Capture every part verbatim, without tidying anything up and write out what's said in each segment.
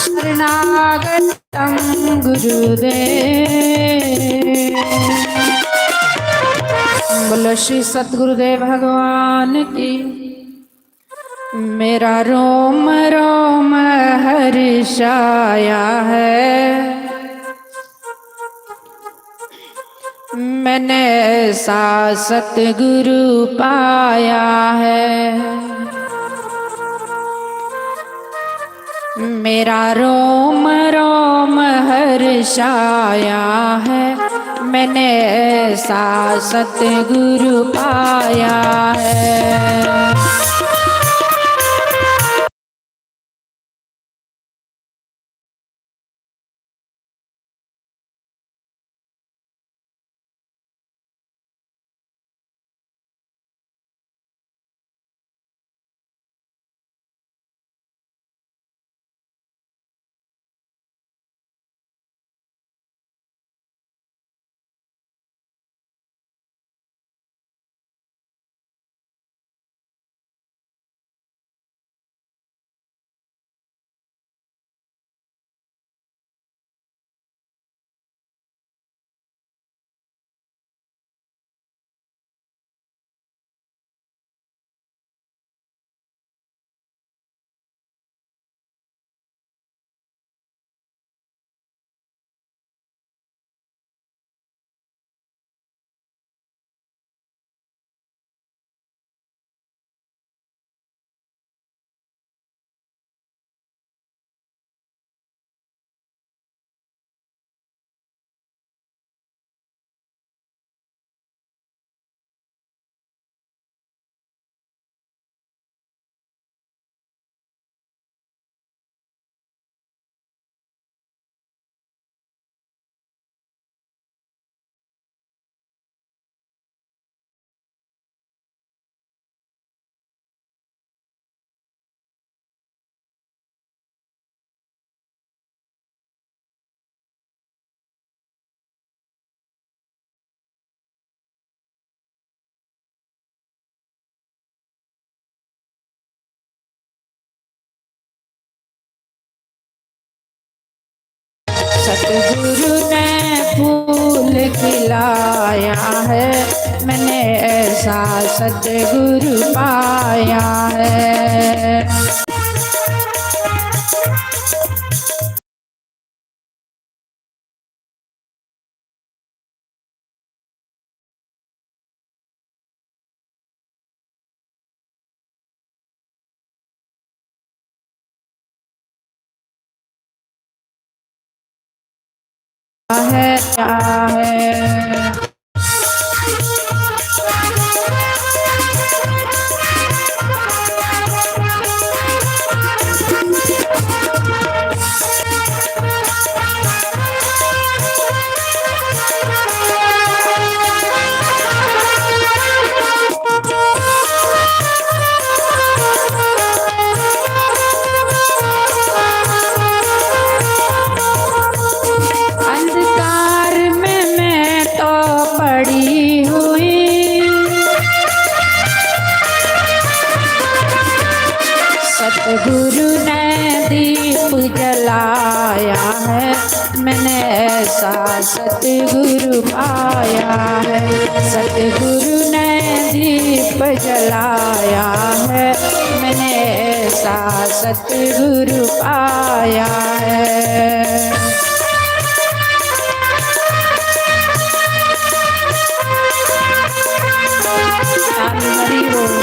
शरणागतम गुरुदेव। बोलो श्री सतगुरुदेव भगवान की। मेरा रोम रोम हर्षाया है, मैंने ऐसा सतगुरु पाया है। मेरा रोम रोम हर्षाया है, मैंने ऐसा सतगुरु पाया है। सतगुरु ने फूल खिलाया है, मैंने ऐसा सतगुरु पाया है। है, क्या है? अंधकार में मैं तो पड़ी हुई, सतगुरु ने दीप जलाया है, मैंने ऐसा सतगुरु पाया है। सतगुरु ने दीप जलाया है, मैंने ऐसा सतगुरु पाया है। हरि बोल।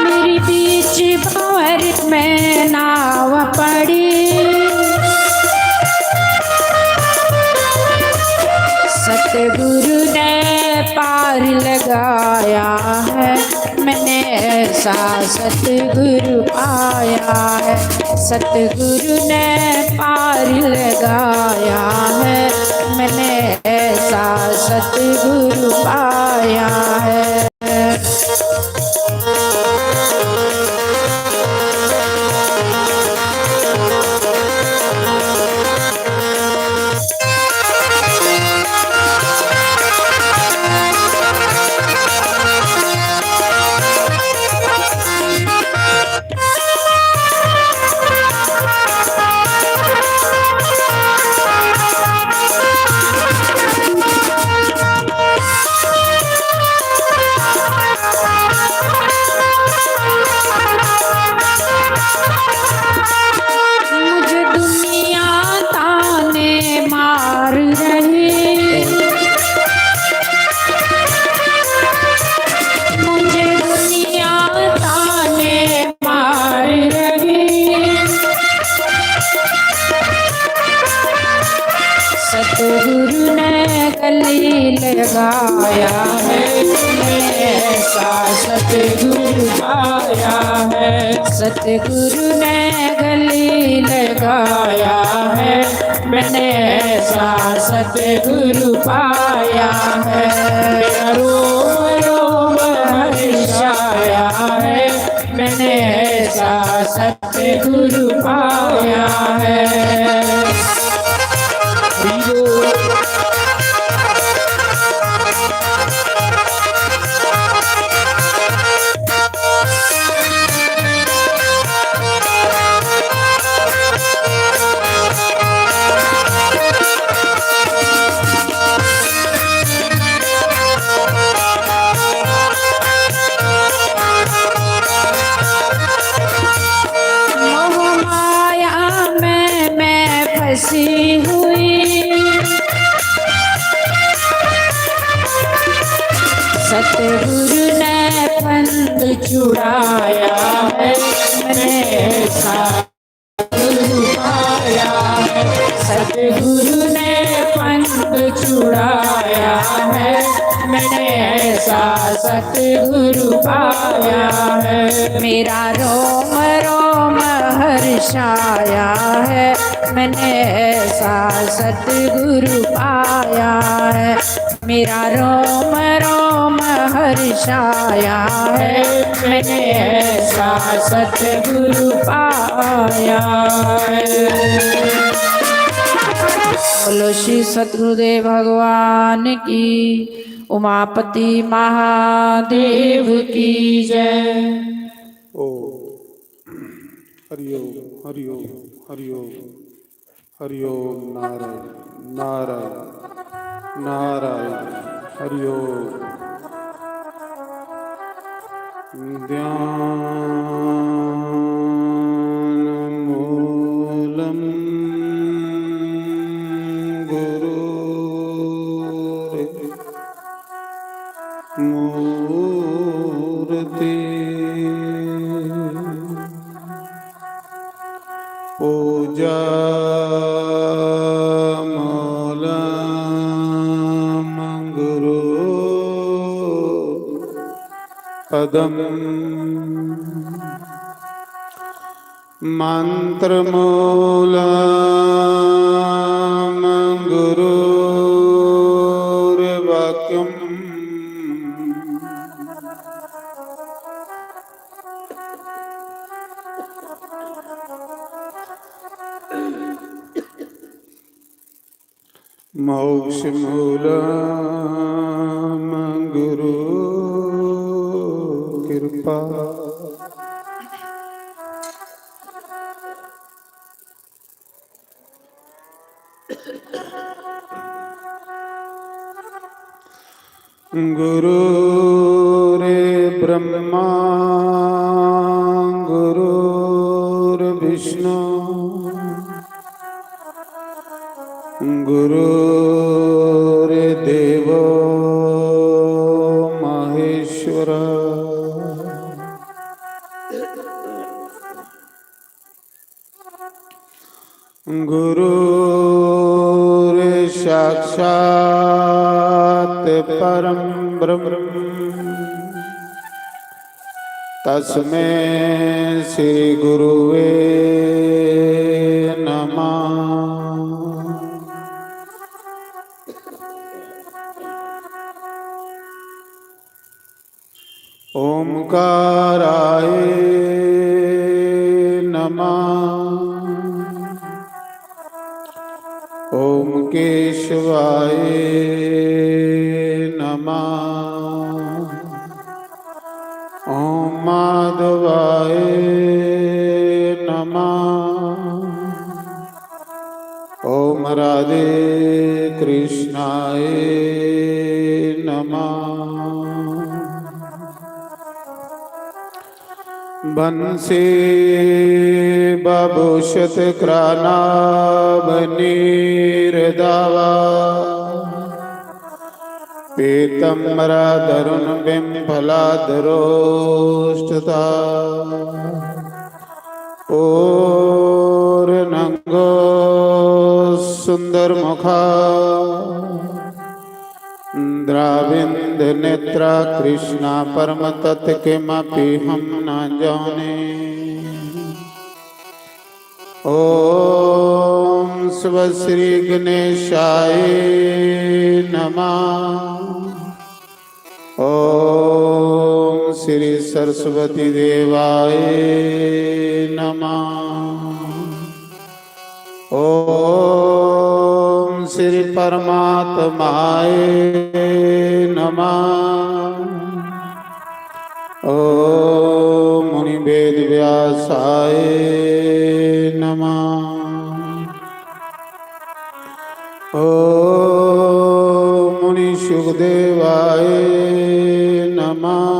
मेरी बीच भंवर में नाव पड़ी, सतगुरु ने पार लगाया है, मैंने ऐसा सतगुरु पाया है। सतगुरु ने पार लगाया है, सतगुरु पाया है। मुझे दुनिया ताने मार रही, मुझे दुनिया ताने मार रही। सतगुरु ने गले लगाया है, ऐसा सतगुरु पाया है। सतगुरु ने गले लगाया है, मैंने ऐसा सतगुरु पाया है। मेरा रोम रोम हर्षाया है, मैंने ऐसा सतगुरु पाया है। मोह माया में मैं फंसी हुई, सतगुरु ने फंद छुड़ाया है, मैंने ऐसा सतगुरु पाया है। सतगुरु ने फंद छुड़ाया है, मैंने ऐसा सतगुरु पाया है। मेरा रोम रोम हर्षाया है, मैंने ऐसा सतगुरु पाया है। मेरा रोम रोम हर्षाया है, मैंने ऐसा सतगुरु पाया है। बोलो श्री सतगुरुदेव भगवान की, उमापति महादेव की जय। ओ हरिओम, हरिओम, हरिओम। हरिओम। नारायण, नारायण, नारायण। हरिओम। ध्यान मूलम गुरु मूर्ति पूजा मूलम गुरु पदम मंत्र मूलम गुरुर्वाक्यम। मोक्ष मूलम गुरु कृपा। गुरुर्ब्रह्मा गुरुर्विष्णु गुरुर्देवो महेश्वर। गुरुर्साक्षात् परं ब्रह्म तस्मै श्री गुरुवे नमः। ओंकाराय नमः। ओम केशवाय नमः। ओम माधवाय नमः। ओम राधे कृष्णाय नमः। बंसी बाबूशत क्रानाब नीर दावा। पीतम्बरा दरुण बिंफला दरोष्टता। पूर्णंगो सुंदर मुखा। द्राविंद नेत्रा कृष्णा परम तत्व किमपि हम न जाने। ओम शिव श्री गणेशाय नमः। ओम श्री सरस्वती देवाय नमः। ओम श्री परमात्माय नमः। ओम मुनि वेद व्यासाय नमः। ओम मुनि सुखदेवाय नमः।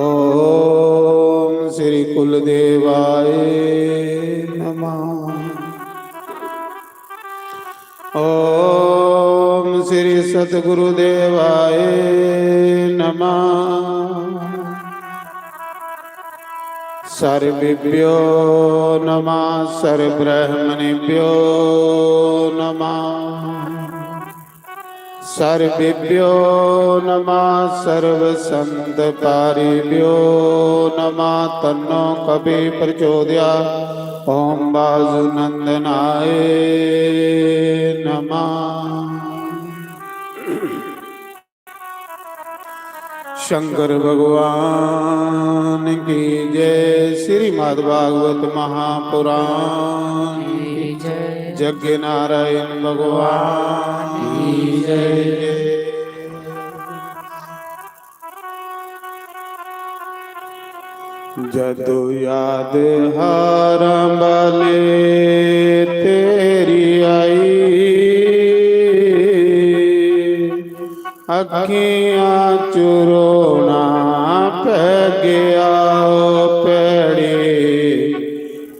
ओम श्री कुलदेवाय नमः। ओम श्री सतगुरुदेवाय नमः। सर्वेभ्यो नमः, सर्वब्राह्मणेभ्यो नमः। सर्वेभ्यो नमः, सर्वसंतपारिभ्यो नमः। तन्नो कवि प्रचोदयात्। ओम वासुनंदनाय नमः। शंकर भगवान की जय। श्रीमद् भागवत महापुराण की जय। जग्गे नारायण भगवान की जय। जदु याद हारां बाले तेरी आई, अखियां चुरोना पै गया ओ भैड़ी,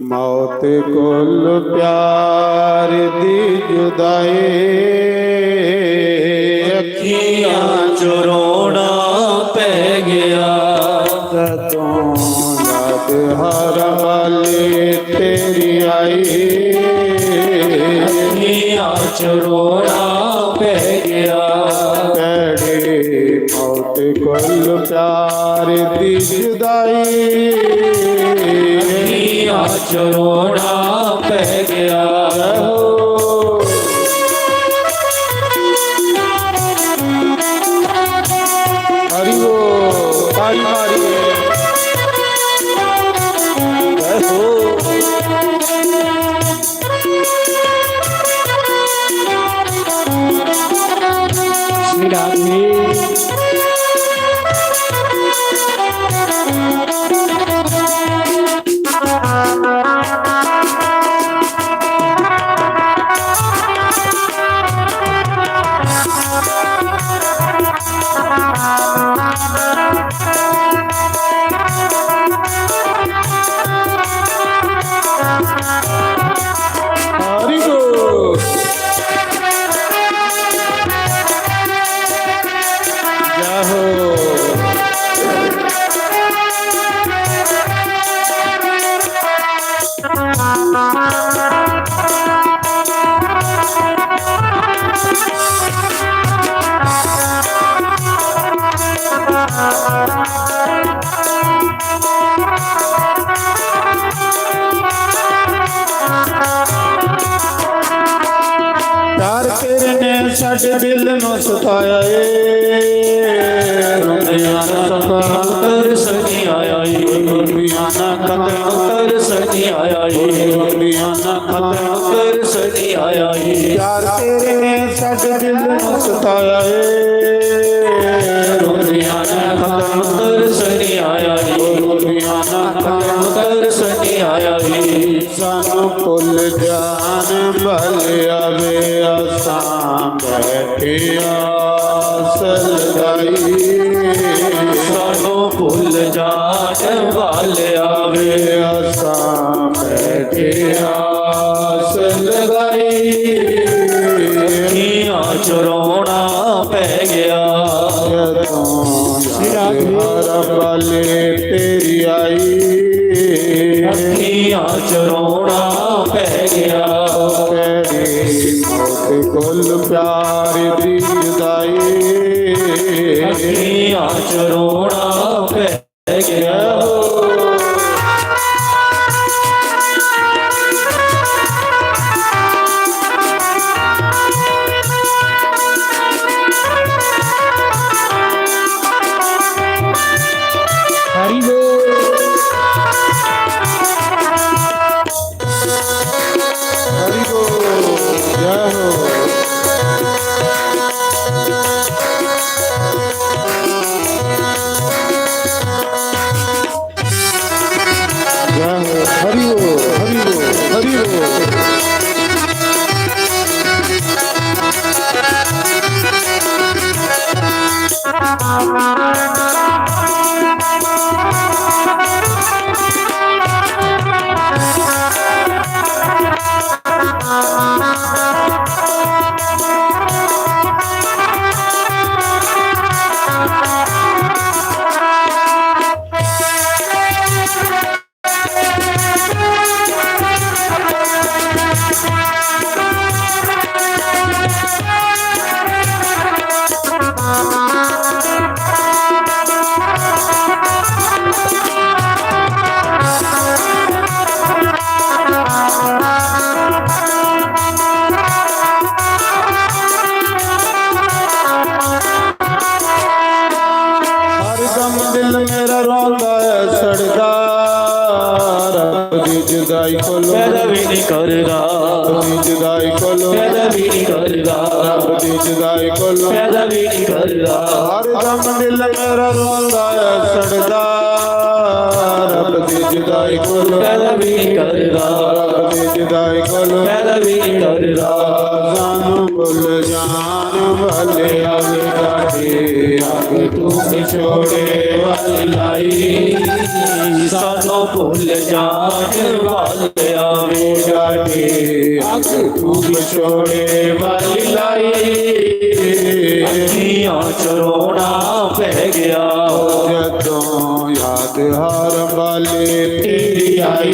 मौत कोल प्यार दी जुदाई। अखियां चो रोना पै गया। जदों याद हारां बाले तेरी आई, अखियां चो रोना पै गया। भैड़ी मौत कोल प्यार दी जुदाई। अखियां चो रोना पै गया। जय हो। हरि बोल, तारी मारी। जय हो। श्री राधे। हरि बोल। छड़ दिल नु सताया ए, रोंदियां ना खत्म कर सकी आया ए, रोंदियां ना खत्म कर सकी आया ए, रोंदियां ना खत्म कर सकी आया ए। प्यार तेरे ने छड़ दिल नु सताया ए, रोंदियां ना खत्म कर सकी आया ए, रोंदियां ना खत्म कर सकी आया ए। सानू भुल जान वाले आवे, असां बैठे आस लगाई। सानू भुल जान वाले आवे, असां बैठे आस लगाई। अखियां च रोना पै गया। जदों याद हर पल तेरी आई। अखियां च रोना पै गया। तेरी मौत कोल प्यार दी जुदाई। अखियां च रोना पै गया। हरि बोल। हरि बोल। जय हो। जय हो। हरि बोल, हरि बोल, हरि बोल। हर दम दिल मेरा रोंदा है, सड़दा रब दी जुदाई कोलों। पैदा भी नहीं करदा। रब दी जुदाई कोलों। पैदा भी नहीं करदा। रब दी जुदाई कोलों। पैदा भी नहीं करदा। हर दम दिल मेरा रोंदा है, सड़दा रब दी जुदाई कोलों। पैदा भी नहीं करदा। रब दी जुदाई कोलों। पैदा भी नहीं करदा। सानू भुल जान वाले आवे, अग तू विछोड़े वाली लाई। सानू भुल जान वाले आवे, अग तू विछोड़े वाली लाई। अखियां च रोना पै गया। जदों याद हर पल तेरी आई।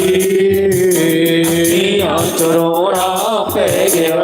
अखियां च रोना पै गया।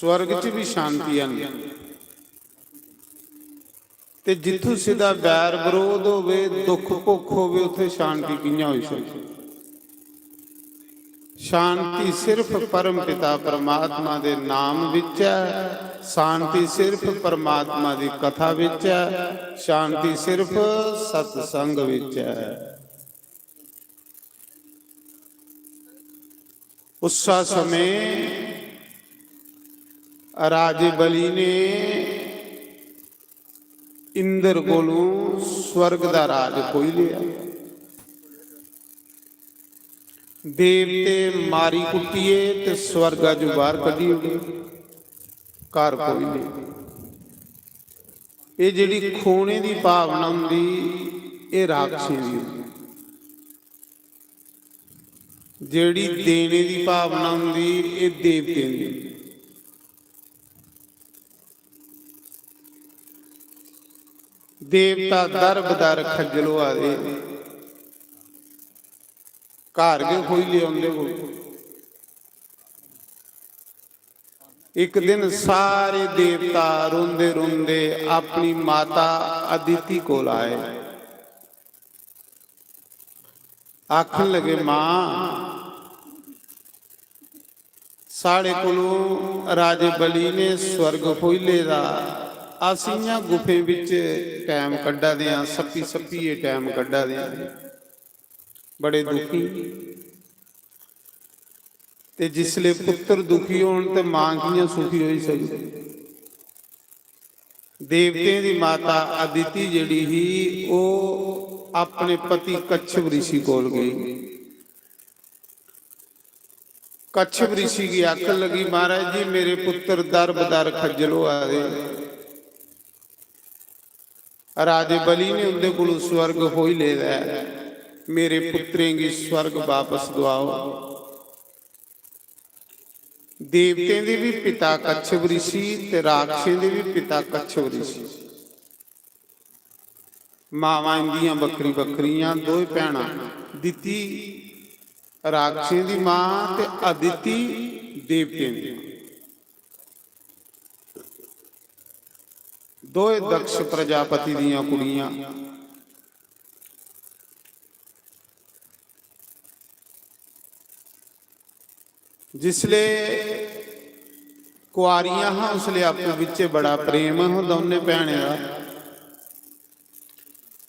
स्वर्ग च भी शांति है नहीं। ते जित्थों सिद्धा बैर विरोध होवे, दुख भुख होवे, उत्थे शांति कि'यां होई सकदी? शांति सिर्फ परम पिता परमात्मा दे नाम विच ऐ, शांति सिर्फ परमात्मा दी कथा विच ऐ, शांति सिर्फ सत्संग विच ऐ। उस समय राजे बलि ने इंद्र कोलों स्वर्ग दा राज खोई लिया। देवते मारी कुट्टिए ते स्वर्गा चों बाहर कड्ढी ओड़े, घर खोई ले। एह् जेह्ड़ी खोने दी भावना होंदी, एह् राक्षसें दी होंदी। जेह्ड़ी देने दी भावना होंदी, एह् देवतें दी होंदी। देवता दर बदर खज्जल होआ दे, घर गै खोई लेआ उं'दे कोल। इक दिन सारे देवता रोंदे रोंदे अपनी माता अदिति कोल आए। आखन लगे, "मां, साढ़े कोलों राजे बलि ने स्वर्ग खोई लेदा, अस इ'यां गुफें बिच टैम कड्ढा दे आं, सप्पी सप्पियै टैम कड्ढा दे आं, बड़े दुखी।" ते जिसले पुत्र दुखी होन ते मां कि'यां सुखी होई सकदी? देवतें दी माता अदिति जेह्ड़ी ही, ओह् अपने पति कच्छप ऋषि कोल गई। कच्छप ऋषि गी आखन लगी, "महाराज जी, मेरे पुत्र दर बदर खज्जल होआ दे। राजे बलि ने उं'दे कोलों स्वर्ग खोई लेदा ऐ। मेरे पुत्रें गी स्वर्ग वापस दुआओ।" देवतें दे भी पिता कच्छप ऋषि ते राक्षसें दे भी पिता कच्छप ऋषि। मावां इंदियां बक्खरी बक्खरियां, दोए भैनां, दिति राक्षसें दी मां ते अदिति देवतें दी मां। दोए दक्ष प्रजापति दियां कुड़ियां। जिसले कुआरियां हां, उसले आपूं बिच्चे बड़ा प्रेम हा दौनें भैनें दा।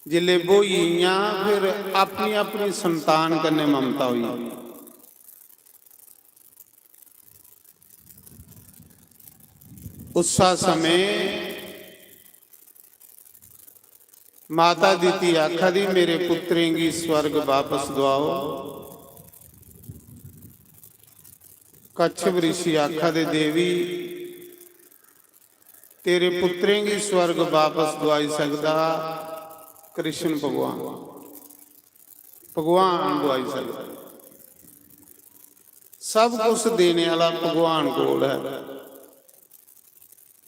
जिसले ब्होई गेइयां, फिर अपनी अपनी संतान कन्नै ममता होई। उस्सा समें माता दिति आखा दी, "मेरे पुत्रें गी स्वर्ग वापस दुआओ।" कच्छप ऋषि आखा दे, "देवी, तेरे पुत्रें गी स्वर्ग वापस दुआई सकदा कृष्ण भगवान, भगवान दुआई सकदा। सब कुछ देने आह्ला भगवान कोल ऐ,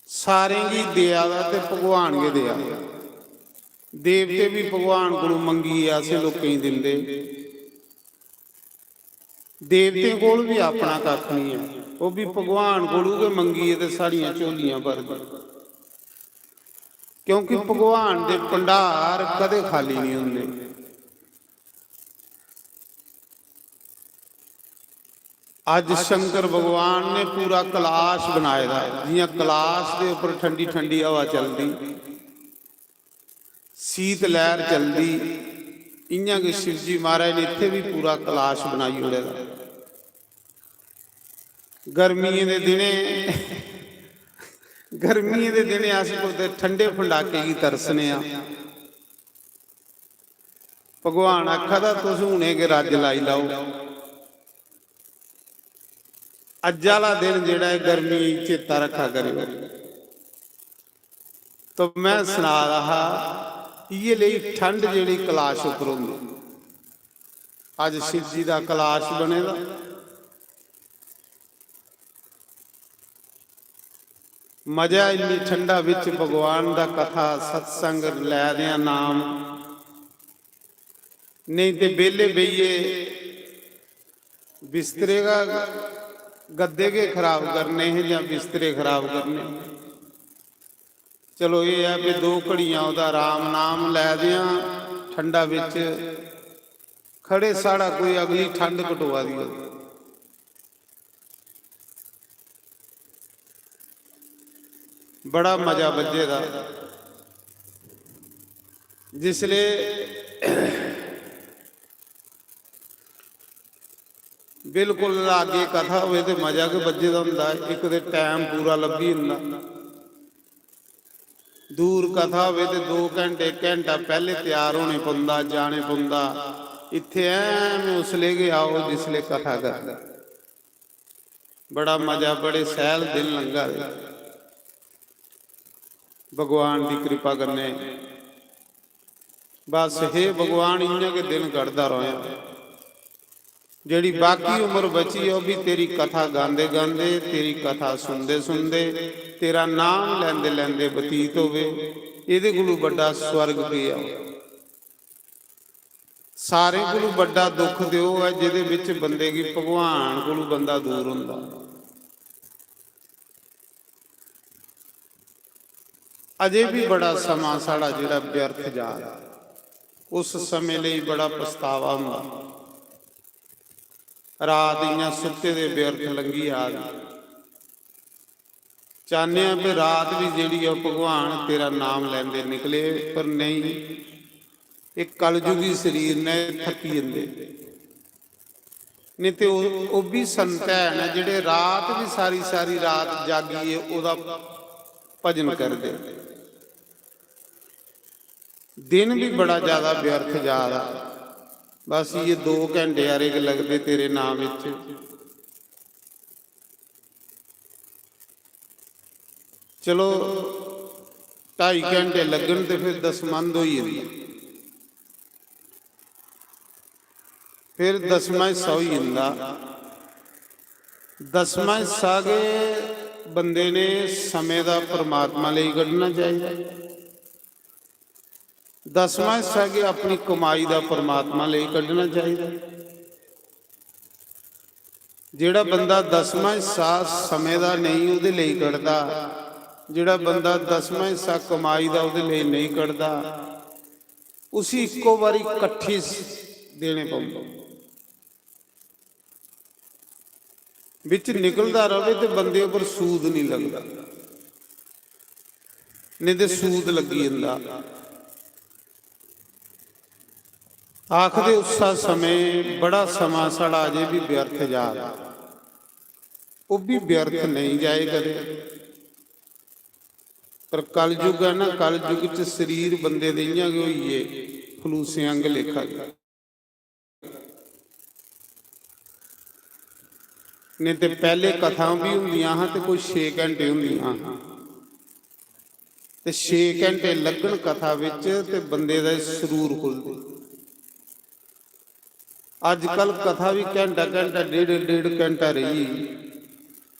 सारें गी देआ दा ते भगवान गै देआ दा। देवते बी भगवान कोलू मंगियै असें लोकें गी दिंदे।" देवतें कोल बी अपना कक्ख निं ऐ, ओह् बी भगवान कोलू गै मंगियै ते साढ़ियां झोलियां भरदे, क्योंकि भगवान दे भंडार कदें खाली निं होंदे। अज्ज शंकर भगवान ने पूरा कलाश बनाए दा ऐ, जि'यां कलाश दे उप्पर ठंडी ठंडी हवा चलदी, शीत लैह्र चलदी, इ'यां गै शिवजी महाराज ने इत्थै बी पूरा कलाश बनाई ओड़े दा। गर्मियें दे दिनें, गर्मियें दे दिनें अस कुतै ठंडे फंडाके गी तरसने आं। भगवान आखा दा, "तुस हुने गै रज्ज लाई लैओ।" अज्ज आह्ला दिन जेह्ड़ा ऐ, गर्मियें गी चेता रक्खा करेओ। तो में सना दा हा, इ'यै लेई ठंड जेह्ड़ी कलाश उप्पर होंदी, अज्ज शिव जी दा कलाश बने दा। मजा इन्नी ठंडा बिच भगवान दा कथा सत्संग लै दे आं नाम, नेईं ते बेह्ले बेहियै बिस्तरे दा गद्दे गै खराब करने हे जां बिस्तरे खराब करने हे। चलो, एह् ऐ कि दो घड़ियां ओह्दा राम नाम लै दे आं ठंडा बिच, खड़े साढ़ा कोई अगली ठंड कटोआ दी होग। बड़ा मजा बज्झे दा। जिसले बिल्कुल लागै कथा होवे ते मजा गै बज्झे दा होंदा। इक ते टैम पूरा लब्भी जंदा, दूर कथा होवे ते दो घैंटे, घैंटा पैह्ले त्यार होने पौंदा, जाने पौंदा। इत्थै ऐ में उसले गै आओ जिसले कथा करनी। बड़ा मजा, बड़े सैल दिन लंघा दे भगवान दी कृपा कन्नै। बस हे भगवान, इ'यां गै दिन कटदा र'वै। जेह्ड़ी बाकी उम्र बची ऐ, ओह् बी तेरी कथा गांदे गांदे, तेरी कथा सुनदे सुनदे, तेरा नाम लैंदे लैंदे बतीत होवे। एह्दे कोलू बड्डा स्वर्ग केह् ऐ? सारें कोलू बड्डा दुख ते ओह् ऐ जेह्दे बिच बंदे गी भगवान कोलू बंदा दूर होंदा। अजे बी बड़ा समां साढ़ा जेह्ड़ा व्यर्थ जा दा, उस समें लेई बड़ा पछतावा होंदा। रात इ'यां सुत्ते दे व्यर्थ लंघी जा दी। चाह्न्ने आं कि रात बी जेह्ड़ी ऐ, भगवान तेरा नाम लैंदे निकले, पर नेईं, एह् कलयुगी शरीर ने, थक्की जंदे। नेईं ते ओह्, ओह् बी संत हैन जेह्ड़े रात बी सारी सारी रात जागियै ओह्दा भजन करदे। दिन बी बड़ा ज्यादा व्यर्थ जा दा। बस ये दो घैंटे हारे गै लगदे तेरे नाम बिच। चलो, ढाई घैंटे लग्गन ते फिर दसमंद होई जंदी, फिर दसमां हिस्सा होई जंदा। दसमां हिस्सा गै बंदे ने समें दा परमात्मा लेई कड्ढना चाहिदा। दसमां हिस्सा गै अपनी कमाई दा परमात्मा लेई कड्ढना चाहिदा। जेह्ड़ा बंदा दसमां हिस्सा समें दा नेईं ओह्दे लेई कड्ढदा, जेह्ड़ा बंदा दसमां हिस्सा कमाई दा ओह्दे लेई नेईं कड्ढदा, उसी इक्को बारी कट्ठी स-, देने पौंदे। बिच निकलदा रवे ते बंदे उप्पर सूद निं लगदा, नेईं ते सूद लग्गी जंदा। आखदे उस्सा समें बड़ा समां साढ़ा अजे बी व्यर्थ जा दा, ओह् बी व्यर्थ नेईं जाए कदें। पर कलयुग ऐ ना, कलयुग च शरीर बंदे दे इ'यां गै होई गे, फलूसें आंगर लेखा गै। नेईं ते पैह्ले कथां बी होंदियां हां ते कोई छे घैंटे होंदियां हां, ते छे घैंटे लग्गन कथा बिच ते बंदे दा सरूर खु'लदे। अजकल कथा बी घैंटा घैंटा, डेढ़ डेढ़ घैंटा रेही,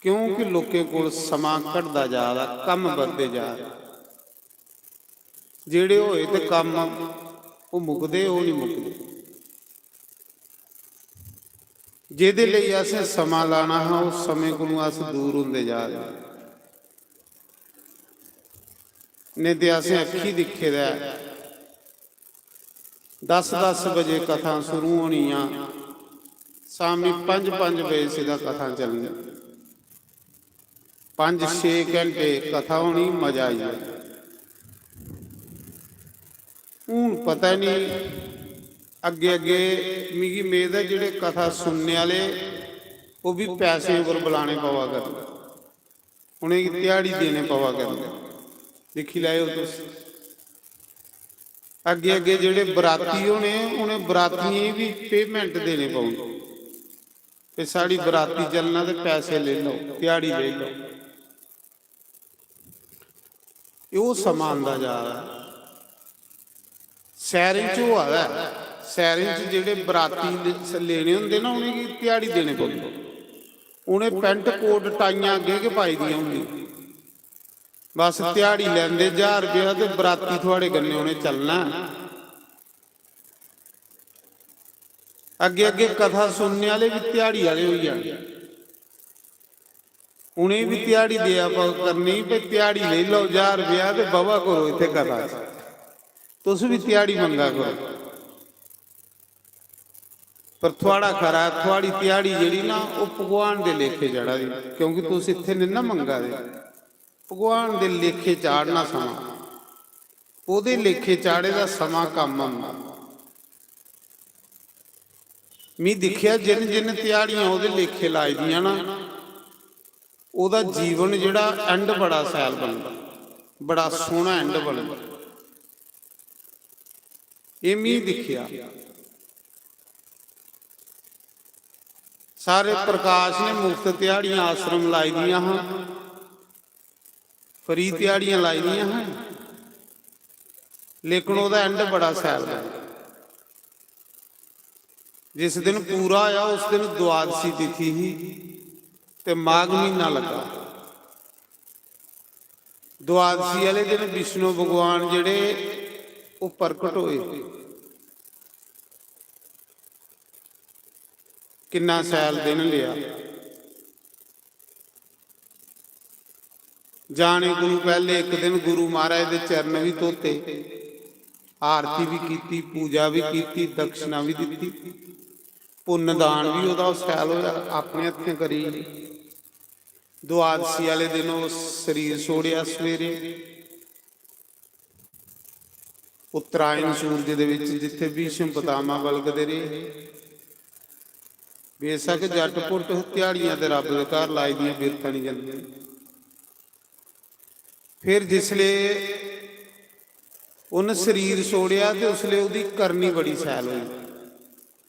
क्योंकि लोकें कोल समां घटदा जा दा, कम्म बधदे जा दे। जेह्ड़े होए ते कम्म ओह् मुकदे, ओह् निं मुकदे। जेह्दे लेई असें समां लाना हा, उस समें कोलूं अस दूर होंदे जा दे। नेईं ते असें अक्खीं दिक्खे दा ऐ, दस दस बजे कथां शुरू होनियां, शामीं पंज पंज बजे सिद्धा कथां चलनियां। पंज छे घैंटे कथा होनी, मजा आई जाना। हून पता निं, अग्गें अग्गें मिगी मेद ऐ जेह्ड़े कथा सुनने आह्ले, ओह् बी पैसें उप्पर बुलाने पवा करदे, उ'नेंगी ध्याड़ी देने पवा करदे। दिक्खी लैओ तुस, अग्गें अग्गें जेह्ड़े बराती होने, उ'नें बरातियें गी बी payment देने पौनी। ते साढ़ी बराती चलना ते पैसे लेई लैओ, ध्याड़ी लेई लैओ। एह् ओह् समां आंदा जा दा ऐ। शैह्रें च होआ दा ऐ, शैह्रें च जेह्ड़े बराती ले-, लेने होंदे ना, उ'नेंगी ध्याड़ी देने पौंदी। उ'नें पैंट कोट टाइयां अग्गें गै पाई दियां होंदियां, बस ध्याड़ी लैंदे ज्हार रपेआ ते बराती थुआढ़े कन्नै उ'नें चलना ऐ। अग्गें अग्गें कथा सुनने आह्ले बी ध्याड़ी आह्ले होई जाने। उ'नें बी ध्याड़ी देआ प-, करनी, भाई ध्याड़ी लेई लैओ ज्हार रपेआ ते बवा करो इत्थै कथा च। तुस बी ध्याड़ी मंगा करो। पर थुआढ़ा खरा, थुआढ़ी ध्याड़ी जेह्ड़ी ना, ओह् भगवान दे लेखे चढ़ा दी, क्योंकि तुस इत्थै निं ना मंगा दे। भगवान दे लेखे चाढ़ना समां, ओह्दे लेखे चाढ़े दा समां कम्म औंदा। मी दिक्खेआ, जिन जिन ध्याड़ियां ओह्दे लेखे लाई दियां ना, ओह्दा जीवन जेह्ड़ा, end बड़ा शैल बनदा, बड़ा सोह्ना end बनदा। एह् मी दिक्खेआ। सारे प्रकाश ने मुफ्त ध्याड़ियां आश्रम लाई दियां हां, free ध्याड़ियां लाई दियां हां, लेकिन ओह्दा end बड़ा शैल बनदा। जिस दिन पूरा होया, उस दिन द्वादशी तिथि ही ते माघ म्हीना लग्गा। द्वादशी आह्ले दिन विष्णु भगवान जेह्ड़े, ओह् प्रकट होए। किन्ना शैल दिन लेआ। जाने कोलू पैह्ले इक दिन गुरु महाराज दे चरण बी धोते, आरती बी कीती, पूजा बी कीती, दक्षिणा बी दित्ती, पुन्न दान बी ओह्दा शैल होया, अपने हत्थें करी। द्वादशी आह्ले दिन ओह् शरीर छोड़ेआ सवेरे। उत्तरायण सूरज दे बिच जित्थे भीष्म पितामह बलगदे रेह्, बेशक झटपुट ध्याड़ियां ते रब दे घर लाई दियां, बिरथा निं जंदी। फिर जिसले उन्न शरीर छोड़ेआ ते उसले ओह्दी करनी बड़ी शैल होई।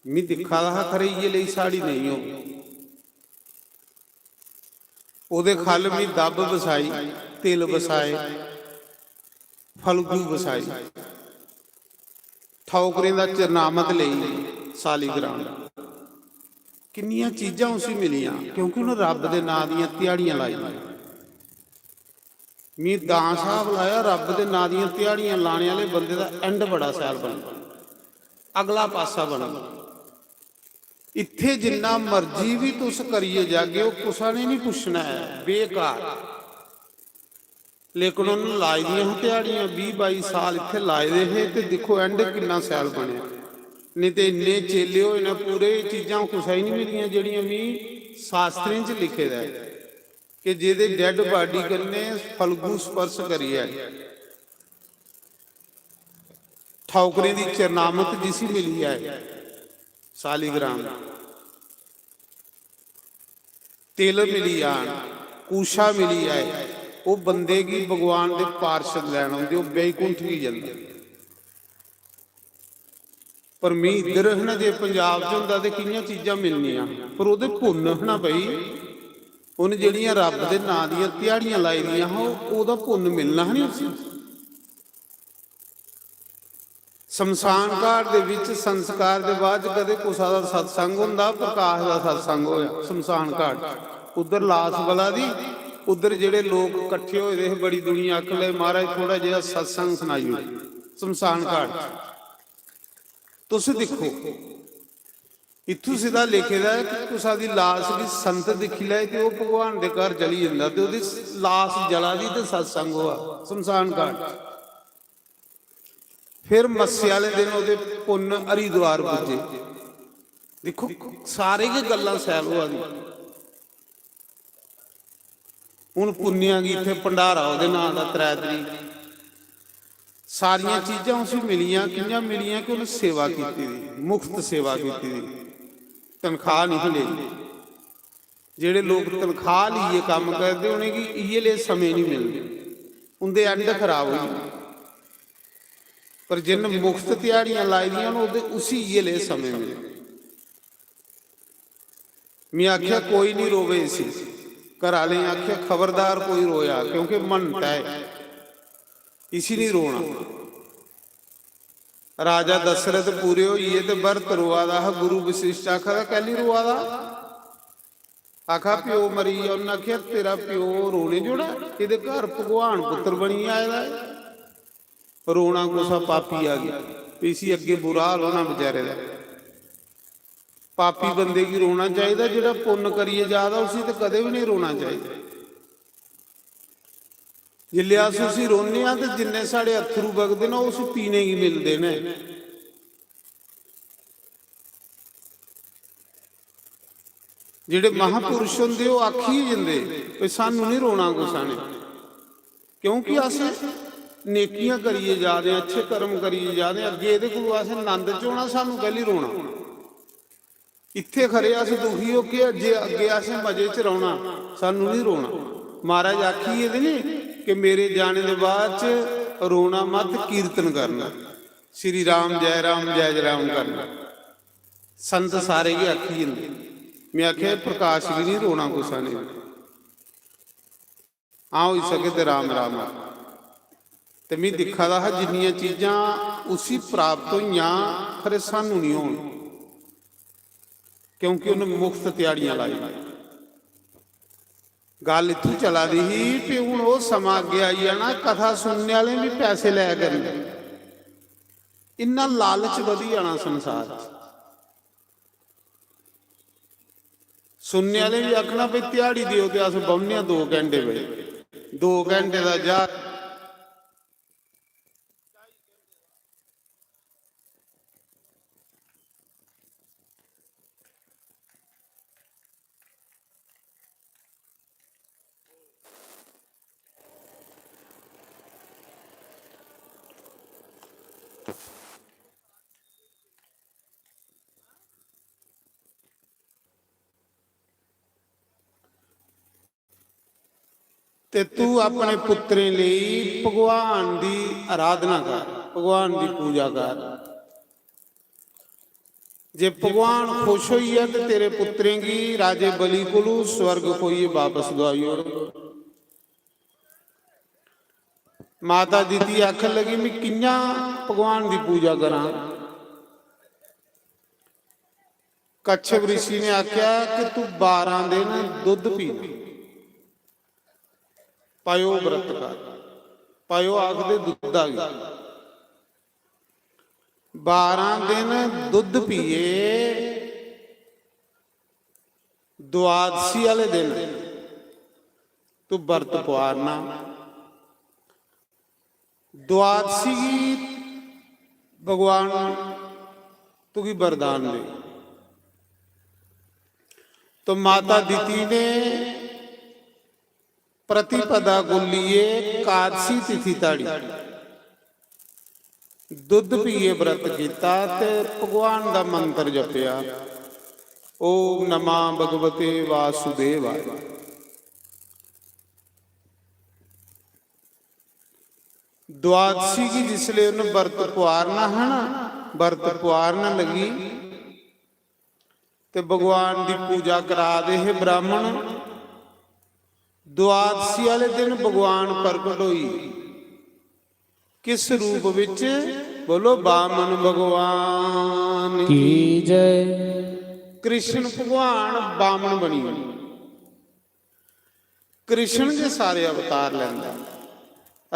मी दिक्खा दा हा, खरे इ'यै लेई साढ़ी नेईं होग। ओह्दे ख'ल्ल मी दब्ब बसाई, तिल बसाए, फलगू बसाई, ठौकरें दा चरनामत लेई सालीग्राम। किन्नियां चीजां उसी मिलियां, क्योंकि उन्न रब्ब दे नांऽ दियां ध्याड़ियां लाइयां। मी दां स्हाब लाया, रब्ब दे नांऽ दियां ध्याड़ियां लाने आह्ले बंदे दा end बड़ा शैल बनदा, अगला पासा बनदा। इत्थै जिन्ना मर्जी बी तुस करियै जागे, ओह् कुसै ने निं पुच्छना ऐ, बेकार। लेकिन उन्न लाई दियां हियां ध्याड़ियां, बीह् बाई साल इत्थै लाए दे हे, ते दिक्खो end किन्ना शैल बनेआ। नेईं ते इन्ने चेले होए न पूरे, एह् चीजां कुसै गी निं मिलियां जेह्ड़ियां मी शास्त्रें च लिखे दा ऐ कि जेह्दे dead body कन्नै फलगू स्पर्श करियै ठौकरें दी चरनामत जिसी मिली जाए, सालीग्राम, तिल मिली जान, कूशा मिली जाए, ओह् बंदे गी भगवान दे पार्षद लैन औंदे, ओह् बैकुंठ गी जंदे। पर मी इद्धर है ना, जे पंजाब च होंदा ते कि'यां चीजां मिलनियां, पर ओह्दे पुन्न है ना भाई, उन्न जेह्ड़ियां रब्ब दे नांऽ दियां ध्याड़ियां लाई दियां हा, ओह्-, ओह्दा पुन्न मिलना हा निं उसी। शमशान घाट दे बिच संस्कार दे बाद च कदें कुसा दा सत्संग होंदा, प्रकाश दा सत्संग होया शमशान घाट च। उद्धर लाश बला दी, उद्धर जेह्ड़े लोक कट्ठे होए दे हे, बड़ी दुनिया आखन लगे, "महाराज, थोड़ा जेहा सत्संग सनाई ओड़ो शमशान घाट च।" तुस दिक्खो, इत्थूं सिद्धा लिखे दा ऐ कि कुसा दी लाश गी संत दिक्खी लै ते ओह् भगवान दे घर चली जंदा, ते ओह्दी लाश जला दी ते सत्संग होआ शमशान घाट च। फिर मस्से आह्ले दिन ओह्दे पुन्न हरिद्वार पुज्जे। दिक्खो, सारे गै गल्लां शैल होआ दियां। हून पुन्नेआ गी इत्थै भंडारा ओह्दे नांऽ दा त्रै तरीक। सारियां चीजां उसी मिलियां, कि'यां मिलियां? कि उन्नै सेवा कीती दी, मुफ्त सेवा कीती दी, तनखाह् निं ही लेई। जेह्ड़े लोक तनखाह् लेइयै कम्म करदे, उ'नेंगी इ'यै लेह् समें निं मिलदे, उं'दे end खराब होई जंदे। पर जिन्न मुफ्त ध्याड़ियां लाई दियां न, ओह्दे, उसी इ'यै लेह् समें मिलदे। में आखेआ, "कोई निं रोवे इसी।" घर आह्लें आखेआ, "खबरदार कोई रोया, क्योंकि मनता ऐ, इसी निं रोना।" राजा दशरथ पूरे होई गे ते भरत रोआ दा हा। गुरु वशिष्ठ आखा दा, "कैल्ली रोआ दा?" आखा, "प्यो मरी गेआ।" उन्नै आखेआ, "तेरा प्यो रोने जोड़ा? एह्दे घर भगवान पुत्तर बनियै आए दा ऐ।" रोना कुसा पापिया गी, ते इसी अग्गें बुरा हाल होना बेचारे दा। पापी बंदे गी रोना चाहिदा, जेह्ड़ा पुन्न करियै जा दा, उसी ते कदें बी नेईं रोना चाहिदा। जिसलै अस उसी रोन्ने आं ते जिन्ने साढ़े अत्थरू बगदे न, ओह् उसी पीने गी मिलदे न। जेह्ड़े महापुरुष होंदे, ओह् आखी गै जंदे, "भाई, सानू नहीं रोना कुसै ने।" क्योंकि अस नेकियां करियै जा दे आं, अच्छे कर्म करियै जा दे आं, अग्गें एह्दे कोलू असें नंद च होना, सानू कैह्ली रोना? इत्थै खरे अस दुखी होके, जे अग्गें असें मजे च रौह्ना, सानू नहीं रोना। महाराज आखी गेदे नी कि मेरे जाने दे बाद च रोना मत, कीर्तन करना, श्री राम जय राम जय जय राम करना। संत सारे गै आखी जंदे। में आखेआ, "प्रकाश गी नहीं रोना कुसै ने बी।" हां, होई सके ते राम राम आख। ते में दिक्खा दा हा, जिन्नियां चीजां उसी प्राप्त होइयां, खरे सानू नहीं होन, क्योंकि उन्हें मुफ्त ध्याड़ियां लाई। गल्ल इत्थूं चला दी ही कि हून ओह् समां अग्गें आई जाना, कथा सुनने आह्ले बी पैसे लै करने, इन्ना लालच बधी जाना संसार च। सुनने आह्ले बी आखना, "भाई, ध्याड़ी देओ ते अस बौह्ने आं दो घैंटे।" भाई, दो घैंटे दा ज्हार। ते तू अपने पुत्रें लेई भगवान दी आराधना कर, भगवान दी पूजा कर। जे भगवान खुश होई गेआ ते तेरे पुत्रें गी राजे बलि कोलू स्वर्ग खोइयै बापस दोआई ओड़। माता दिति आखन लगी, "मैं कि'यां भगवान दी पूजा करां?" कच्छप ऋषि ने आख्या कि तू बारां दिन दुद्ध पीना, पयो व्रत कर। पयो आखदे दुद्धा गी। बारां दिन दुद्ध पिए, द्वादशी आह्ले दिन तू व्रत पुआरना। द्वादशी गी भगवान तुगी वरदान दे। तो माता दिति ने प्रतिपदा कोलिये कादशी तिथि ताड़ी दुद्ध पिए व्रत कीता ते भगवान दा मंत्र जपेआ, "ओम नमः भगवते वासुदेवाय।" द्वादशी गी जिसले उन्हें व्रत पुआरना हा ना, व्रत पुआरन लगी ते भगवान दी पूजा करा दे हे ब्राह्मण। द्वादशी आह्ले दिन भगवान प्रकट होई। किस रूप विच? बोलो, बामन भगवान की जय। कृष्ण भगवान बामन बनी। कृष्ण गै सारे अवतार लैंदा।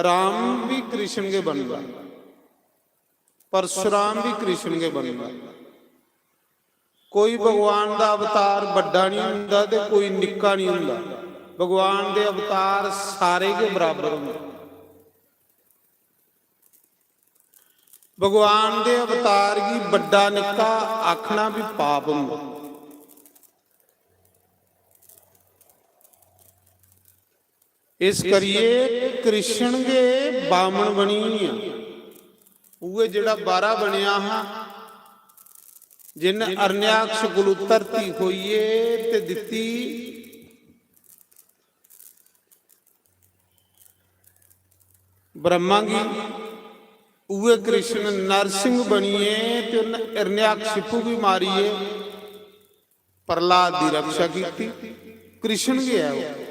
राम भी कृष्ण गै बनदा, परशुराम भी कृष्ण गै बनदा। कोई भगवान दा अवतार बड्डा नहीं हुंदा ते कोई निक्का नहीं हुंदा। भगवान दे अवतार सारे गै बराबर हुंदे। भगवान दे अवतार गी बड्डा निक्का आखना भी पाप हुंदा। इस करिए कृष्ण गै बामन बनी गेआ। उ'ऐ जेह्ड़ा बाह्रा बनेआ हा, जिन्न अरण्याक्ष कोलू धरती खोइये ते दित्ती ब्रह्मा गी। उ'ऐ कृष्ण नरसिंह बनिये ते उन्न हिरण्याकशिपु गी मारिये प्रहलाद दी रक्षा कीती। कृष्ण गै ऐ ओह्।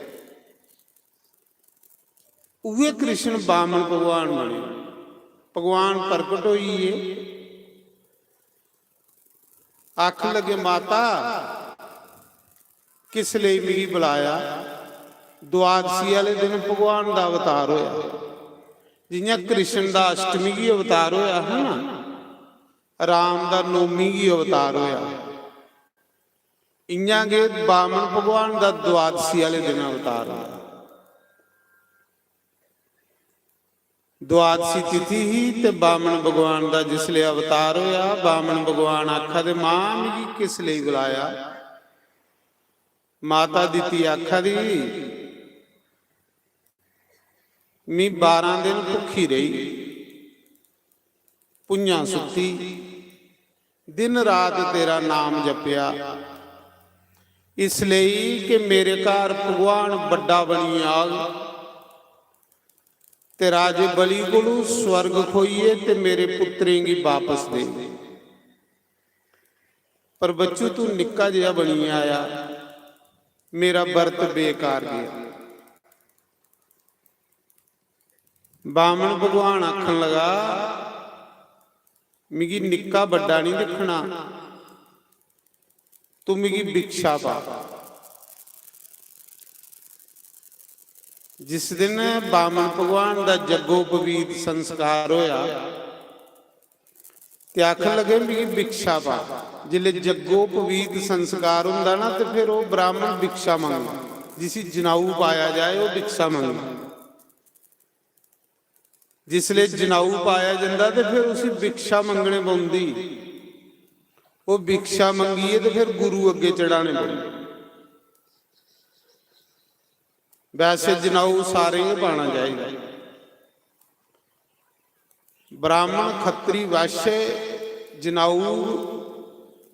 उ'ऐ कृष्ण बामन भगवान बने। भगवान प्रकट होई गे। आखन लगे, "माता, किस लेई मिगी बुलाया?" द्वादशी आह्ले दिन भगवान दा अवतार होया। जि'यां कृष्ण दा अष्टमी गी अवतार होया हा ना, राम दा नौमी गी अवतार होया, इ'यां गै बामन भगवान दा द्वादशी आह्ले दिन अवतार होया। द्वादशी तिथि ही ते बामन भगवान दा जिसले अवतार होया, बामन भगवान आखा दे, "मां, मिगी किस लेई बुलाया?" माता दिति आखा दी, "मी बारां दिन भुक्खी रेही, भुञां सुत्ती, दिन रात तेरा नाम जपेआ, इसलेई कि मेरे घर भगवान बड्डा बनी आग ते राजे बलि कोलू स्वर्ग खोइये ते मेरे पुत्रें गी वापस दे। पर बच्चू, तू निक्का जेहा बनियै आया, मेरा व्रत बेकार गेआ।" बामन भगवान आखन लगा, "मिगी निक्का बड्डा नहीं दिक्खना, तू मिगी भिक्षा पा।" जिस दिन बामन भगवान दा जग्गोपवीत संस्कार होया, ते आखन लगे, "मिगी भिक्षा पा।" जिसले जग्गोपवीत संस्कार हुंदा ना, ते फिर ओह ब्राह्मण भिक्षा मंगदा, जिसी जनाऊ पाया जाए, ओह भिक्षा मंगदा। जिसले जनाऊ पाया जंदा, ते फिर उसी भिक्षा मंगने पौंदी। ओह भिक्षा मंगियै ते फिर गुरु अग्गे चढ़ाने पौंदी। वैसे जनाऊ सारें गी पाना चाहिदा। ब्राह्मण, खत्तरी, वैश्य, जनाऊ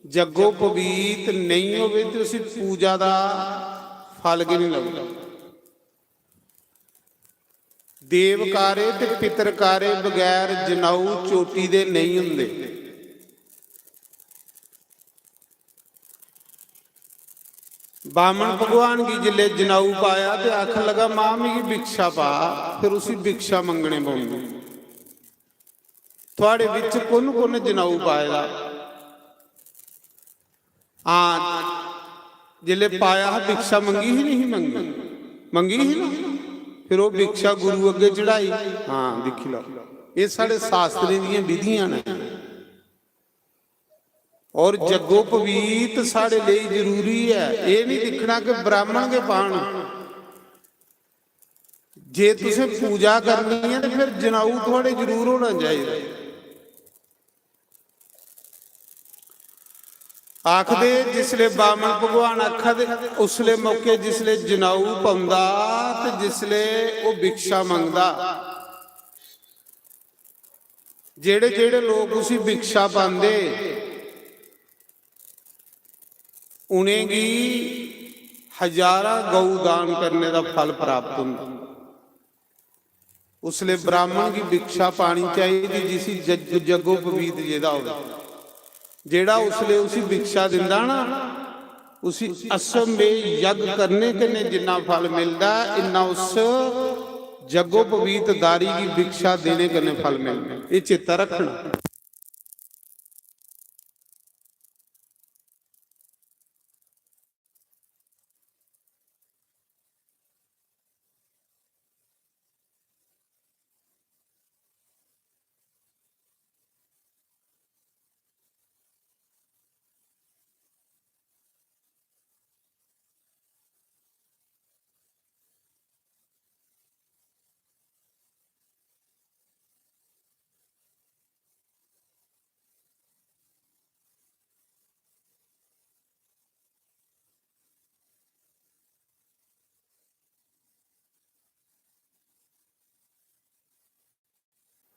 जग्गोपवीत नेईं होवे ते उसी पूजा दा फल गै नहीं लगदा। देवकारे ते पितरकारे बगैर जनाऊ चोटी दे नेईं हुंदे। बामन भगवान गी जिसले जनाऊ पाया ते आखन लगा, "मां, मिगी भिक्षा पा।" फिर उसी भिक्षा मंगने पौंदी। थुआड़े बिच कु'न कु'न जनाऊ पाए दा? हां, जिसले पाया हा, भिक्षा मंगी ही, नहीं मंगी? मंगी ही ना। फिर ओह भिक्षा गुरु अग्गे चढ़ाई। हां, दिक्खी लैओ, एह साढ़े शास्त्रें दियां विधियां न। और जग्गोपवीत साढ़े लेई जरूरी ऐ। एह नहीं दिक्खना कि ब्राह्मण गै पान। जे तुसें पूजा करनी ऐ, ते फिर जनाऊ थुआड़े जरूर होना चाहिदा। आखदे, जिसले बामन भगवान आखा दे, उसले मौके जिसले जनाऊ पौंदा ते जिसले ओह भिक्षा मंगदा, जेड़े जेड़े लोक उसी भिक्षा पांदे, उनेंगी हजारां गौ दान करने दा फल प्राप्त होंदा। उसले ब्राह्मण गी भिक्षा पानी चाहिदी, जिसी जग-, जग्गोपवीत जेह्दा होवे। जेह्ड़ा उसले उसी भिक्षा दिंदा ना, उसी अश्वमेध यज्ञ करने कन्नै जिन्ना फल मिलदा ऐ, इन्ना उस जग्गोपवीत दारी गी भिक्षा देने कन्नै फल मिलदा ऐ। एह् चेता रखना।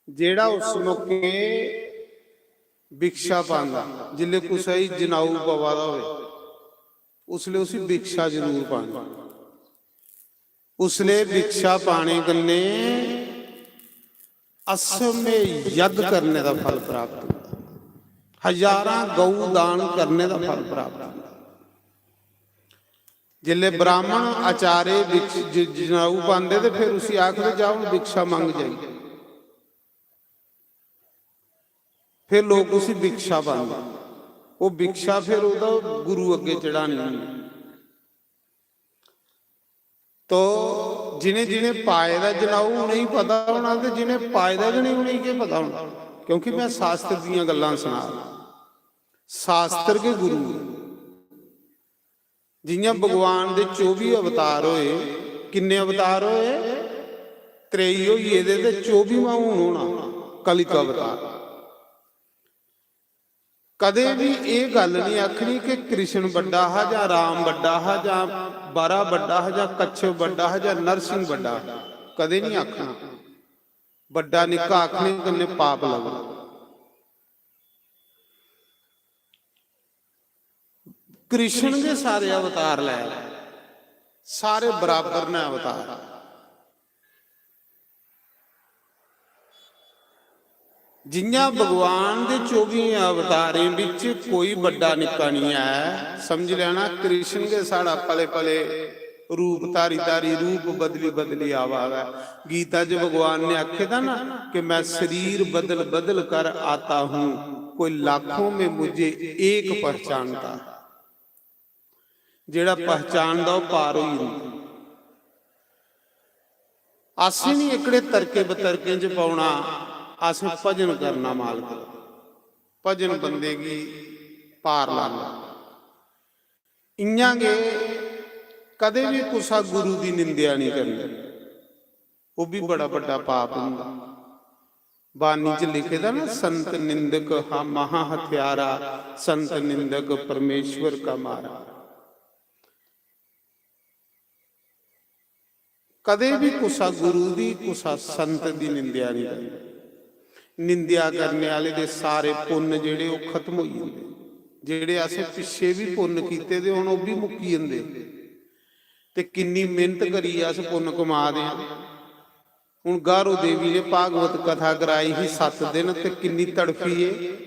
जेह्ड़ा उस मौके भिक्षा पांदा, जिसलै कुसै गी जनाऊ पवा दा होवे, उसलै उसी भिक्षा जरूर पानी। उसलै भिक्षा पाने कन्नै अश्वमेध यज्ञ करने दा फल प्राप्त होंदा, हजारां गौ दान करने दा फल प्राप्त होंदा। जिसलै ब्राह्मण आचार्य भिक्ष-, ज-, जनेऊ पांदे ते फिर उसी आखदे, "जा, हून भिक्षा मंग जाई।" फिर लोक उसी भिक्षा पांदे, ओह् भिक्षा फिर ओह्दा गुरु अग्गें चढ़ानी होंदी। तो जिनें जिनें पाए दा जनेऊ, उनेंगी पता होना, ते जिनें पाए दा गै नेईं, उनेंगी केह् पता होना? क्योंकि मैं शास्त्र दियां गल्लां सना दा। शास्त्र गै गुरु ऐ। जियां भगवान दे चौबी अवतार होए, किन्ने अवतार होए? त्रेई होई गेदे ते चौबीमा हून होना कलियुग अवतार। कदें बी एह् गल्ल निं आखनी कि कृष्ण बड्डा हा जां राम बड्डा हा जां बरा बड्डा हा जां कच्छप बड्डा हा जां नरसिंह बड्डा हा। कदें निं आखना। बड्डा निक्का आखने कन्नै पाप लगदा। कृष्ण गै सारे अवतार लै, सारे बराबर न अवतार। जि'यां भगवान दे चौबियें अवतारें बिच कोई बड्डा निक्का निं ऐ, समझी लैना कृष्ण गै साढ़ा पले पले रूप धारी धारी, रूप बदली बदली आवा दा ऐ। गीता च भगवान ने आखे दा ना कि मैं शरीर बदल बदल कर आता हूं, कोई लाखों में मुझे एक पहचानता है। जेड़ा पहचानदा ओह पार होई जंदा। असें निं एकड़े तर्के बतर्कें च पौना, असें भजन करना मालक दा। भजन बंदे गी पार लांदा। इ'यां गै कदें बी कुसा गुरु दी निंदेआ निं करनी, ओह बी बड़ा बड्डा पाप होंदा। बाणी च लिखे दा ना, संत निंदक हा महा हत्यारा, संत निंदक परमेश्वर का मारा। कदें बी कुसा गुरु दी, कुसा संत दी निंदेआ निं करनी। निंदेआ करने आह्ले दे सारे पुन्न जेह्ड़े, ओह् खत्म होई जंदे। जेह्ड़े असें पिच्छे बी पुन्न कीते दे होन, ओह् बी मुक्की जंदे। ते किन्नी मेह्नत करियै अस पुन्न कमा दे आं। हून गारो देवी ने भागवत कथा कराई ही सत्त दिन, ते किन्नी तड़फी ए।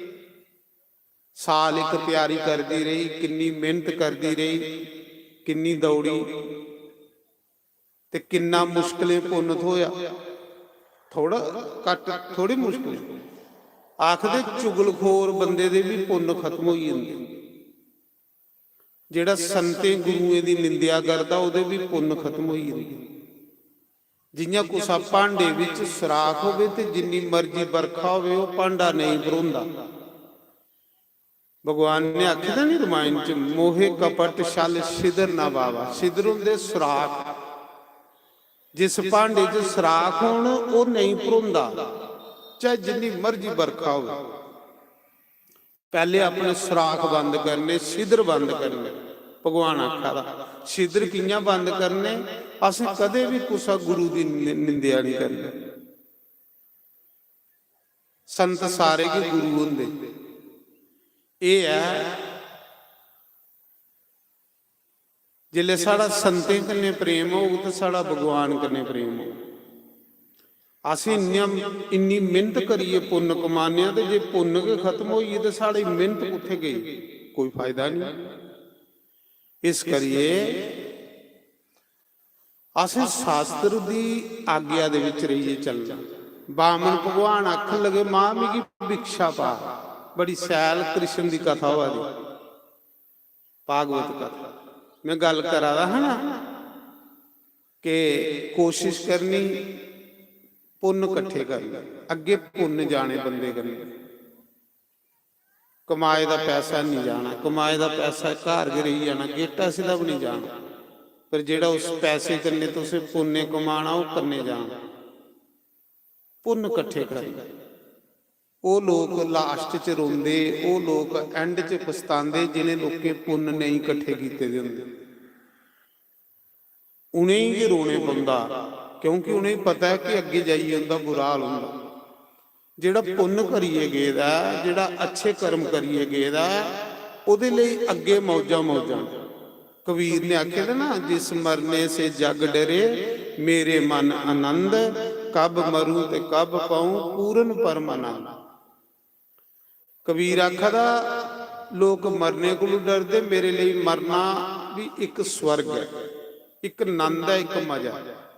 साल इक त्यारी करदी रेही, किन्नी मेह्नत करदी रेही, किन्नी दौड़ी, ते किन्ना मुश्कलें पुन्न थ्होआ। थोड़ा घट्ट थोड़ी मुश्कल। आखदे चुगलखोर बंदे दे बी पुन्न खत्म होई जंदे। जेह्ड़ा संतें गुरुएं दी निंदेआ करदा, ओह्दे बी पुन्न खत्म होई जंदे। जि'यां कुसै भांडे बिच सराख होवे ते जिन्नी मर्जी बरखा होवे, ओह् भांडा नेईं भरोंदा। भगवान ने आखे दा नी रमायण च, "मोहे कपट छल छिद्र न बावा।" छिद्र होंदे सराख। जिस भांडे च सराख होन, ओह् नेईं भरोंदा, चाहे जिन्नी मर्जी बरखा होवे। पैह्ले अपने सराख बंद करने, छिद्र बंद करने। भगवान आखा दा, छिद्र कि'यां बंद करने? असें कदें बी कुसै गुरु दी नि-, निंदेआ निं करनी। संत सारे गै गुरु होंदे। एह् ऐ, जिसलै साढ़ा संतें कन्नै प्रेम होग ते साढ़ा भगवान कन्नै प्रेम होग। अस इन्नियां, इन्नी मेह्नत करियै पुन्न कमाने आं, ते जे पुन्न गै खत्म होई गे ते साढ़ी मेह्नत कुत्थै गेई? कोई फायदा निं। इस करियै असें शास्त्र दी आज्ञा दे विच रेहियै चलना। बामन भगवान आखन लगे, "मां, मिगी भिक्षा पा।" बड़ी शैल कृष्ण दी कथा होआ दी, भागवत कथा। में गल्ल करा दा हा ना कि कोशिश करनी पुन्न कट्ठे करने, अग्गे पुन्न जाने बंदे कन्नै। कमाए दा पैसा निं जाना, कमाए दा पैसा घर गै रेही जाना, गेटा सिद्धा बी निं जाना। पर जेह्ड़ा उस पैसे कन्नै तुसें पुन्न कमाना, ओह् कन्नै जाना। पुन्न कट्ठे करना। ओह् लोक last च रोंदे, ओह् लोक end च पछतांदे, जिनें लोकें पुन्न नेईं कट्ठे कीते दे होंदे। उ'नेंगी गै रोने पौंदा, क्योंकि उ'नेंगी पता ऐ कि अग्गें जाइयै उं'दा बुरा हाल होंदा। जेह्ड़ा पुन्न करियै गेदा ऐ, जेह्ड़ा अच्छे कर्म करियै गेदा ऐ, ओह्दे लेई अग्गें मौजां मौजां न। कबीर ने आखे दा ना, "जिस मरने से जग डरे, मेरे मन आनंद, कब मरूं ते कब पाऊं पूर्ण परम आनंद।" कबीर आखा दा, "लोक मरने कोलू डरदे, मेरे लेई मरना भी इक स्वर्ग ऐ, इक नंद ऐ, इक मजा ऐ।"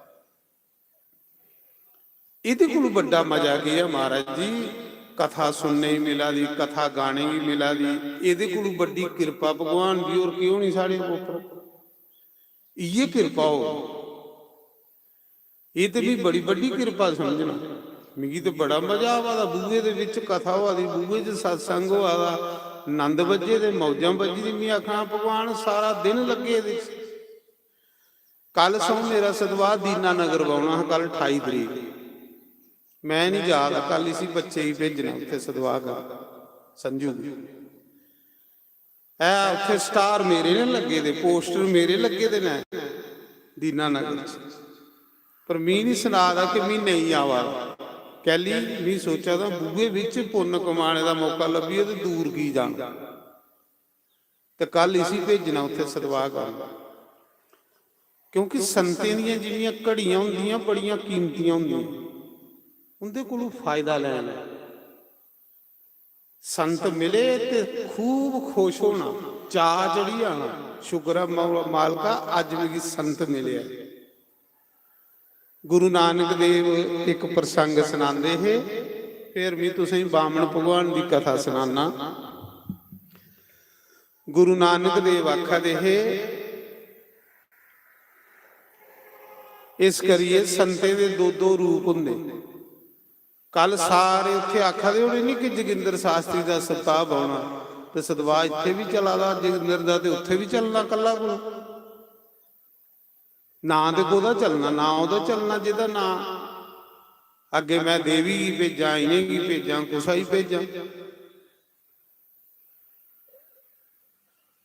एह्दे कोलू बड्डा मजा केह् ऐ महाराज जी? कथा सुनने गी मिला दी, कथा गाने गी मिला दी, एह्दे कोलू बड्डी किरपा भगवान दी होर केह् होनी साढ़े उप्पर? इ'यै किरपा हो। एह् ते भी बड़ी बड्डी किरपा समझना। मिगी ते बड़ा मजा आवा दा, बूहे दे बिच कथा होआ दी, बूहे च सत्संग होआ दा, नंद बज्जे दे, मौजां बज्जी दी। में आखना, "भगवान, सारा दिन लग्गे दे।" कल सौं मेरा सदवाह दीना नगर बौना हा, कल अठाई तरीक। मैं नहीं जा दा, कल इसी बच्चे गी भेजना उत्थे सदवाह कर संजू गी। ऐ उत्थे स्टार मेरे ने लग्गे दे, पोस्टर मेरे लग्गे दे ने दीना नगर च, पर मी नहीं सना दा कि मी नहीं आवा दा। कैली? मी सोचा दा बूहे बिच पुन्न कमाने दा मौका लब्भी ते दूर की जाना। ते कल इसी भेजना उत्थे सदवाह करन, क्योंकि संतें दियां जेह्ड़ियां घड़ियां होंदियां, बड़ियां कीमतियां होंदियां, उंदे कोलों फायदा लैना। संत मिले ते खूब खुश होना, चाऽ चढ़ी जाना, "शुक्र ऐ मौ-, मालका, अज्ज मिगी संत मिलेआ।" गुरु नानक देव इक प्रसंग सनांदे हे, फिर मी तुसेंगी बामन भगवान दी कथा सनाना। गुरु नानक देव आखा दे हे, इस करियै संतें दे दो दो रूप होंदे। कल सारे उत्थे आखा दे होने नी कि जोगिंदर शास्त्री दा सप्ताह बौना, ते सतवाह इत्थे भी चला दा जोगिंदर दा, ते उत्थे भी चलना कल्ला कोल। नां ते कोदा चलना, नां ओदा चलना जेदा नां अग्गे मैं देवी गी भेजां, इ'नेंगी भेजां, कुसा गी भेजां।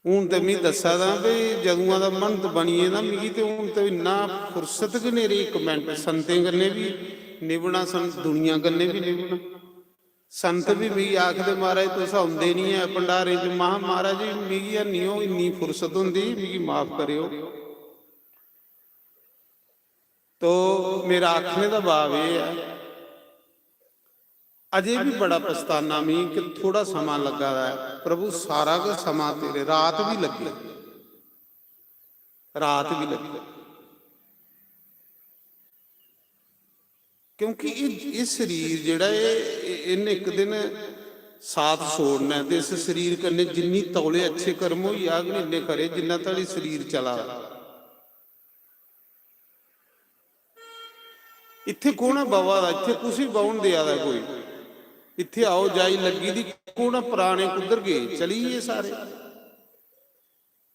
हून ते मी दस्सा दा भई जदुआं दा महंत बनियै ना, मिगी ते हून ते इन्ना फुर्सत गै नेईं रेही। इक मिंट संतें कन्नै बी निभना, सं-, दुनिया कन्नै बी निभना। संत बी मिगी आखदे, "महाराज, तुस औंदे निं ऐ भंडारें च।" महां, "महाराज जी, मिगी हैनी ओह् इन्नी फुर्सत होंदी, मिगी माफ करेओ।" तो मेरा आखने दा भाव एह् ऐ, अजें बी बड़ा पछताना मी कि थोड़ा समां लग्गा दा ऐ। प्रभु, सारा गै समां तेरे, रात बी लग्गे, रात बी लग्गे, क्योंकि एह्, एह् शरीर जेह्ड़ा ऐ, एह्, इन्न इक दिन साथ छोड़ना ऐ, ते इस शरीर कन्नै जिन्नी तौले अच्छे कर्म होई जाग, इन्ने खरे, जिन्ना धोड़ी शरीर चला दा। इत्थे कौन ऐ बवा दा? इत्थे कुसी बौहन देआ दा कोई? इत्थे आओ जाई लग्गी दी, कौन ऐ? पराने कुद्धर गे? चली गे सारे।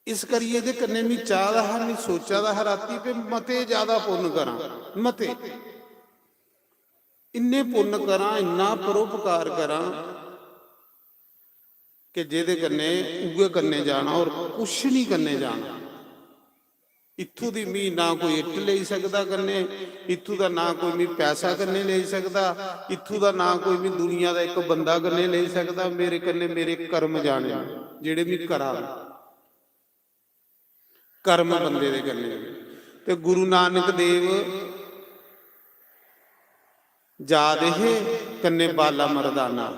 इस करियै एह्दे कन्नै मी चाह् दा हा, मी सोचा दा हा राती पे मते ज्यादा पुन्न करां, मते, इन्ने पुन्न करां, इन्ना परोपकार करां कि जेह्दे कन्नै उ'ऐ कन्नै जाना और कुछ निं कन्नै जाना। इत्थूं दी मी ना कोई इट्ट लेई सकदा कन्नै, इत्थूं दा ना कोई मी पैसा कन्नै लेई सकदा, इत्थूं दा ना कोई मी दुनिया दा इक बंदा कन्नै लेई सकदा। मेरे कन्नै मेरे कर्म जाने न, जेह्ड़े मी करा दा। कर्म बंदे दे कन्नै। ते गुरु नानक देव जा दे हे कन्नै बाला मर्दाना।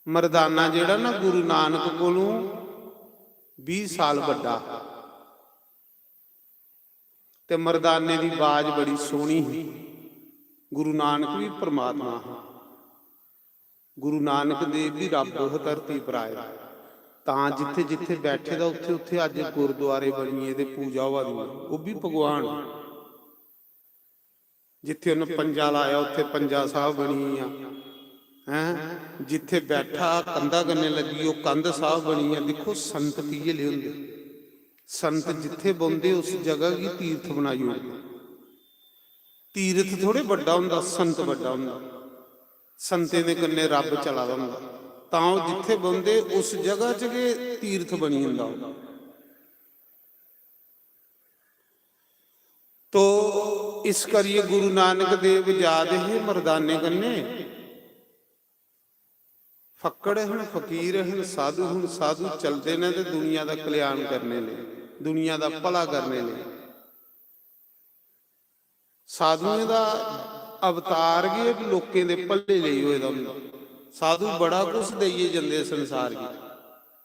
मर्दाना जेह्ड़ा ना गुरु नानक कोलू बीह साल बड्डा हा। ते मर्दाने दी बाज बड़ी सोहनी ही। गुरु नानक भी परमात्मा हा। गुरु नानक देव भी रब्ब ह धरती पर आए। तां जित्थे जित्थे बैठे दा उत्थे उत्थे अज्ज गुरुद्वारे बनिए ते पूजा होआ दी ऐ, ओह् भी भगवान ऐ। जित्थे उन्हें पंजा लाया उत्थे पंजा साहब बनी गेआ, हैं? जित्थे बैठा कंधा कन्ने लगी ओह् कंध साहब बनी गेआ। दिक्खो संत किये ले होंदे। संत जित्थे बौंदे उस जगह गी तीर्थ बनाई ओड़दे। तीर्थ थोड़े बड्डा होंदा, संत बड्डा होंदा। संतें दे कन्नै रब्ब चला दा होंदा, तां ओह् जित्थे बौंदे उस जगह च गै तीर्थ बनी जंदा ओह्। तो इस करियै गुरु नानक देव जा दे हे मर्दाने कन्नै। फक्कड़ हन, फकीर हन, साधु हन। साधु चलदे न ते दुनिया दा कल्याण करने लेई, दुनिया दा भला करने लेई। साधुएं दा अवतार गै लोकें दे भले लेई होए दा होंदा। साधु बड़ा कुछ देइयै जंदे संसार गी,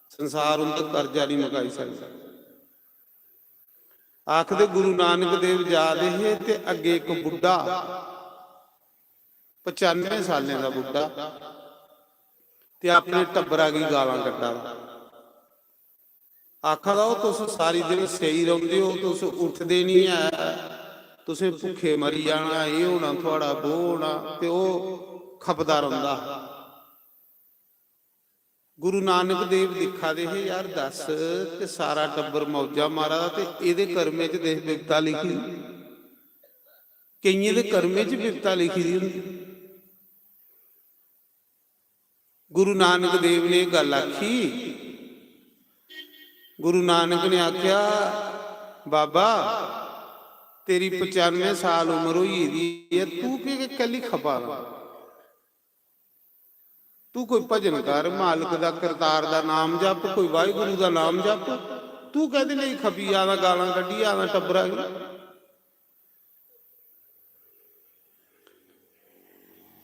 संसार उं'दा कर्जा निं मकाई सकदा। आखदे गुरु नानक देव जा दे हे ते अग्गे इक बुड्ढा, पचानवे सालें दा बुड्ढा, ते अपने टब्बरा गी गालां कड्ढा दा। आखा दा, "ओह् तुस सारी दिन सेई रौंह्दे ओ, तुस उठदे निं ऐ, तुसें भुक्खे मरी जाना, एह् होना थुआढ़ा, बो होना।" ते ओह् खपदा रौंह्दा हा। गुरु नानक देव दिक्खा दे हे, "यार दस, ते सारा टब्बर मौजा मारा दा, ते एह्दे कर्में च देख बिपता लिखी दी।" केइयें दे कर्में च बिपता लिखी दी होंदी। गुरु नानक देव ने एह् गल्ल आखी। गुरु नानक ने आखेआ, "बाबा, तेरी पचानुए साल उम्र होई गेदी ऐ, तू केह्, केह् कैल्ली खपा दा? तू कोई भजन कर, मालक दा, करतार दा नाम जप, कोई वाहिगुरु दा नाम जप। तू कैह्दे लेई खपी जा दा, गालां कड्ढी जा दा टब्बरा गी?"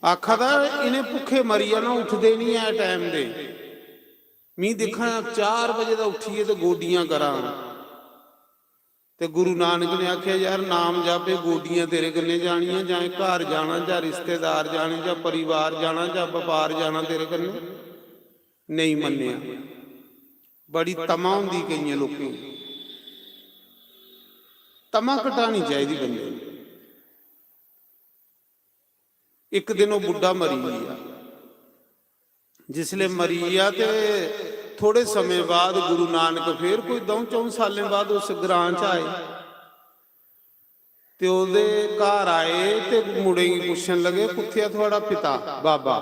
आखा दा, "इ'नें भुक्खे मरी जाना, उठदे निं ऐ टैम दे। मी दिक्खां, चार बजे दा उट्ठियै ते गोड्डियां करां।" ते गुरु नानक ने आखेआ, "यार, नाम जप, एह् गोड्डियां तेरे कन्नै जानियां, जां एह् घर जाना, जां रिश्तेदार जाने, जां परिवार जाना, जां बपार जाना तेरे कन्नै?" नेईं मन्नेआ। बड़ी तमा होंदी केइयें लोकें गी। तमा घटानी चाहिदी बंदे गी। इक दिन ओह् बुड्ढा मरी गेआ। जिसलै मरी गेआ ते थोड़े समें बाद गुरु नानक फेर कोई द'ऊं च'ऊं सालें बाद उस ग्रां च आए। ते ओह्दे घर आए ते मुड़े गी पुच्छन लगे, "कुत्थै ऐ थुआढ़ा पिता, बाबा?"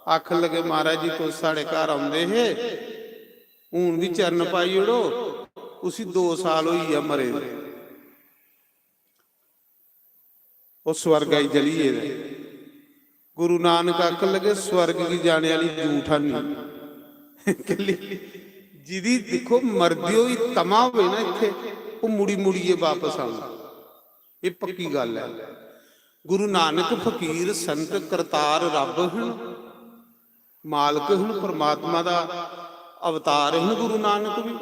आखन लगे, "महाराज जी, तुस साढ़े घर औंदे हे, हून बी चरण पाई ओड़ो, उसी दो साल होई गेआ मरे दे, ओह् स्वर्ग आई चली गेदे।" गुरु नानक आखन लगे, "स्वर्ग गी जाने आह्ली जूठ हानी।" जिदी दिक्खो, मरदी होई तमा होवे ना इत्थै, ओह् मुड़ी मुड़ियै बापस आंदा। एह् पक्की गल्ल ऐ। गुरु नानक फकीर, संत, करतार रब हन, मालक हन, परमात्मा दा अवतार हन गुरु नानक भी।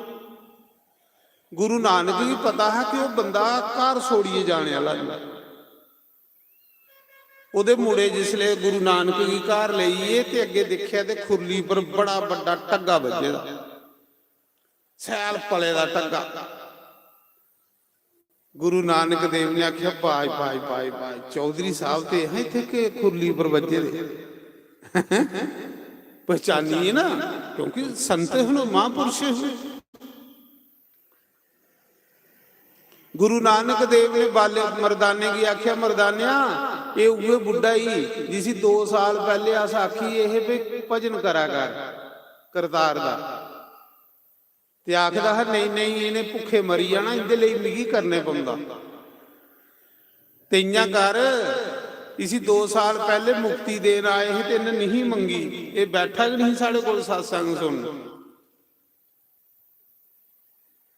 गुरु नानक गी पता हा कि ओह् बंदा घर छोड़ियै जाने आह्ला नेईं। ओह्दे मुड़े जिसलै गुरु नानक गी घर लेई गे ते अग्गें दिक्खेआ ते खुरली पर बड़ा बड्डा ढग्गा बज्झे दा, शैल पले दा ढग्गा। गुरु नानक देव ने आखेआ, "बाज, बाज, बाज, बाज, चौधरी साहब ते हैं इत्थै के खुरली पर बज्झे दे?" पहचानिए ना, क्योंकि संत हन, महापुरुष हन। गुरु नानक देव ने बाले मर्दाने गी आखेआ, "मर्दानेआ, एह् उ'ऐ बुड्ढा ई जिसी दो साल पैह्ले अस आखी गे हे भई भजन करा कर करतार दा।" ते आखदा हा, "नेईं, नेईं, इ'नें भुक्खे मरी जाना, इं'दे लेई मिगी करने पौंदा। ते इ'यां कर, इसी दो साल पैह्ले मुक्ति देन आए हे ते इ'नें निही मंगी, एह् बैठा गै निही साढ़े कोल सत्संग सुनन।"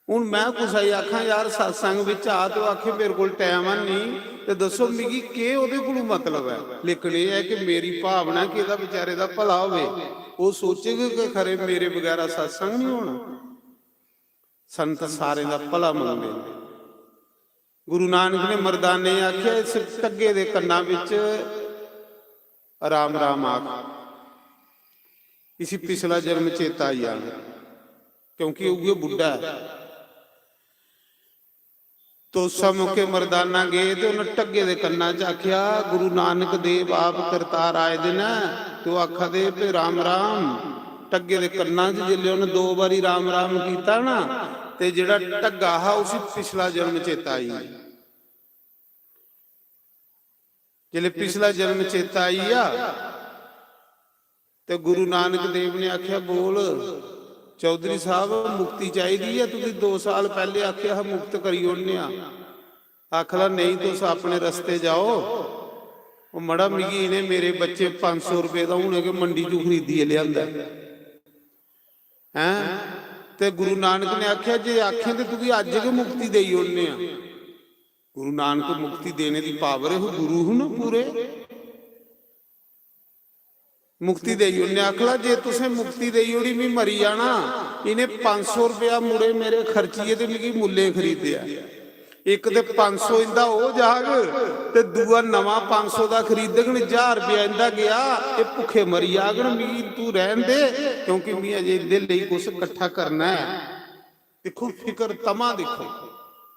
हून में कुसै गी आखां, "यार, सत्संग बिच आ," ते ओह् आखे, "मेरे कोल टैम है निं, ते दस्सो मिगी केह् ओह्दे कोलू मतलब ऐ?" लेकिन एह् ऐ कि मेरी भावना कि एह्दा बेचारे दा भला होवे। ओह् सोचग कि खरे मेरे बगैरा सत्संग निं होना। संत सारें दा भला मंगदे न। गुरु नानक ने मर्दाने गी आखेआ, "इस ढग्गे दे कन्ना बिच राम राम आख, इसी पिछला जन्म चेता आई जाना, क्योंकि उ'ऐ बुड्ढा ऐ।" तो उस्सै मौके मर्दाना गे ते उ'नें ढग्गे दे कन्ना च आखेआ, "गुरु नानक देव आप करतार आए दे न।" ते ओह् आखा दे, "भई राम राम।" ढग्गे दे कन्ना च जिसलै उ'नें दो बारी राम राम कीता ना, ते जेह्ड़ा ढग्गा हा उसी पिछला जन्म चेता आई गेआ। जिसलै पिछला जन्म चेता आई गेआ, ते गुरु नानक देव ने आखेआ, "बोल चौधरी साहब, मुक्ति चाहिदी ऐ? तुगी दो साल पैह्ले आखेआ हा मुक्त करी ओड़ने आं।" आखदा, "नेईं, तुस अपने रस्ते जाओ।" ओह् मड़ा, मिगी इ'नें मेरे बच्चे पंज सौ रपेऽ दा हुनै गै मंडी चों खरीदियै लेआंदा ऐ। हैं? ते गुरु नानक ने आखेआ, "जे आखें ते तुगी अज्ज गै मुक्ति देई ओड़ने आं।" गुरु नानक मुक्ति देने दी पावर है, गुरु हून पूरे। मुक्ति देई ओड़ने। आखला, "जे तुसें मुक्ति देई ओड़ी, मी मरी जाना।" इ'नें पंज सौ रपेआ मुड़े मेरे खर्चियै ते मिगी मुल्लें खरीदेआ। इक ते पंज सौ इं'दा ओह् जाग, ते दूआ नमां पंज सौ दा खरीदगन, ज्हार रपेआ इं'दा गेआ, एह् भुक्खे मरी जागन। "मिगी तूं रैह्न दे, क्योंकि मी अजें इं'दे लेई कुछ कट्ठा करना ऐ।" दिक्खो फिकर, तमा दिक्खो,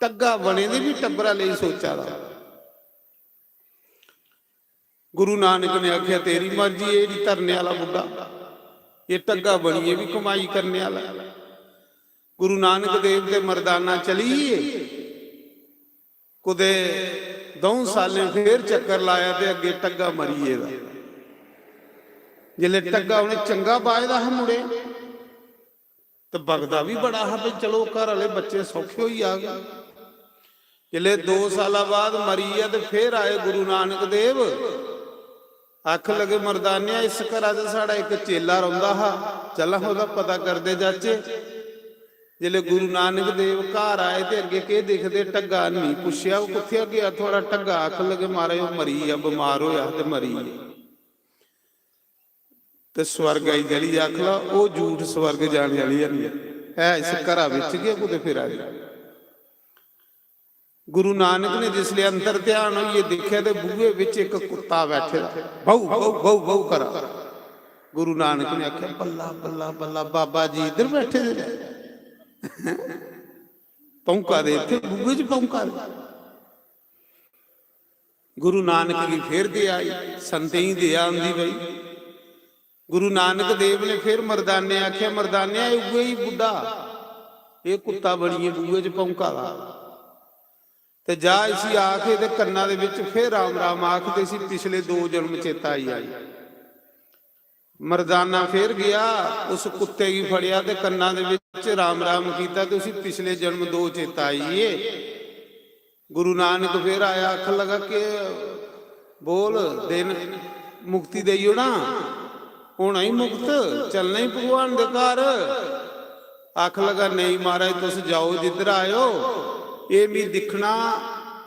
ढग्गा बने दे बी टब्बरा लेई सोचा दा। गुरु नानक ने आखेआ, "तेरी मर्जी, एह् निं धरने आह्ला बुड्ढा, एह् ढग्गा बनियै बी कमाई करने आह्ला। गुरु नानक देव ते मर्दाना चली गे। कुतै द'ऊं सालें फेर चक्कर लाया ते अग्गें ढग्गा मरी गेदा। जिसलै ढग्गा उ'नें चंगा बाहे दा हा मुड़े, ते बगदा बी बड़ा हा भई चलो घर आह्ले बच्चे सौखे होई जाग। जिसलै दो साला बाद मरी गेआ ते फेर आए गुरु नानक देव, आखन लगे, "मर्दानेआ, इस घरा च साढ़ा इक चेला रौंह्दा हा, चल हां ओह्दा पता करदे जाचै।" जिसलै गुरु नानक देव घर आए ते अग्गें केह् दिखदे, ढग्गा, नेईं पुच्छेआ, "ओह् कुत्थें गेआ थुआढ़ा ढग्गा?" आखन लगे, "महाराज, ओह् मरी गेआ, बमार होएआ हा ते मरी गेआ।" ते स्वर्ग आई चली आखला, ओह् झूठ, स्वर्ग जाने आह्ली है नहीं, है इस घरा बिच गै कुतै फिरा दी। गुरु नानक ने जिसले अंतर ध्यान होइयै दिक्खेआ ते बूहे बिच इक कुत्ता बैठे दा, "बहू, बहू, बहू, बहू" करा। गुरु नानक ने आखेआ, "बल्ला, बल्ला, बल्ला, बाबा जी इधर बैठे दे, भौंका दे इत्थै बूहे च भौंका दे।" गुरु नानक गी फिर दया आई, संतें गी दया आंदी पई। गुरु नानक देव ने फिर मर्दाने आखेआ, "मर्दाने, एह् उ'ऐ ही बुड्ढा, एह् कुत्ता बनियै बूहे च भौंका दा। ते जा इसी आख, एह्दे कन्ना दे बिच फिर राम राम आख, ते इसी पिछले दो जन्म चेता आई जाए।" मर्दाना फिर गया, उस कुत्ते गी फड़ेआ ते कन्ना दे बिच राम राम कीता ते उसी पिछले जन्म दो चेता आई गे। गुरु नानक फिर आया, आखन लगा, "के बोल, देन मुक्ति देई ओड़ां, होना ही मुक्त, चलना ही भगवान दे घर।" आखन लगा, "नेईं महाराज, तुस जाओ जिद्धर आए ओ, एह् मी दिक्खना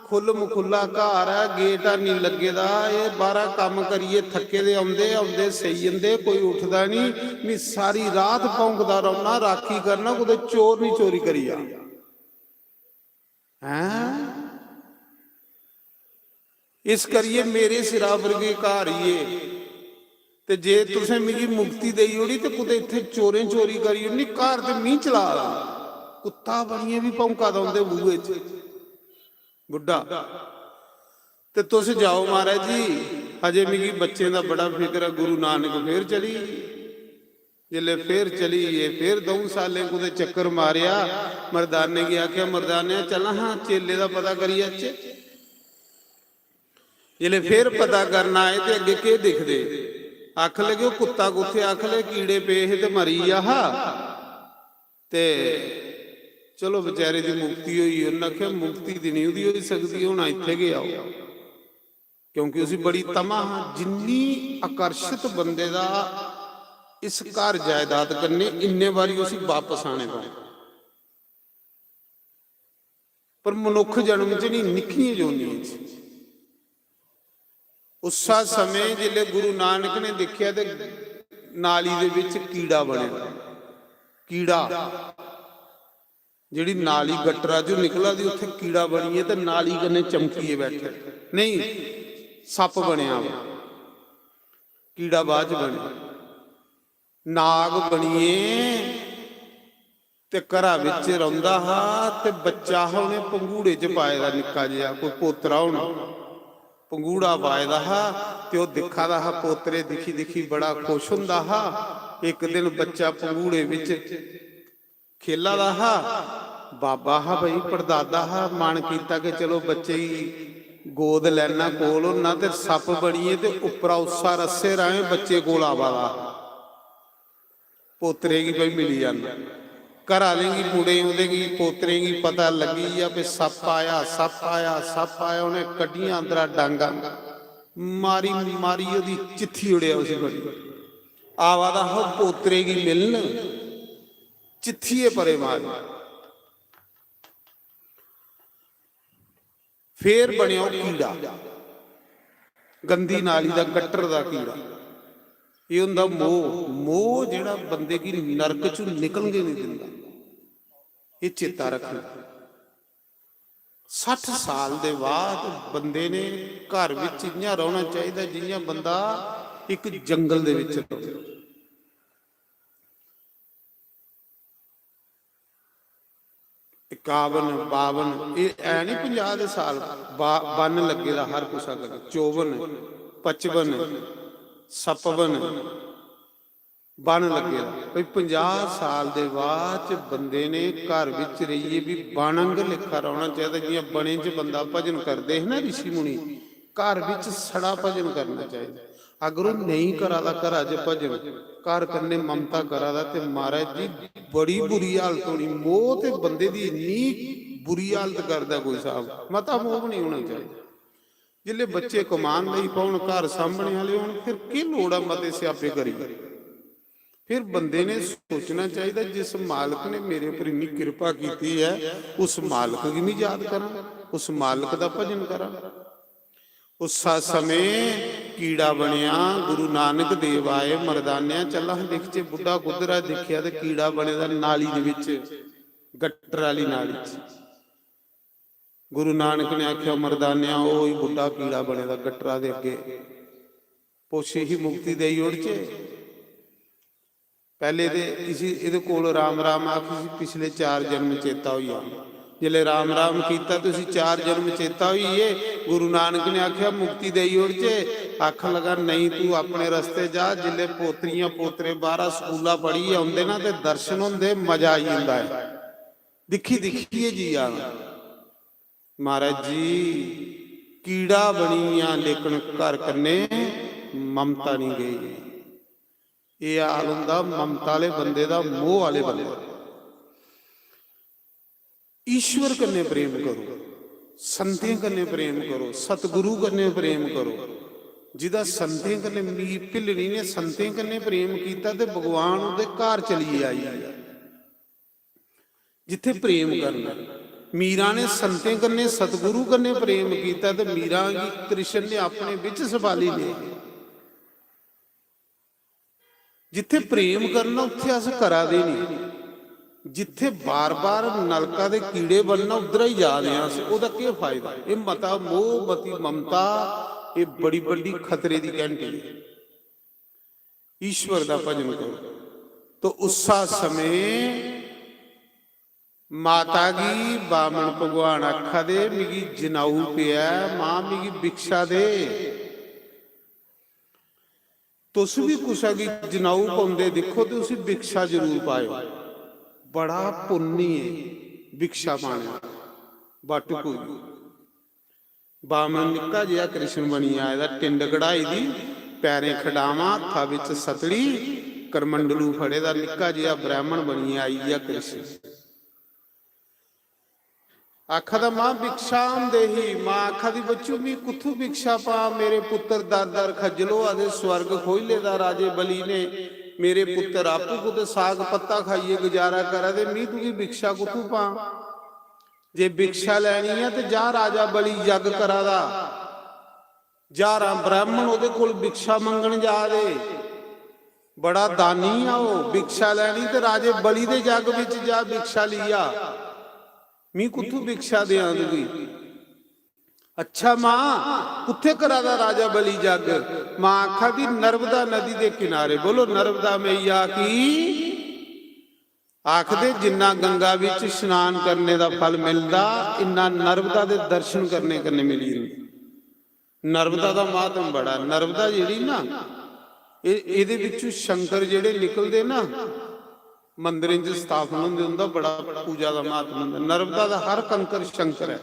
खु'ल्ल मखु'ल्ला घर ऐ, गेट हैनी लग्गे दा, एह् बाह्रा कम्म करियै थक्के दे औंदे, औंदे सेई जंदे, कोई उठदा निं, मी सारी रात भौंकदा रौह्ना, राक्खी करना, कुतै चोर निं चोरी करी जा।" हैं? इस करियै मेरे सिरा पर गै घर ही ऐ। ते जे तुसें मिगी मुक्ति देई ओड़ी ते कुतै इत्थै चोरें चोरी करी ओड़नी, घर ते मी चला दा। कुत्ता बनियै बी भौंका दा उं'दे बूहे च बुड्ढा। "ते तुस जाओ महाराज जी, अजें मिगी बच्चें दा बड़ा फिकर ऐ।" गुरु नानक फिर चली गे। जिसलै फिर चली गे, फिर द'ऊं सालें कुतै चक्कर मारेआ, मर्दाने गी आखेआ, "मर्दाने, चल हां, चेले दा पता करी आचै।" जिसलै फिर पता करन आए ते अग्गें केह् दिखदे? आखन लगे, "ओह् कुत्ता कुत्थै?" आखन लगे, "कीड़े पे हे ते मरी गेआ हा, ते चलो बेचारे दी मुक्ति होई।" उन्नै आखेआ, "मुक्ति दी निं ओह्दी होई सकदी, हून इत्थै गै आओ।" क्योंकि उसी बड़ी तमा हा, जिन्नी आकर्षित बंदे दा इस घर जायदाद कन्नै, इन्ने बारी उसी बापस आने पौना। पर मनुक्ख जन्म च नहीं, निक्कियें जोनियें च। उस्सा समें जिसलै गुरु नानक ने दिक्खेआ ते नाली दे बिच कीड़ा बने दा। कीड़ा, जेह्ड़ी नाली गट्टरा चों निकला दी, उत्थै कीड़ा बनियै ते नाली कन्नै चमकियै बैठे। नेईं, सप्प बनेआ ओह्। कीड़ा बाद च बनेआ। नाग बनियै ते घरा बिच रौंह्दा हा ते बच्चा हा, उ'नें पंघूड़े च पाए दा निक्का जेहा, कोई पोतरा होना, पंघूड़ा पाए दा हा। ते ओह् दिक्खा दा हा, पोतरे दिक्खी दिक्खी बड़ा खुश होंदा हा। इक दिन बच्चा पंघूड़े बिच खेला दा हा, बाबा हा भाई, पड़दादा हा, मन कीता कि चलो बच्चे गी गोद लैना, कोल होना, ते सप्प बनियै ते उप्परा उस्सा रस्से राहें बच्चे कोल आवा दा हा। पोतरे गी भाई मिली जाना। घर आह्लें गी, मुड़ें ओह्दे गी, पोतरें गी पता लग्गी गेआ भाई सप्प आया, सप्प आया, सप्प आया। उ'नें कड्ढियां अंदरा डांगां, मारी मारी ओह्दी चित्थी ओड़ेआ उसी बड़ी। आवा दा हा पोतरे गी मिलन, चित्थियै परे मारी। फेर बनेआ ओह् कीड़ा, गंदी नाली दा, गटर दा कीड़ा। एह् होंदा मोह। मोह जेह्ड़ा बंदे गी नरक चों निकलन गै निं दिंदा। एह् चेता रक्खना। सट्ठ साल दे बाद बंदे ने घर बिच इ'यां रौह्ना चाहिदा जि'यां बंदा इक जंगल दे बिच रौह्। इक्यावन, बावन, एह् ऐ निं पंजाह् दे साल, बा-, बन्न लग्गे दा हर कुसै कन्नै, चौवन, पचपन, सप्पन, बन लग्गे दा। भाई, पंजाह साल दे बाद च बंदे ने घर बिच रेहियै बी बन आंगर लेखा रौह्ना चाहिदा। जि'यां बनें च बंदा भजन करदे हे ना रिशी मुनि, घर बिच सड़ा भजन करना चाहिदा। अगर ओह् नेईं करा दा घरा च भजन, घर कन्नै ममता करा दा, ते महाराज जी, बड़ी बुरी हालत होनी। मोह ते बंदे दी इन्नी बुरी हालत करदा कोई साहब, मता मोह बी नहीं होना चाहिदा। जिसले बच्चे कमान लगी पौन, घर सांभने आह्ले होन, फिर केह् लोड़ ऐ मते स्यापे करियै? फिर बंदे ने सोचना चाहिदा, जिस मालक ने मेरे पर इन्नी किरपा कीती ऐ, उस मालक गी मी याद करां, उस मालक दा भजन करां। उस्सा समें कीड़ा बनेआ, गुरु नानक देव आए, मर्दानेआ, चल अस दिखचै बुड्ढा कुद्धर ऐ। दिक्खेआ ते कीड़ा बने दा नाली दे बिच, गटर आह्ली नाली च। गुरु नानक ने आखेआ, मर्दानेआ, ओह् ही बुड्ढा कीड़ा बने दा गटरा दे अग्गे, पुच्छी ही मुक्ति देई ओड़चै। पैह्ले ते इसी, एह्दे कोल राम राम आख, इसी पिछले चार जन्म चेता होई जान। जिसलै राम राम कीता ते उसी चार जन्म चेता होई गे। गुरु नानक ने आखेआ, मुक्ति देई ओड़चै। आखन लगा, नेईं, तू अपने रस्ते जा। जिसलै पोतरियां पोतरे बाह्रा स्कूला पढ़ियै औंदे ना ते दर्शन होंदे, मजा आई जंदा ऐ। दिक्खी दिक्खियै जी आना। महाराज जी, कीड़ा बनी गेआ, लेकिन घर कन्नै ममता नहीं गई। एह् हाल होंदा ममता आह्ले बंदे दा, मोह आह्ले बंदे दा। ईश्वर कन्नै प्रेम करो, संतें कन्नै प्रेम करो, सतगुरु कन्नै प्रेम करो। जिदा संतें कन्नै, मी-, भिल्लनी ने संतें कन्नै प्रेम कीता ते भगवान ओह्दे घर चलियै आई गेआ। जित्थै प्रेम करना, मीरा ने संतें कन्नै, सतगुरु कन्नै प्रेम कीता ते मीरा गी कृष्ण ने अपने बिच सपाली लेआ। जित्थै प्रेम करना, उत्थै अस करा दे नहीं। जित्थै बार-बार नलका दे कीड़े बनना, उद्धरा ही जा दे आं अस। ओह्दा केह् फायदा? एह् मता मोह, मती ममता, एह् बड़ी बड्डी खतरे दी घंटी ऐ। ईश्वर दा भजन करो। तो उस्सा समें माता गी बामन भगवान आखा दे, "मिगी जनाऊ पेआ ऐ, मां, मिगी भिक्षा दे।" तुस बी कुसै गी जनाऊ पौंदे दिक्खो ते उसी भिक्षा जरूर पाएओ। बड़ा पुन्न ऐ भिक्षा पाने दा। बट कोई बामन निक्का जेहा कृष्ण बनियै आए दा, टिंड कढ़ाई दी, पैरें खडामां, हत्था बिच सतड़ी, करमंडलू फड़े दा, निक्का जेहा ब्राह्मण बनियै आई गेआ कृष्ण। आखा दा, "मां, भिक्षा होंदे ही।" मां आखा दी, "बच्चू, मी कुत्थू भिक्षा पां? मेरे पुत्तर दर दर खज्जल होआ दे, स्वर्ग खोई लेदा राजे बलि ने, मेरे पुत्तर आपूं कुतै साग पत्ता खाइयै गुजारा करा दे, मी तुगी भिक्षा कुत्थू पां? जे भिक्षा लैनी ऐ ते जा, राजा बलि जग करा दा, ज्हारां ब्राह्मण ओह्दे कोल भिक्षा मंगन जा दे, बड़ा दानी आ ओह्, भिक्षा लैनी ते राजे बलि दे जग बिच जा, भिक्षा लेई आ, मी कुत्थू भिक्षा देआं तुगी?" "अच्छा मां, कुत्थै करा दा राजा बलि जग?" मां आखा दी, "नर्मदा नदी दे किनारे।" बोलो, नर्मदा मैया की। आखदे, जिन्ना गंगा बिच स्नान करने दा फल मिलदा, इन्ना नर्मदा दे दर्शन करने कन्नै मिली जंदा। नर्मदा दा महात्म बड़ा। नर्मदा जेह्ड़ी ना, एह्, एह्दे बिच्चों शंकर जेह्ड़े निकलदे ना, मंदरें च स्थापन होंदे, उं'दा बड़ा पूजा दा महात्म होंदा। नर्मदा दा हर कंकर शंकर ऐ।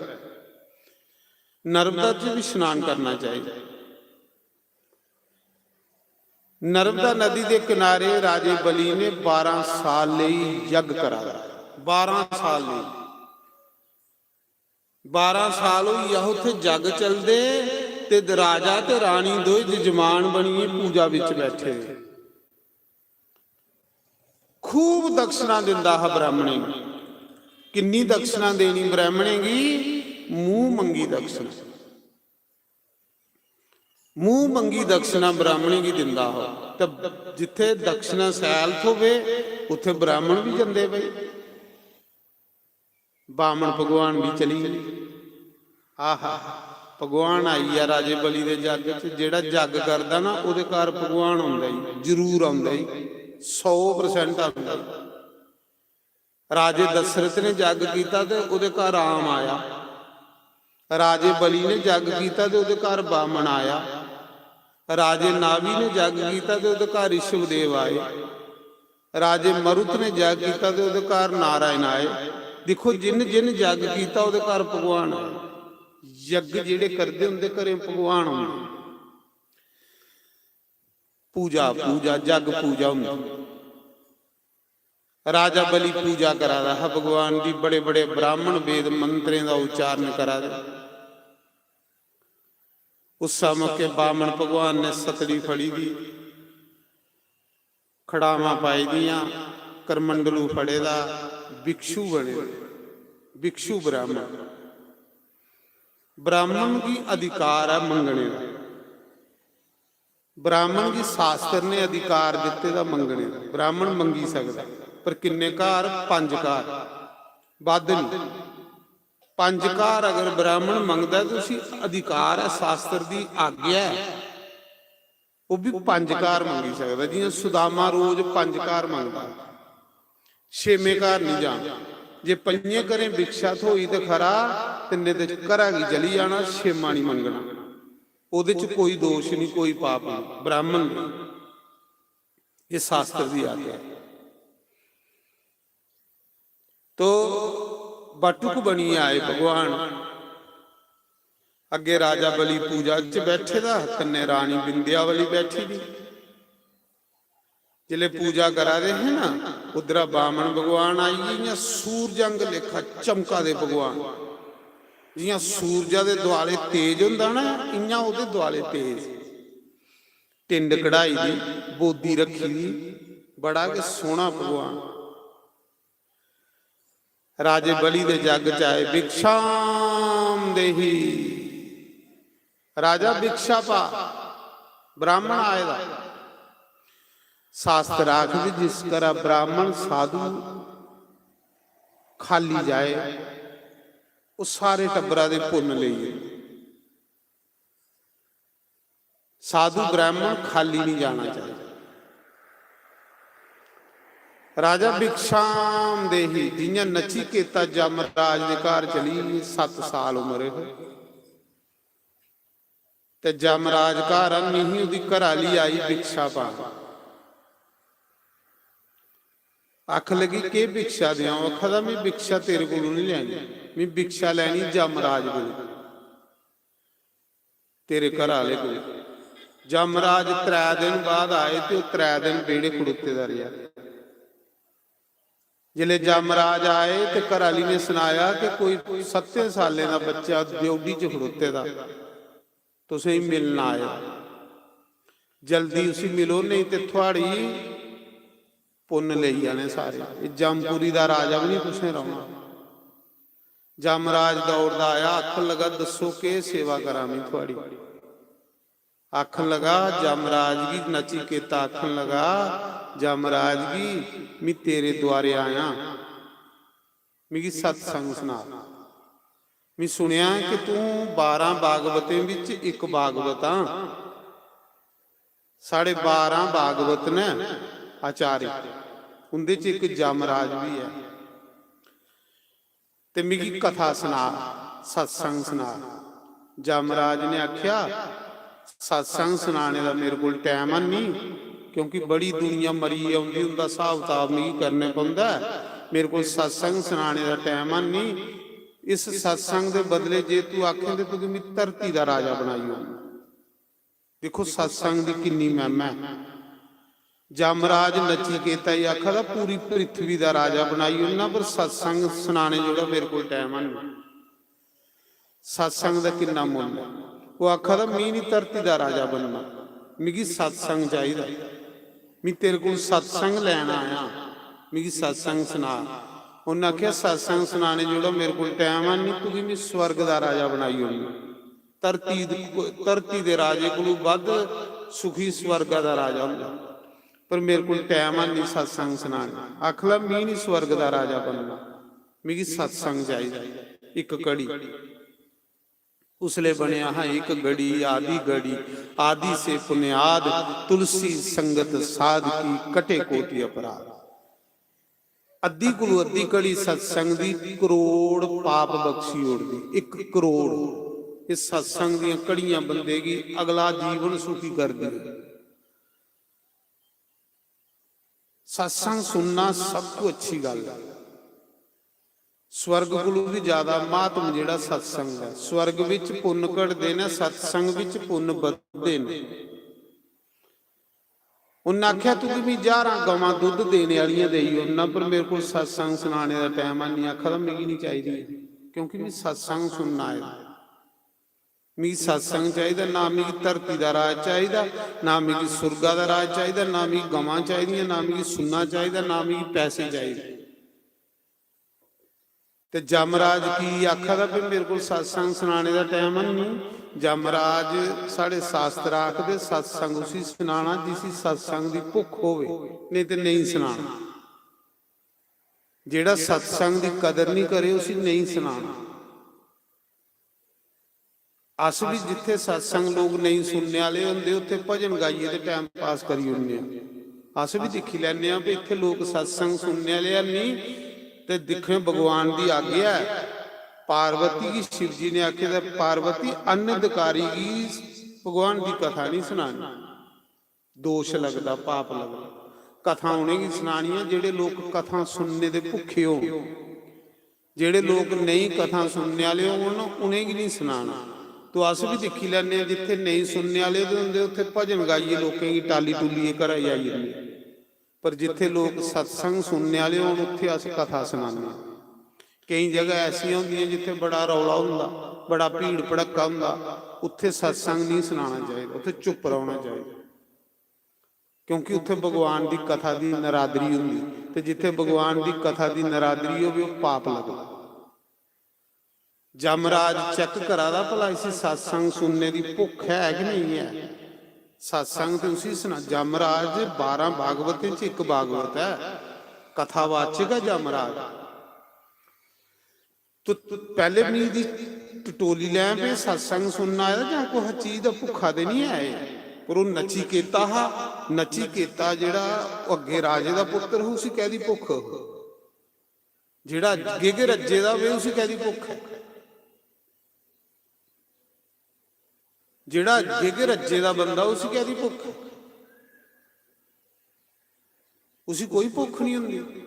नर्मदा च बी स्नान करना चाहिदा। नर्मदा नदी दे किनारे राजे बलि ने बारां साल लेई यज्ञ करा दा। बारां साल लेई, बारां साल होई गेआ उत्थै जग चलदे, ते राजा ते रानी दोए जजमान बनियै पूजा बिच बैठे दे। खूब दक्षिणा दिंदा हा ब्राह्मणें गी। किन्नी दक्षिणा देनी ब्राह्मणें गी? मूंह मंगी दक्षिणा। मूंह मंगी दक्षिणा ब्राह्मणें गी दिंदा हा। ते जित्थै दक्षिणा शैल थ्होवे, उत्थै ब्राह्मण बी जंदे भाई। बामन भगवान बी चली गे। आहा, भगवान आई गेआ राजे बलि दे जग च। जेह्ड़ा जग करदा ना, ओह्दे घर भगवान औंदा ही, जरूर औंदा ही, सौ percent औंदा ही। राजे दशरथ ने जग कीता ते ओह्दे घर राम आया। राजे बलि ने जग कीता ते ओह्दे घर बामन आया। राजे नाभि ने जग कीता ते ओह्दे घर ऋषभदेव आए। राजे मरुत ने जग कीता ते ओह्दे घर नारायण आए। दिक्खो, जिन जिन जग कीता, ओह्दे घर भगवान आए। यज्ञ जेह्ड़े करदे, उं'दे घरें भगवान होंदे। पूजा, पूजा, जग पूजा होंदी। राजा बलि पूजा करा दा हा भगवान दी, बड़े बड़े ब्राह्मण वेद मंत्रें दा उच्चारण करा दे। उस मौके बामन भगवान ने सतड़ी फड़ी दी, खड़ावां पाई दियां, करमंडलू फड़े दा, भिक्षु बने दे, भिक्षु ब्राह्मण। ब्राह्मण गी अधिकार ऐ मंगने दा। ब्राह्मण गी शास्त्र ने अधिकार दित्ते दा मंगने दा। ब्राह्मण मंगी सकदा, पर किन्ने घर? पंज घर, बद्ध नहीं। पंज घर अगर ब्राह्मण मंगदा ऐ, ते उसी अधिकार ऐ, शास्त्र दी आज्ञा ऐ, ओह् बी पंज घर मंगी सकदा। जियां सुदामा रोज पंज घर मंगदा, छेमें घर नहीं जाना। जे पंजे घरें भिक्षा थ्होई ते खरा, ते नेईं ते घरा गी चली जाना, छेमा नहीं मंगना। ओह्दे च कोई दोष नहीं, कोई पाप नहीं, ब्राह्मण नहीं। ये शास्त्र दी आज्ञा ऐ। तो बटुक बनियै आए भगवान। अग्गे राजा बलि पूजा च बैठे दा, कन्नै रानी बिंदियावली बैठी दी। जिसलै पूजा करा दे हे ना, उद्धरा बामन भगवान आई गे, इ'यां सूरज आंगर लेखा चमका दे भगवान। जि'यां सूरजा दे दुआले तेज होंदा ना, इ'यां ओह्दे दुआले तेज। टिंड कढ़ाई दी, बोदी रखी दी, बड़ा गै सोहना भगवान। राजे बलि दे जग च आए, "भिक्षाम देही।" राजा, भिक्षा पा, ब्राह्मण आए दा। शास्त्र आखदे, जिस घरा ब्राह्मण साधु खाली जाए, ओह् सारे टब्बरा दे पुन्न लेई जंदे। साधु ब्राह्मण खाली नहीं जाना चाहिए। राजा, भिक्षाम देही, जियां नचिकेता जमराज दे घर चली, सत्त साल उम्र ही, ते जमराज घर आनी ही, ओह्दी घरा आह्ली आई भिक्षा पान। आखन लगी, "केह् भिक्षा देआं?" आखा दा, "में भिक्षा तेरे कोलों नहीं लैनी, में भिक्षा लैनी जमराज कोल।" तेरे घर आह्ले कोल। जमराज त्रै दिन बाद आए ते ओह् त्रै दिन बेह्ड़े खड़ोते दा रेहा। जिसलै जमराज आए ते घर आह्ली ने सनाया कि कोई सत्तें सालें दा बच्चा द्योड़ी च खड़ोते दा, तुसेंगी मिलना आया, जल्दी उसी मिलो, नेईं ते थुआढ़ी पुन्न लेई जाने सारे। एह् जमपुरी दा राजा बी निं तुसें रौह्ना। जमराज दौड़दा आया, आखन लगा, "दस्सो, केह् सेवा करां में थुआढ़ी?" आखन लगा, जमराज गी, नचिकेता आखन लगा, "जमराज गी, "में तेरे द्वारे आया, मिगी सत्संग सना। में सुनेआ कि तूं बारां भागवतें बिच इक भागवत आं। साढ़े बारां भागवत न आचार्य, उं'दे च इक जमराज बी ऐ। ते मिगी कथा सना, सत्संग सना।" जमराज ने आखेआ, "सत्संग सनाने दा मेरे कोल टैम है नहीं, क्योंकि बड़ी दुनिया मरी औंदी, उं'दा स्हाब कताब मिगी करने पौंदा ऐ। मेरे कोल सत्संग सनाने दा टैम है नहीं। इस सत्संग दे बदले जे तू आखें ते तुगी में धरती दा राजा बनाई ओड़ना।" दिक्खो, सत्संग दी किन्नी महिमा ऐ। जमराज नचिकेता गी आखा दा, "पूरी पृथ्वी दा राजा बनाई ओड़ना, पर सत्संग सनाने जोड़ा मेरे कोल टैम है नहीं।" सत्संग दा किन्ना मुल्ल ऐ। ओह् आखा दा, "मी निं धरती दा राजा बनना, मिगी सत्संग चाहिदा। मी तेरे कोल सत्संग लैन आया, मिगी सत्संग सना।" उन्नै आखेआ, "सत्संग सनाने जोड़ा मेरे कोल टैम है नहीं, तुगी मी स्वर्ग दा राजा बनाई ओड़ना।" धरती, धरती दे राजे कोलू बद्ध सुखी स्वर्गा दा राजा होंदा, पर मेरे कोल टैम है नहीं सत्संग सनाने। आखला, "मी नहीं स्वर्ग दा राजा बनना, मिगी सत्संग चाहिदा।" इक घड़ी उसले बनया हा, इक घड़ी, आदि घड़ी, आदि से पुण्याद, तुलसी संगत साध की, कटे कोटि अपराध। अद्धी कोलू अद्धी घड़ी सत्संग दी करोड़ पाप बख्शी ओड़दी, इक करोड़। इस सत्संग दियां घड़ियां बंदे गी अगला जीवन सुखी करदी। सत्संग सुनना सब तू अच्छी गल्ल ऐ। स्वर्ग कोलू भी ज्यादा महात्म जेह्ड़ा सत्संग ऐ। स्वर्ग विच पुन्न घटदे न, सत्संग विच पुन्न बधदे न। उन्नै आखेआ, "तुगी मी ज्हारां गवां दुद्ध देने आह्लियां देई ओड़ना, पर मेरे कोल सत्संग सनाने दा टैम है निं।" आखा दा, "मिगी निं चाहिदी, क्योंकि मी सत्संग सुनना आए दा।" मिगी सत्संग चाहिदा, ना मिगी धरती दा राज चाहिदा, ना मिगी सुर्गा दा राज चाहिदा, ना मिगी गवां चाहिदियां, ना मिगी सुन्ना चाहिदा, ना मिगी पैसे चाहिदे। ते जमराज की आखा दा भी मेरे कोल सत्संग सनाने दा टैम है नहीं? जमराज साढ़े शास्त्र आखदे सत्संग उसी सनाना जिसी सत्संग दी भुख होवे, नहीं ते नहीं सनाना। जेड़ा सत्संग दी कदर नहीं करे उसी नहीं सनाना। अस भी जिथे सत्संग लोग नहीं सुनने आले होंदे, उत्थे भजन गाइए ते time pass करी ओड़ने आं। अस भी दिक्खी लैने आं भी इत्थे लोग सत्संग सुनने आले है नहीं, ते दिक्खने भगवान दी आज्ञा है। पार्वती गी शिव जी ने आखे दा, "पार्वती, अन्न अधिकारी गी भगवान दी कथा नहीं सुनानी।" दोष लगदा, पाप लगदा। कथा उ'नेंगी सनानियां जेह्ड़े लोक कथा सुनने दे भुक्खे होन, जेह्ड़े लोक नेईं कथा सुनने आह्ले होन, उ'नेंगी निं सनाना। तो अस बी दिक्खी लैन्ने आं, जित्थै नेईं सुनने आह्ले होंदे, उत्थै भजन गाइयै लोकें गी टाली टुल्लियै घरा गी आई जन्ने। पर जित्थै लोक सत्संग सुनने आह्ले होन, उत्थै अस कथा सनान्ने आं। केईं जगह ऐसियां होंदियां जित्थै बड़ा रौला होंदा, बड़ा भीड़ भड़क्का होंदा, उत्थै सत्संग निं सनाना चाहिदा, उत्थै चुप्प रौह्ना चाहिदा। क्योंकि उत्थै भगवान दी कथा दी नरादरी होंदी, ते जित्थै भगवान दी कथा दी नरादरी होवे, ओह् पाप लगदा। जमराज check करा दा, भला इसी सत्संग सुनने दी भुक्ख है कि नेईं ऐ? सत्संग ते उसी सना-, जमराज बारां भागवतें च इक भागवत ऐ, कथावाचक ऐ जमराज। तो पैह्ले मिगी दी टटोली लैं, भी सत्संग सुनना आए दा जां कुसै चीज दा भुक्खा ते निं ऐ एह्। पर ओह् नचिकेता हा, नचिकेता जेह्ड़ा ओह् अग्गें राजे दा पुत्तर हा, उसी कैह्दी भुक्ख? जेह्ड़ा अग्गें गै रज्जे दा होवे, उसी कैह्दी भुक्ख ऐ? जेह्ड़ा अग्गें गै रज्जे दा बंदा, उसी कैह्दी भुक्ख ऐ? उसी कोई भुक्ख निं होंदी।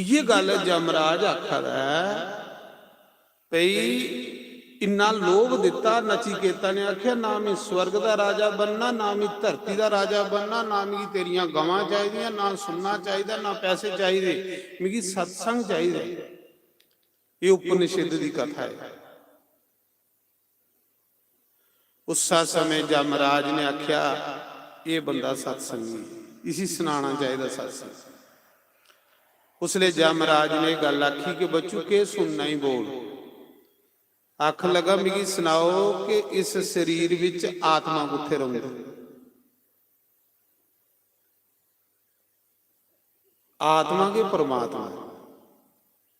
इ'यै गल्ल जमराज आखा दा ऐ, भई इन्ना लोभ दित्ता नचिकेता ने, आखेआ, "ना मी स्वर्ग दा राजा बनना, ना मी धरती दा राजा बनना, ना मिगी तेरियां गवां चाहिदियां, ना सुन्ना चाहिदा, ना पैसे चाहिदे, मिगी सत्संग चाहिदा।" एह् उपनिषद दी कथा ऐ। उस्सै समें जमराज ने आखेआ, "एह् बंदा सत्संगी ऐ, इसी सनाना चाहिदा सत्संग।" उसलै जमराज ने एह् गल्ल आखी कि, "बच्चू, केह् सुनना ई बोल।" आखन लगा, "मिगी सनाओ कि इस शरीर विच आत्मा कुत्थै रौंह्दी?" आत्मा गै परमात्मा ऐ।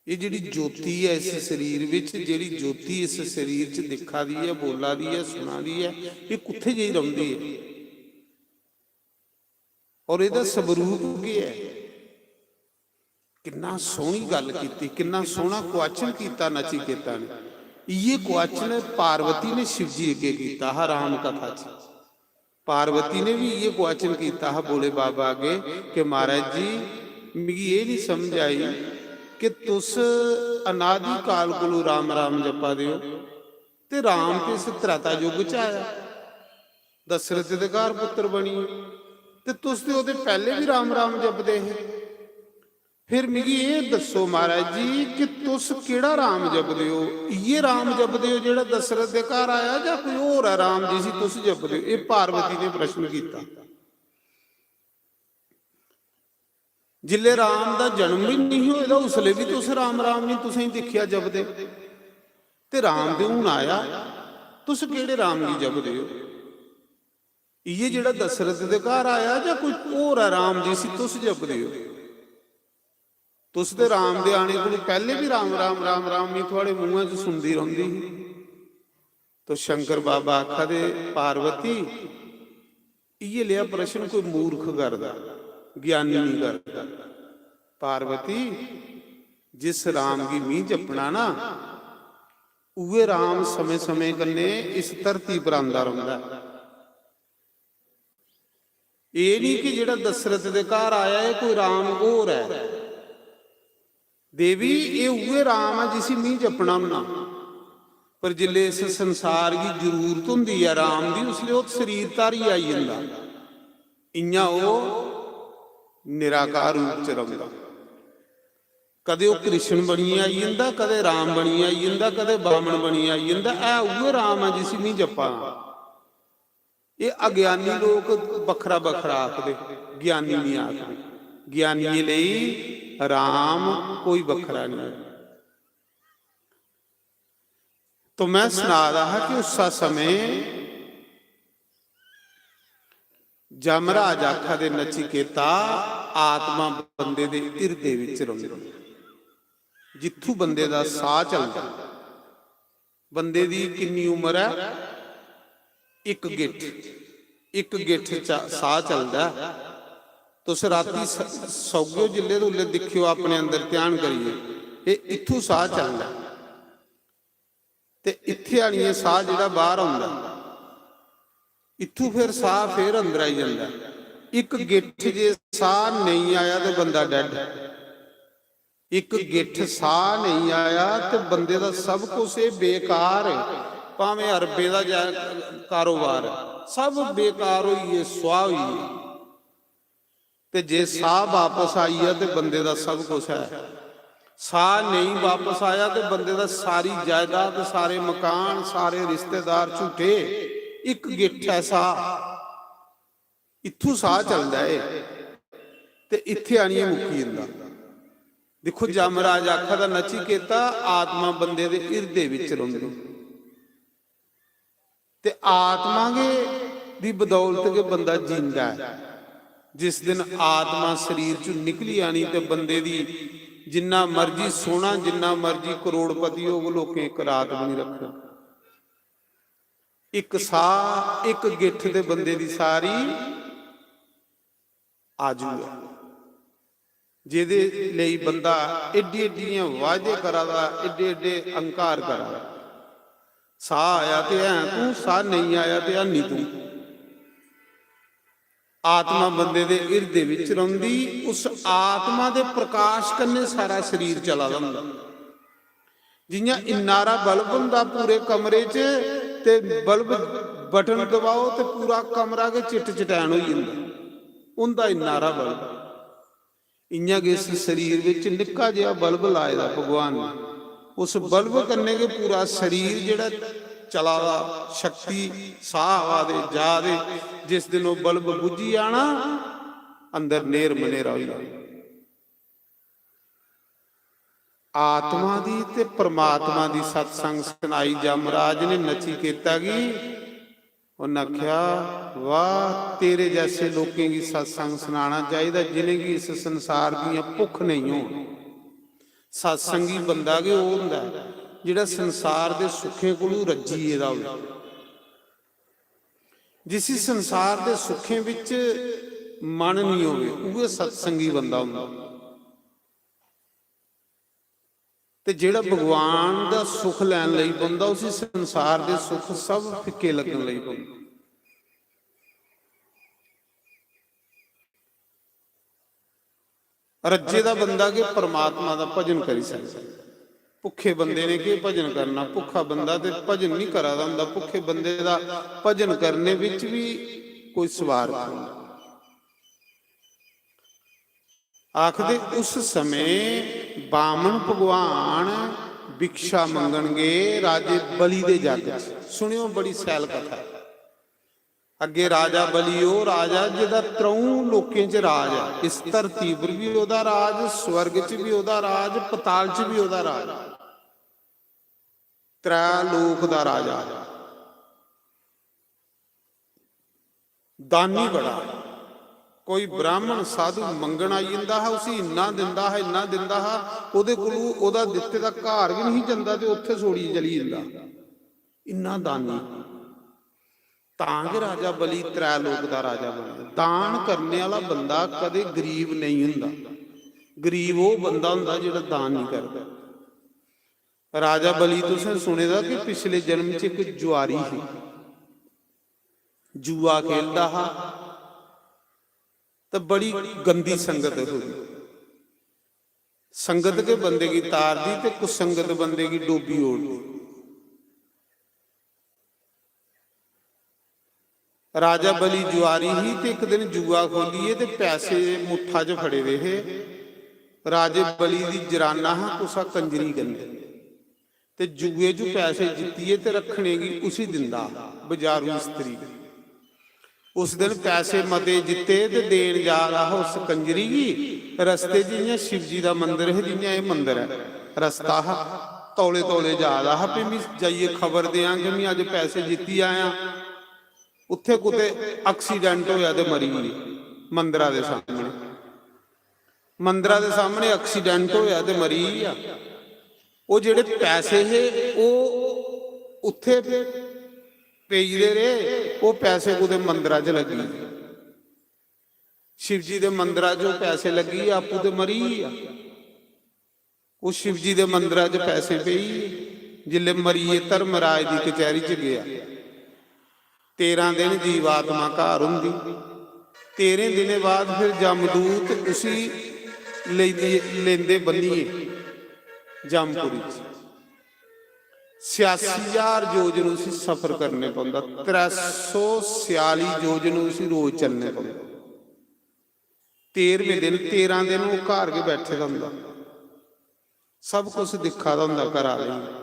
एह् जेह्ड़ी ज्योति ऐ इस शरीर विच, जेह्ड़ी ज्योति इस शरीर च दिक्खा दी ऐ, बोला दी ऐ, सुना दी ऐ, एह् कुत्थै जाई रौंह्दी ऐ? और एह्दा स्वरूप केह् ऐ? किन्ना सोह्नी गल्ल कीती, किन्ना सोह्ना क्वेश्चन कीता नचिकेता ने। इ'यै क्वेश्चन पार्वती ने शिव जी अग्गें कीता हा राम कथा च। पार्वती ने भी इ'यै क्वेश्चन कीता हा भोले बाबा अग्गें कि, "महाराज जी, मिगी एह् निं समझ आई कि तुस अनादि काल कोलू राम राम जप्पा दे ओ, ते राम ते इस त्रेता युग च आया, दशरथ दे घर पुत्तर बनियै, ते तुस ते ओह्दे पैह्ले बी राम राम जपदे हे। फिर मिगी एह् दस्सो महाराज जी कि तुस केह्ड़ा राम जपदे ओ? इ'यै राम जपदे ओ जेह्ड़ा दशरथ दे घर आया, जां कोई होर ऐ राम जिसी तुस जपदे ओ?" एह् पार्वती ने प्रश्न कीता। जिसलै राम दा जन्म बी नेईं होए दा, उसलै बी तुस राम राम निं तुसेंगी दिक्खेआ जपदे। ते राम ते हून आया, तुस केह्ड़े राम गी जपदे ओ? इ'यै जेह्ड़ा दशरथ दे घर आया, जां कोई होर ऐ राम जिसी तुस जपदे ओ? तुस ते राम दे आने कोलू पैह्ले बी राम, राम, राम, राम मी थुआढ़े मुंहै च सुनदी रौंह्दी ही। तो शंकर बाबा आखा दे, "पार्वती, इ'यै लेआ प्रश्न कोई मूर्ख करदा, ज्ञानी निं करदा। पार्वती, जिस राम गी मी जपना ना, उ'ऐ राम समें-समें कन्नै इस धरती पर आंदा रौंह्दा ऐ।" एह् निं कि जेह्ड़ा दशरथ दे घर आया, एह् कोई राम होर ऐ। देवी, एह् उ'ऐ राम ऐ जिसी मी जपना होन्ना। पर जिसलै इस संसार गी जरूरत होंदी ऐ राम दी, उसलै ओह् शरीरधारी आई जंदा। इ'यां ओह् निराकार रूप च रौंह्दा। कदें ओह् कृष्ण बनियै आई जंदा, कदें राम बनियै आई जंदा, कदें बामन बनियै आई जंदा। ऐ उ'ऐ राम ऐ जिसी मी जप्पा ना। एह् अज्ञानी लोक बक्खरा बक्खरा आखदे, ज्ञानी निं आखदे। ज्ञानियें लेई राम कोई बक्खरा निं ऐ। तो मैं सना दा हा कि उस समय जमराज आखा दे, "नचिकेता, आत्मा बंदे दे हिरदे विच रौंह्दी ऐ, जित्थू बंदे दा साह् चलदा।" बंदे दी किन्नी उम्र ऐ? इक गिट्ठ, इक गिट्ठ च साह् चलदा ऐ। तुस रातीं स-, सौगेओ जिल्लै, ते उल्लै दिक्खेओ अपने अंदर ध्यान करियै, एह् इत्थू साह् चलदा ऐ। ते इत्थै आनियै साह् जेह्ड़ा बाह्र औंदा, इत्थू फिर साह् फिर अंदर आई जंदा। इक गिट्ठ जे साह् नेईं आया ते बंदा dead। इक गिट्ठ साह् नेईं आया ते बंदे दा सब कुछ एह् बेकार ऐ। भामें अरबें दा जा-, कारोबार ऐ, सब बेकार होई गे, सुआह् होई गे। ते जे साह् बापस आई गेआ ते बंदे दा सब कुछ ऐ। साह् नेईं बापस आया ते बंदे दा सारी जायदाद, सारे मकान, सारे रिश्तेदार झूठे, इक गिट्ठ ऐ साह्, इत्थू साह् चलदा ऐ ते इत्थै आनियै मुक्की जंदा। दिक्खो, जमराज आखा दा, "नचिकेता, आत्मा बंदे दे हिरदे बिच रौंह्दी।" ते आत्मा गै दी बदौलत गै बंदा जींदा ऐ। जिस दिन आत्मा शरीर चों निकली आनी ते बंदे दी जिन्ना मर्जी सोह्ना, जिन्ना मर्जी करोड़पति होग, लोकें इक रात बी निं रक्खना। इक साह्, इक गिट्ठ ते बंदे दी सारी आजू ऐ, जेह्दे लेई बंदा एड्डे एड्डियां वायदे करा दा, एड्डे एड्डे अहंकार करा दा। साह् आया ते है तूं, साह् नेईं आया ते हैनी तूं। आत्मा बंदे दे हिरदे बिच रौंह्दी, उस आत्मा दे प्रकाश कन्नै सारा शरीर चला दा होंदा। जि'यां इन्ना हारा बल्ब होंदा पूरे कमरे च, ते बल्ब बटन दबाओ ते पूरा कमरा गै चिट चटैन होई जंदा, होंदा इन्ना हारा बल्ब। इ'यां गै इस शरीर बिच निक्का जेहा बल्ब लाए दा भगवान ने, उस बल्ब कन्नै गै पूरा शरीर जेह्ड़ा चला दा, शक्ति, साह् आवा दे, जा दे, जिस दिन ओह् बल्ब बुझी जाना, अंदर नेर मनेरा होई जाना। आत्मा दी ते परमात्मा दी सत्संग सनाई जमराज ने नचिकेता गी। उन्नै आखेआ, "वाह, तेरे जैसे लोकें गी सत्संग सनाना चाहिदा, जिनेंगी इस संसार दियां भुक्ख नेईं होन।" सत्संगी बंदा गै ओह् होंदा ऐ, जेह्ड़ा संसार दे सुखें कोलू रज्जी गेदा होवे। जिसी संसार दे सुखें बिच मन निं होवे, उ'ऐ सत्संगी बंदा होंदा। ते जेह्ड़ा भगवान दा सुख लैन लगी पौंदा, उसी संसार दे सुख सब फिक्के लग्गन लगी पौंदे। रज्जे दा बंदा गै परमात्मा दा भजन करी सकदा। भुक्खे बंदे ने केह् भजन करना? भुक्खा बंदा ते भजन निं करा दा होंदा। भुक्खे बंदे दा भजन करने बिच बी कोई स्वार्थ होंदा। आखदे, उस समें बामन भगवान भिक्षा मंगन गे राजे बलि दे जग च। सुनेओ, बड़ी सैल कथा ऐ। अग्गे राजा बलि, ओह् राजा जेह्दा त्र'ऊं लोकें च राज ऐ। इस धरती पर बी ओह्दा राज, स्वर्ग च बी ओह्दा राज, पताल च बी ओह्दा राज। त्रै लोक दा राजा। दानी बड़ा। कोई ब्राह्मण साधु मंगन आई जंदा हा, उसी इन्ना दिंदा हा, इन्ना दिंदा हा, ओह्दे कोलू ओह्दा दित्ते दा घर बी नहीं जंदा ते उत्थे छोड़ियै चली जंदा। इन्ना दानी। तां गै राजा बलि त्रै लोक दा राजा बनदा। दान करने आह्ला बंदा कदें गरीब नेईं होंदा। गरीब ओह् बंदा होंदा जेह्ड़ा दान नहीं करदा। राजा बलि, तुसें सुने दा कि पिछले जन्म च इक जुआरी ही, जुआ खेलदा हा, ते बड़ी गंदी संगत होई। संगत गै बंदे गी तारदी ते कुसंगत बंदे गी डोबी ओड़दी। राजा बलि जुआरी ही ते इक दिन जुआ खोलियै ते पैसे मुट्ठा च फड़े दे हे। राजे बलि दी जराना हा कुसा कंजरी कन्नै, ते जुए च पैसे जित्तियै ते रक्खने गी उसी दिंदा हा, बजारू स्त्री। उस दिन पैसे मते जित्ते ते देन जा रहा हा उस कंजरी गी। रस्ते च इ'यां शिवजी दा मंदर हा, जि'यां एह् मंदर ऐ, रस्ता हा, तौले तौले जा रहा हा, भी मी जाइयै खबर देआं कि मी अज्ज पैसे जित्ती आया। उत्थै कुतै accident होया ते मरी गे मंदरा दे सामने। मंदरा दे सामने accident होया ते मरी गेआ। ओह् जेह्ड़े पैसे हे, ओह् उत्थै पेई गेदे रेह्, ओह् पैसे कुतै मंदरा च लग्गी गे। शिवजी दे मंदरा च ओह् पैसे लग्गी गे, आपूं ते मरी गेआ। ओह् शिवजी दे मंदरा च पैसे पेई गे। जिसलै मरियै धर्मराज दी कचैरी च गेआ, तेरां दिन जीवात्मा घर होंदी। तेरें दिनें बाद फिर जमदूत उसी लेई, लेंदे बन्नियै जमपुरी च। छियासी ज्हार योजन उसी सफर करने पौंदा, त्रै सौ छियाली योजन उसी रोज चलने पौंदा। तेरहवें दिन, तेरां दिन ओह् घर गै बैठे दा होंदा, सब कुछ दिक्खा दा होंदा घरा आह्लें गी।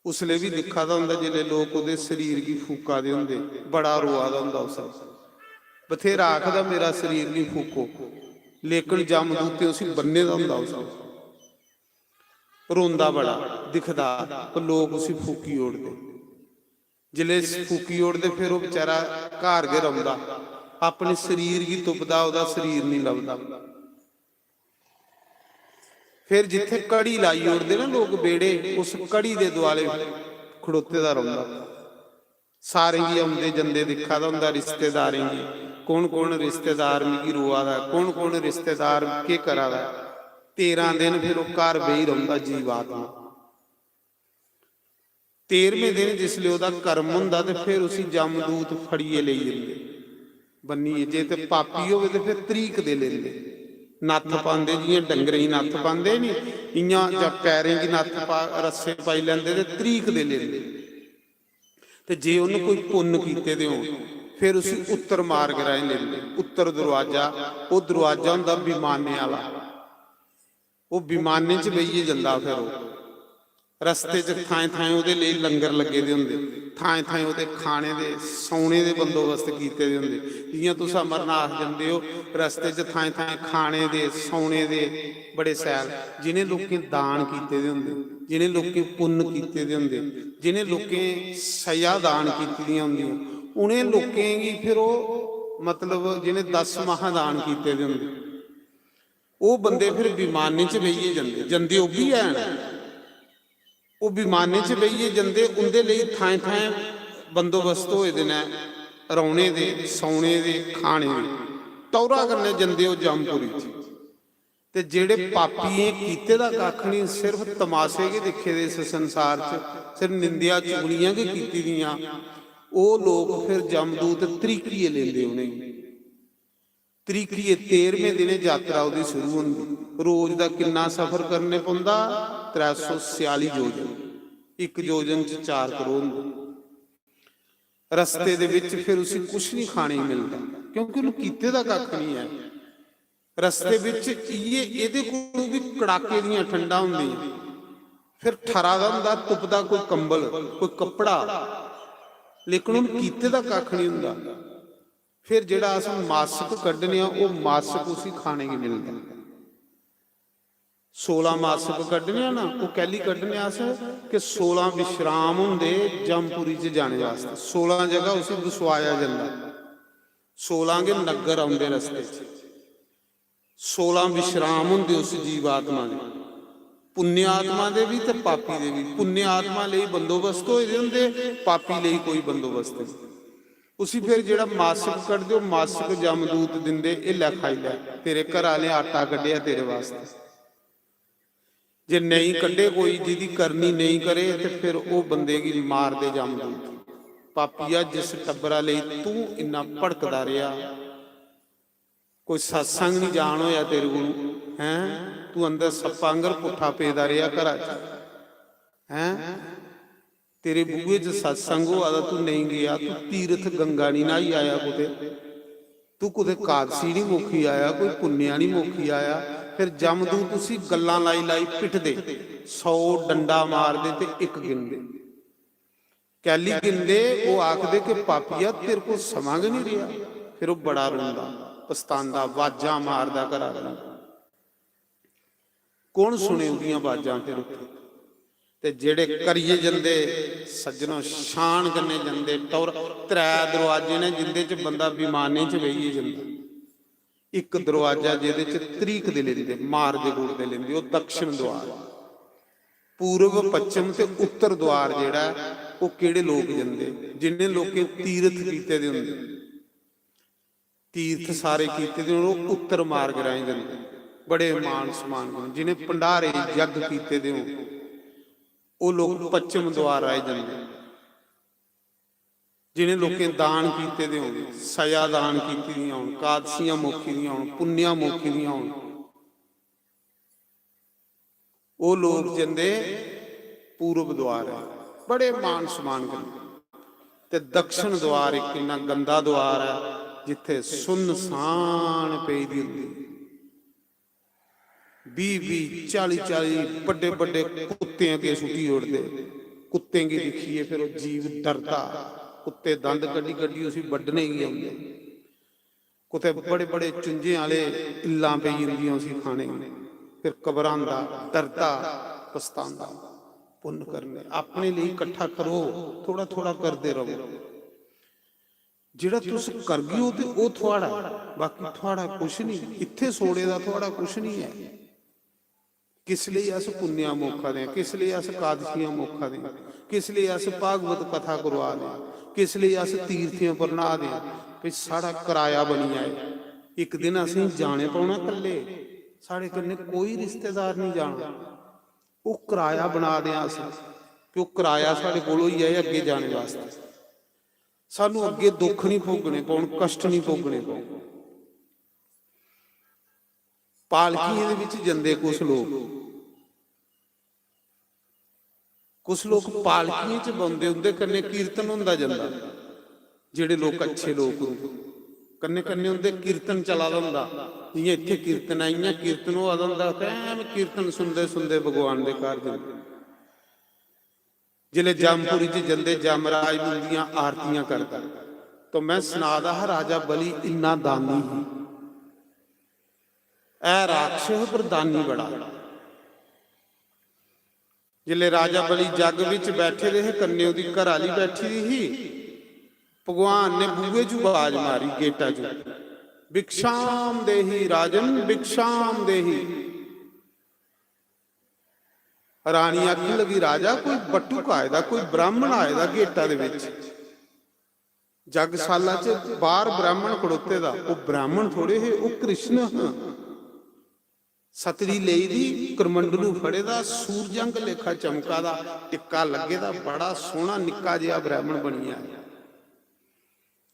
उसलै बी दिक्खा दा होंदा जिसलै लोक ओह्दे शरीर गी फूका दे होंदे, बड़ा रोआ दा होंदा उसलै। बथेरा आखदा, "मेरा शरीर निं फूको," लेकिन जमदूतें उसी बन्ने दा होंदा उसलै। रोंदा बड़ा, दिखदा, पर लोक उसी फूकी ओड़दे। जिसलै फूकी ओड़दे, फिर ओह् बेचारा घर गै रौंह्दा, अपने शरीर गी तुपदा, ओह्दा शरीर निं लभदा। फिर जित्थै घड़ी लाई ओड़दे ना लोक बेह्ड़े, उस घड़ी दे दुआले खड़ोते दा रौंह्दा। सारें गी औंदे जंदे दिक्खा दा होंदा, रिश्तेदारें गी, कौन कौन रिश्तेदार मिगी रोआ दा ऐ, कौन कौन रिश्तेदार केह् करा दा ऐ। तेरां दिन फिर ओह् घर बेही रौंह्दा जीवात्मा। तेरहवें दिन जिसलै ओह्दा कर्म होंदा ते फिर उसी जमदूत फड़ियै लेई जंदे बन्नियै। जे ते पापी होवे ते फिर तरीक दे लेंदे, नत्थ पांदे, जि'यां डंगरें गी नत्थ पांदे नी, इ'यां जां पैरें गी नत्थ पा, रस्से पाई लैंदे ते तरीक दे लेंदे। ते जे उन्न कोई पुन्न कीते दे होन, फिर उसी उत्तर मार्ग राहें लेंदे। उत्तर दरोआजा, ओह् दरोआजा होंदा विमाने आह्ला। ओह् विमाने च बेहियै जंदा। फिर ओह् रस्ते च थाएं थाएं ओह्दे लेई लंगर लग्गे दे होंदे, थाएं थाएं ओह्दे खाने दे, सौने दे बंदोबस्त कीते दे होंदे। जि'यां तुस अमरनाथ जंदे ओ, रस्ते च थाएं थाएं खाने दे, सौने दे बड़े शैल। जि'नें लोकें दान कीते दे होंदे, जि'नें लोकें पुन्न कीते दे होंदे, जि'नें लोकें सया दान कीती दियां होंदियां, उ'नें लोकें गी फिर ओह्, मतलब, जि'नें दस महादान कीते दे होंदे, ओह् बंदे फिर विमानें च बेहियै जंदे, जंदे ओह् बी हैन। ओह् विमानें च बेहियै जंदे, उं'दे लेई थाएं थाएं बंदोबस्त होए दे न, रौह्ने दे, सौने दे, खाने दे। टौरा कन्नै जंदे ओह् जमपुरी च। ते जेह्ड़े पापियें कीते दा कक्ख निं, सिर्फ तमाशे गै दिक्खे दे इस संसार च, सिर्फ निंदेआ चुगलियां गै कीती दियां, ओह् लोक फिर जमदूत त्रीकियै लेंदे उ'नेंगी। त्रीकियै तेरहवें दिनें यात्रा ओह्दी शुरू होंदी। रोज दा किन्ना सफर करने पौंदा? त्रै सौ छियाली योजन। इक योजन च चार करोड़ होंदे। रस्ते दे बिच फिर उसी कुछ निं खाने गी मिलदा, क्योंकि उन्हें कीते दा कक्ख निं ऐ। रस्ते बिच इ'यै, एह्दे कोलू बी कड़ाके दियां ठंडां होंदियां। फिर ठरा दा होंदा, तुपदा कोई कंबल, कोई कपड़ा, लेकिन उन्हें कीते दा कक्ख निं होंदा। फिर जेह्ड़ा अस मासक कड्ढने आं, ओह् मासक उसी खाने गी मिलदा। सोलां मासक कड्ढने आं ना, ओह् कैल्ली कड्ढने अस? कि सोलां विश्राम होंदे जमपुरी च जाने वास्तै। सोलां जगह उसी बसोआया जंदा, सोलां गै नग्गर औंदे रस्ते च। सोलां विश्राम होंदे उस जीवात्मा दे, पुण्य आत्मा दे बी ते पापी दे बी। पुण्य आत्मा लेई बंदोबस्त होए दे होंदे, पापी लेई कोई बंदोबस्त नेईं। उसी फिर जेह्ड़ा मासक कड्ढदे, ओह् मासक जमदूत दिंदे, "एह् लै, खाई लै, तेरे घरा आह्लें आटा कड्ढेआ तेरे वास्तै।" जे नेईं कड्ढे कोई, जिदी करनी नेईं करे, ते फिर ओह् बंदे गी मारदे जमदूत। "पापिया, जिस टब्बरा लेई तूं इन्ना भड़कदा रेहा, कोई सत्संग नहीं जान होया तेरे को, हैं? तू अंदर सप्पा आंगर पुट्ठा पेदा रेहा घरा च, हैं? तेरे बूहे च सत्संग होआ दा, तू नहीं गया, तू तीर्थ गंगा नहीं न्हाई आया कुते, तू कुते कादसी नहीं मोखी आया, कोई पुण्या नहीं मोखी आया। फिर जमदूत उसी गल्लां लाई लाई पिटदे, सौ डंडा मारदे ते इक गिनदे। कैली गिनदे, ओह आखदे कि पापिया, तेरे को समां गै नहीं रेहा। फिर ओह बड़ा रोंदा, पछतांदा, वाजां मारदा घरा दा। कौन सुने उंदियां वाजां? फिर उत्थे ते जेड़े करियै जंदे, सज्जनो, शान कन्नै जंदे। टौर त्रै दरवाजे ने जिंदे च बंदा विमाने च बेहियै जंदा। इक दरवाजा जेहदे च तरीक दे लेंदे, मार दे गुड़ दे लेंदे, ओह दक्षिण द्वार। पूर्व, पश्चिम ते उत्तर द्वार जेहड़ा ऐ, ओह केहड़े लोक जंदे? जिन्ने लोकें तीर्थ कीते दे होंदे, तीर्थ सारे कीते दे होन, ओह उत्तर मार्ग राहें जंदे, बड़े मान सम्मान कन्नै। जिन्हें भंडारे यज्ञ कीते दे होन, ओह लोक पश्चिम द्वार राहें जंदे। जिन्हें लोकें दान कीते दे होन, सजा दान कीती दियां होन, कादसियां मोखी दियां होन, पुण्या मोखी दियां होन, ओह लोक जंदे पूर्व द्वार ऐ, बड़े मान सम्मान कन्नै। ते दक्षिण द्वार इक इन्ना गंदा द्वार ऐ, जित्थे सुनसान पेई दी होंदी। बीह बीह, चाली चाली बड्डे बड्डे कुत्ते अग्गे सुट्टी ओड़दे। कुत्तें गी दिक्खियै फिर ओह जीव डरदा। कुत्ते दंद कड्ढी कड्ढी उसी बड्ढने गी औंदे। कुतै बड़े बड़े चुंझें आह्ले इल्लां पेई जंदियां उसी खाने गी। फिर घबरांदा, डरदा, पछतांदा। पुन्न करने, अपने लेई कट्ठा करो, थोड़ा थोड़ा करदे रवो। जेह्ड़ा तुस करगे ओ ते ओह् थुआढ़ा ऐ, बाकी थुआढ़ा कुछ निं। इत्थै सोड़े दा थुआढ़ा कुछ निं ऐ। किस लेई अस पुन्नेआ मोखा दे आं, किस लेई अस कादशियां मोखा दे आं, किस लेई अस भागवत कथा करवा दे आं, किस लेई अस तीर्थें पर न्हा दे आं? भई साढ़ा कराया बनी जाए। इक दिन असें जाने पौना कल्ले, साढ़े कन्नै कोई रिश्तेदार निं जाना। ओह् कराया बना दे आं अस, कि ओह् कराया साढ़े कोल होई जाए अग्गें जाने वास्तै। सानू अग्गें दुख निं भोगने पौन, कष्ट निं भोगने पौन। पालकियें दे बिच जंदे कुछ लोक, कुछ लोक पालकियें च बौंदे, उंदे कन्नै कीर्तन होंदा जंदा। जेह्ड़े लोक अच्छे लोक होंदे, कन्नै कन्नै उंदे कीर्तन चला दा होंदा। जि'यां इत्थै कीर्तन ऐ, इ'यां कीर्तन होआ दा होंदा। कैम कीर्तन सुनदे सुनदे भगवान दे घर जंदे। जिसलै जमपुरी च जंदे, जमराज उंदियां आरतियां करदा। तो मैं सना दा हा, राजा बलि इन्ना दानी ही। ऐ राक्षस पर दानी बड़ा। जिसलै राजा बलि जग बिच बैठे दे हे, कन्नै ओह्दी घर आह्ली बैठी दी ही, भगवान ने बूहे चू आवाज मारी, गेटा चू, "भिक्षाम देही राजन, भिक्षाम देही।" रानी आखन लगी, "राजा, कोई बटुक आए दा, कोई ब्राह्मण आए दा गेटा दे बिच।" जगसाला च बाहर ब्राह्मण खड़ोते दा, ओह् ब्राह्मण थोड़े हे, ओह् कृष्ण हा। सतरी लेई दी, करमंडलू फड़े दा, सूरजंग लेखा चमका दा, टिक्का लग्गे दा, बड़ा सोहना निक्का जेहा ब्राह्मण बनियै आया।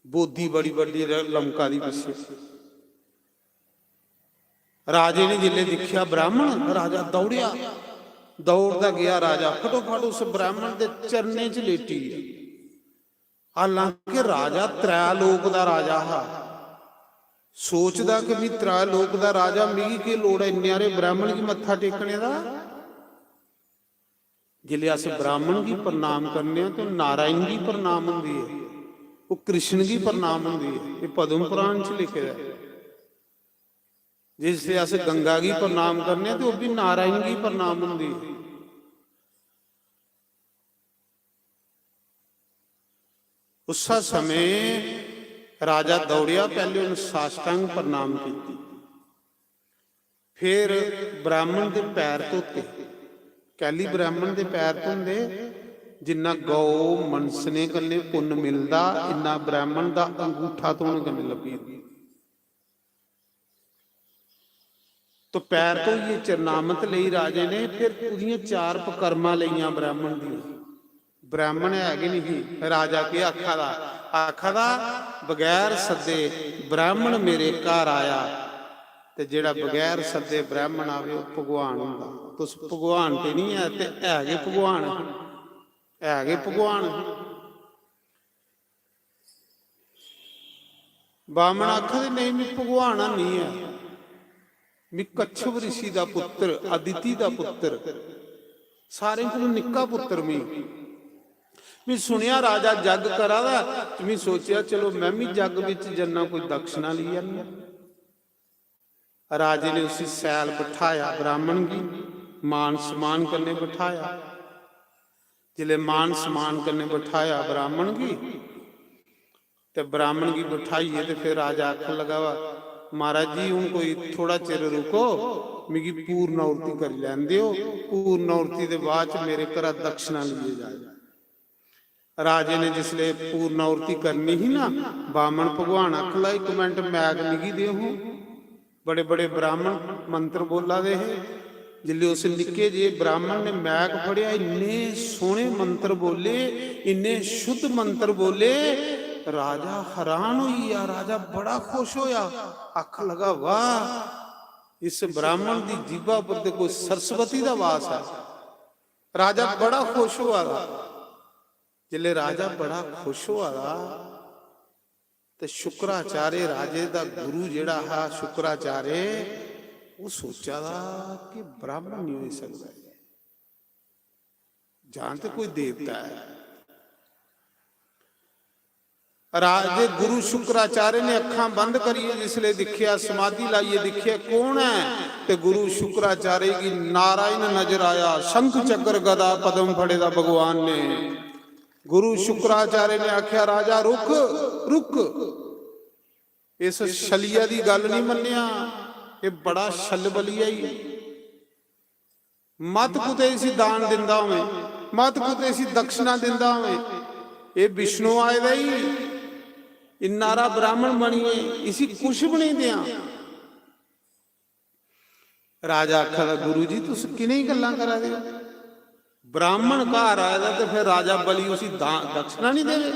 बोदी बड़ी बड्डी र-, लमका दी पिच्छे। राजे ने जिसलै दिक्खेआ ब्राह्मण, राजा दौड़ेआ, दौड़दा गेआ राजा, फटोफट उस ब्राह्मण दे चरणें च लेटी गेआ। हालांकि राजा त्रै लोक दा राजा हा, सोचदा कि "मी त्रै लोक दा राजा, मिगी केह् लोड़ ऐ इन्ने हारे ब्राह्मण गी मत्था टेकने दा?" जिसलै अस ब्राह्मण गी प्रणाम करने आं, ते नारायण गी प्रणाम होंदी ऐ, ओह् कृष्ण गी प्रणाम होंदी ऐ। एह् पद्म पुराण च लिखे दा ऐ। जिसलै अस गंगा गी प्रणाम करने आं, ते ओह् बी नारायण गी प्रणाम होंदी ऐ। उस्सै समें राजा दौड़ेआ, पैह्ले उन्न साष्टांग प्रणाम कीती, फिर ब्राह्मण दे पैर धोते। कैली ब्राह्मण दे पैर धोंदे? जिन्ना गौ मनसने कन्नै पुन्न मिलदा, इन्ना ब्राह्मण दा अंगूठा धोने कन्नै लब्भी जंदा। तो पैर धोइयै चरणामत लेई राजे ने, फिर ओह्दियां चार पकर्मां लेइयां ब्राह्मण दियां। ब्राह्मण है गै नहीं ही। राजा केह् आखा दा? आखा दा, "बगैर सद्दे ब्राह्मण मेरे घर आया, ते जेह्ड़ा बगैर सद्दे ब्राह्मण आवे, ओह् भगवान होंदा। तुस भगवान ते निं ऐ, ते है गै भगवान, है गै भगवान। बामन आखदे, "नेईं, मी भगवान निं ऐ, मी कच्छप ऋषि दा पुत्तर, अदिति दा पुत्तर, सारें कोला निक्का पुत्तर मी। मी सुनेआ राजा जग करा दा, ते मी सोचेआ, चलो, में मी जग बिच जन्ना, कोई दक्षिणा लेई आन्ना।" राजे ने उसी सैल बठाया, ब्राह्मण गी मान सम्मान कन्नै बठाया। जिसलै मान सम्मान कन्नै बठाया ब्राह्मण गी, ते ब्राह्मण गी बठाइयै ते फिर राजा आखन लगा वा, "महाराज जी, हून कोई थोड़ा चिर रुको, मिगी पूर्ण आहुति करी लैन देओ, पूर्ण आहुति दे बाद च मेरे घरा दक्षिणा लेइयै जाए।" राजे ने जिसले पूर्ण आहुति करनी ही ना, बामन भगवान आखन लगा, "इक मिंट, मैक मिगी दे हो।" बड़े बड़े ब्राह्मण मंत्र बोला दे हे। जिसले उस निक्के जे ब्राह्मण ने मैक फड़ेआ, इन्ने सोहने मंत्र बोले, इन्ने शुद्ध मंत्र बोले, राजा हैरान होई गेआ। राजा बड़ा खुश होया, आखन लगा, "वाह, इस ब्राह्मण दी जीभा पर ते कोई सरस्वती दा वास है।" राजा बड़ा खुश होआ दा। जिसले राजा बड़ा खुश होआ दा, ते शुक्राचार्य, राजे दा गुरु जेह्ड़ा हा शुक्राचार्य, ओह् सोचा दा कि ब्राह्मण निं होई सकदा ऐ, जां ते कोई देवता ऐ। राजे गुरु शुक्राचार्य ने अक्खां बंद करियै जिसले दिक्खेआ, समाधि लाइयै दिक्खेआ, कौन ऐ? ते गुरु शुक्राचार्य गी नारायण नजर आया, शंख चक्र गदा पद्म फड़े दा भगवान ने। गुरु शुक्राचार्य ने आख्या, "राजा, रुक, रुक, इस छलिया दी गल नहीं मन्नेआ, ये बड़ा छल बलिया ही। मत कुते इसी दान दिंदा होवे, मत कुते इसी दक्षिणा दिंदा होवे। ये विष्णु आए दा ही, इन्ना हारा ब्राह्मण बनिए इसी कुछ भी नहीं देआं।" राजा आखा दा, "गुरु जी, तुस किनेही गल्लां करा दे ओ? ब्राह्मण घर आए दा ते फिर राजा बलि उसी दान दक्षिणा नहीं देवे?"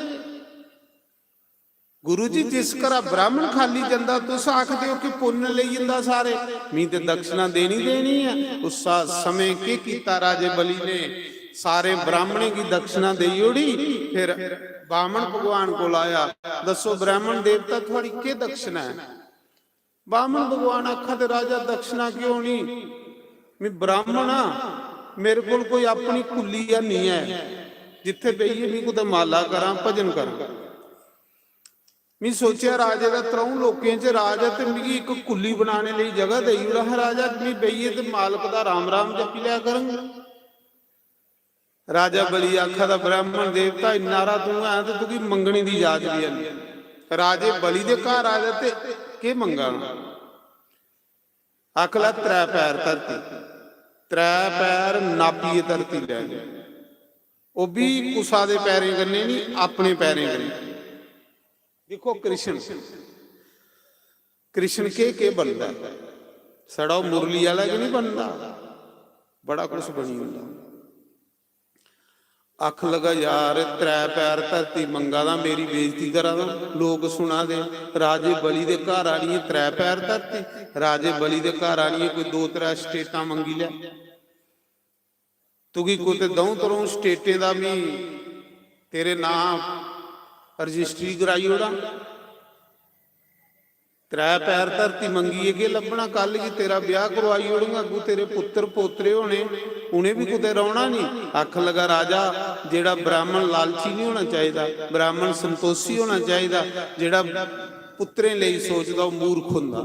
"गुरु जी, जिस घरा ब्राह्मण खाली जंदा, तुस आखदे हो कि पुन्न लेई जंदा सारे, मी ते दक्षिणा देनी देनी ऐ।" उस समय केह् कीता राजे बलि ने? सारे ब्राह्मणें गी दक्षिणा देई ओड़ी। फिर बामन भगवान कोल आया, "दस्सो ब्राह्मण देवता, थुआड़ी केह् दक्षिणा ऐ?" बामन भगवान आखा दे, "राजा, दक्षिणा क्यों नहीं? मैं ब्राह्मण हां, मेरे कोल कोई अपनी कुल्ली हैनी ऐ, जित्थे बेहियै मैं कुतै माला करां, भजन करां। मैं सोचेआ राजे दा त्र'ऊं लोकें च राज ऐ ते मिगी इक कुल्ली बनाने लेई जगह देई ओड़ा हां राजा, मैं बेहियै ते मालक दा राम राम जपी लै करंग।" राजा बलि आखा दा, "ब्राह्मण देवता, इन्ना हारा तूं है ते तुगी मंगने दी जाच बी है।" राजे बलि दे घर आए दा ते केह् मंगा? आखला त्रै पैर धरती, त्रै पैर नापियै धरती लैनी, ओह् बी कुसा दे पैरें कन्नै नहीं, अपने पैरें कन्नै। दिक्खो कृष्ण, कृष्ण केह् केह् बनदा ऐ। छड़ा ओह् मुरली आह्ला गै निं बनदा, बड़ा कुछ बनी जंदा। आख लगा, "यार, त्रै पैर धरती मंगा दा, मेरी बेइज्जती करा दा, लोक सुना दे, राजे बलि दे घर आनियै त्रै पैर धरती, राजे बलि दे घर आनियै कोई दो त्रै स्टेटां मंगी लै।" तुगी कुतै द'ऊं त्र'ऊं स्टेटें दा मी तेरे नां रजिस्ट्री कराई ओड़ां। त्रै पैर धरती मंगियै केह् लब्भना? कल गी तेरा ब्याह करवाई ओड़ां, अग्गू तेरे पुत्तर पोतरे होने, उ'नें बी कुतै रौह्ना निं। आखन लगा, "राजा, जेह्ड़ा ब्राह्मण लालची निं होना चाहिदा, ब्राह्मण संतोषी होना चाहिदा, जेह्ड़ा पुत्तरें लेई सोचदा, ओह् मूर्ख होंदा।"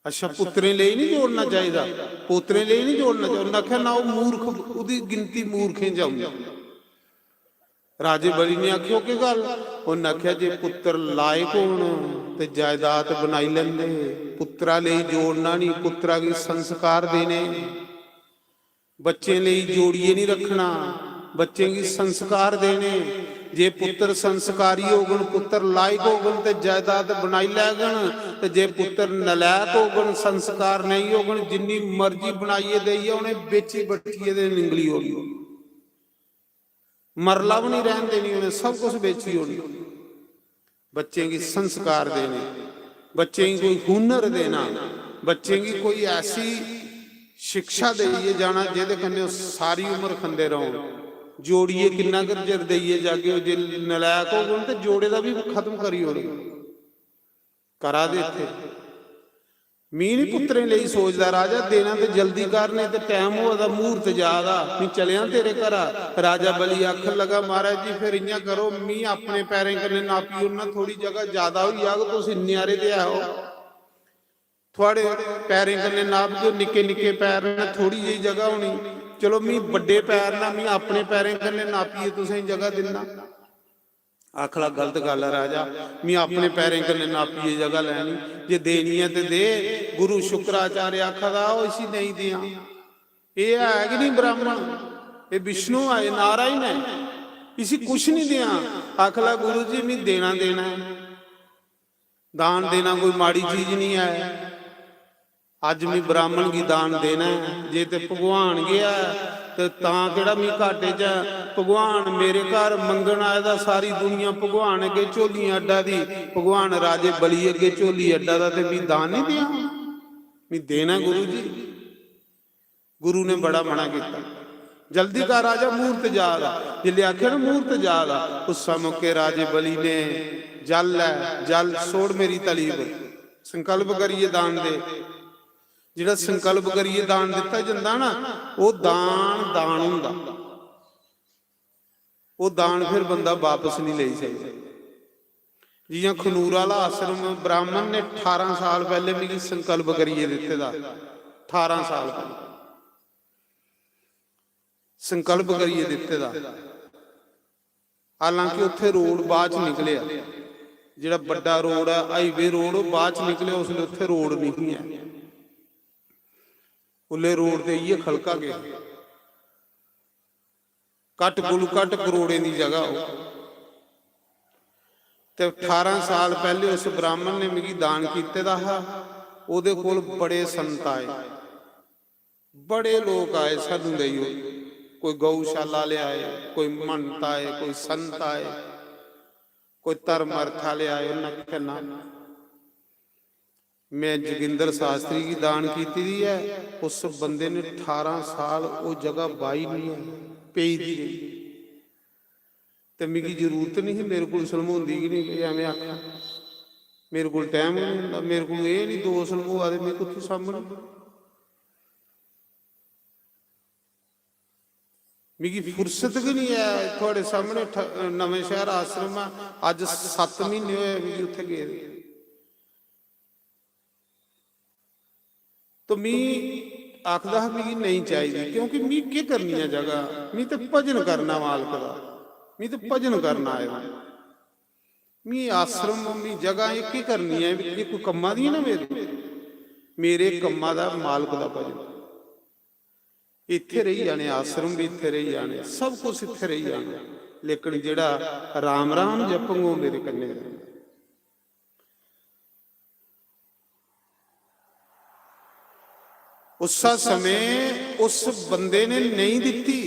अच्छा, पुत्तरें लेई नहीं जोड़ना चाहिदा, पोतरें लेई नहीं जोड़ना चाहिदा। उन्नै आखेआ, "ना, ओह् मूर्ख, ओह्दी गिनती मूर्खें च औंदी।" राजे बलि ने आखेआ, "ओह् केह् गल्ल?" उन्नै आखेआ, "जे पुत्तर लायक होन ते जायदाद बनाई लैंदे, पुत्तरा लेई जोड़ना नहीं, पुत्तरा गी संस्कार देने।" बच्चें लेई जोड़ियै नहीं रखना, बच्चें गी संस्कार देने। जे पुत्तर संस्कारी होगन, पुत्तर लायक होगन ते जायदाद बनाई लैगन, ते जे पुत्तर नलायक होगन, संस्कार नहीं होगन, जिन्नी मर्जी बनाइयै देइयै उ'नें बेची बट्टियै ते निंगली ओड़नी, मरला बी नहीं रैह्न देनी, उ'नें सब कुछ बेची ओड़ना। बच्चें गी संस्कार देने। बच्चें गी कोई हुनर देना, बच्चें गी कोई ऐसी शिक्षा देइयै जाना जेह्दे कन्नै ओह् सारी उम्र खंदे रौह्न। जोड़ियै किन्ना कर चिर देइयै जागे, ओह् जे नलायक होङन ते जोड़े दा बी खत्म करी ओड़ग। करा दे इत्थै। मी निं पुत्तरें लेई सोचदा राजा, देना ते जल्दी कर, नेईं ते टैम होआ दा, म्हूर्त जा दा, मी चलेआं तेरे घरा। राजा बलि आखन लगा, महाराज जी, फिर इ'यां करो, मी अपने पैरें कन्नै नापी ओड़ना, थोह्ड़ी जगह ज्यादा होई जाग, तुस इन्ने हारे ते ऐ ओ, थुआढ़े पैरें कन्नै नापगे, निक्के निक्के पैर न, थोह्ड़ी जेही जगह होनी, चलो, मी बड्डे पैर न, मी अपने पैरें कन्नै नापियै तुसें जगह दिन्ना। आखला, गलत गल्ल ऐ राजा, मी अपने पैरें कन्नै नापियै जगह लैनी, जे देनी ऐ ते दे। गुरु शुक्राचार्य आखा दा, "ओह् इसी नेईं देआं, एह् है गै निं ब्राह्मण, एह् विष्णु ऐ, एह् नारायण ऐ, इसी कुछ निं देआं।" आखला, "गुरु जी, मी देना देना ऐ, दान देना कोई माड़ी चीज निं ऐ।" अज्ज मी ब्राह्मण गी दान देना ऐ, जे ते भगवान गै ऐ ते तां केह्ड़ा मी घाटे च ऐ। भगवान मेरे घर मंगन आए दा, सारी दुनिया भगवान अग्गें झोलियां अड्डा दी, भगवान राजे बलि अग्गें झोली अड्डा दा, ते मी दान निं देआं? मी देना ऐ गुरु जी। गुरु ने बड़ा मना कीता, "जल्दी कर राजा, मूर्त जा दा।" जिसले आखेआ ना, "मूर्त जा दा", उस मौके राजे बलि ने, "जल ऐ, जल छोड़ मेरी तली पर, संकल्प करियै दान दे।" जेह्ड़ा संकल्प करियै दान दित्ता जंदा ना, ओह् दान, दान होंदा। ओह् दान फिर बंदा बापस निं लेई सकदा। जि'यां खनूर आह्ला आश्रम, ब्राह्मण ने ठारां साल पैह्ले मिगी संकल्प करियै दित्ते दा, ठारां साल पैह्ले संकल्प करियै दित्ते दा। हालांकि उत्थै रोड बाद च निकलेआ, जेह्ड़ा बड्डा रोड ऐ, हाईवे रोड, ओह् बाद च निकलेआ, उसलै उत्थै रोड निं ही ऐ। उल्लै रोड ते इ'यै खलका गै, घट्ट कोलू घट्ट करोड़ें दी जगह हो। ते ठारां साल पैह्ले उस ब्राह्मण ने मिगी दान कीते दा हा, ओह्दे कोल बड़े संत आए, बड़े लोक आए, "सानू देई ओड़।" कोई गौशाला आह्ले आए, कोई महंत आए, कोई संत आए, कोई धर्म अर्थ आह्ले आए। उ'नें आखेआ, "ना, में जोगिंदर शास्त्री गी दान कीती दी ऐ।" उस बंदे ने ठारां साल ओह् जगह बाही निं ऐ, पेई दी रेही। ते मिगी जरूरत निं ही, मेरे कोल सलमोंदी गै निं, भई ऐवें आखां, मेरे कोल टैम गै निं होंदा, मेरे कोल एह् निं, दो सलमोआ दे, में कुत्थूं सामनै? मिगी फुर्सत गै निं ऐ। थुआढ़े सामनै ठ-, नमें शैह्र आश्रम ऐ, अज्ज सत्त म्हीने होए मिगी उत्थै गेदे। तो मी आखदा हा, "मिगी नेईं चाहिदी, क्योंकि मी केह् करनी ऐ जगह? मी ते भजन करना मालक दा, मी ते भजन करना आए दा। मी आश्रम, मी जगह एह् केह् करनी ऐ? एह् कोई कम्मा दी ना मेरे, मेरे कम्मा दा मालक दा भजन।" इत्थै रेही जाने, आश्रम बी इत्थै रेही जाने, सब कुछ इत्थै रेही जाना, लेकिन जेह्ड़ा राम राम जपंग, ओह् मेरे कन्नै जाना। उस्सा समें उस बंदे ने नेईं दित्ती,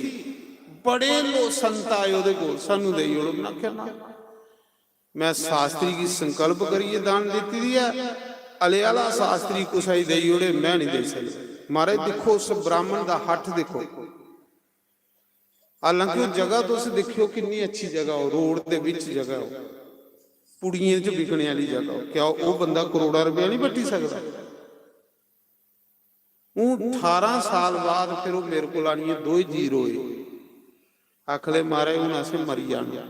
बड़े लोक संत आए ओह्दे कोल, "सानू देई ओड़ो।" उ'न्नै आखेआ, "ना, में शास्त्री गी संकल्प करियै दान दित्ती दी ऐ, अले आह्ला शास्त्री कुसै गी देई ओड़े, में निं देई सकदा।" महाराज, दिक्खो उस ब्राह्मण दा हठ दिक्खो। हालांकि ओह् जगह तुस दिक्खेओ, किन्नी अच्छी जगह हो, रोड दे बिच जगह हो, पुड़ियें च बिकने आह्ली जगह हो। क्या ओह् बंदा करोड़ां रपेआ निं बट्टी सकदा? हून ठारां साल बाद फिर ओह् मेरे कोल आनियै दोए जी रोए, आखले, "महाराज, हून असें मरी जाना।"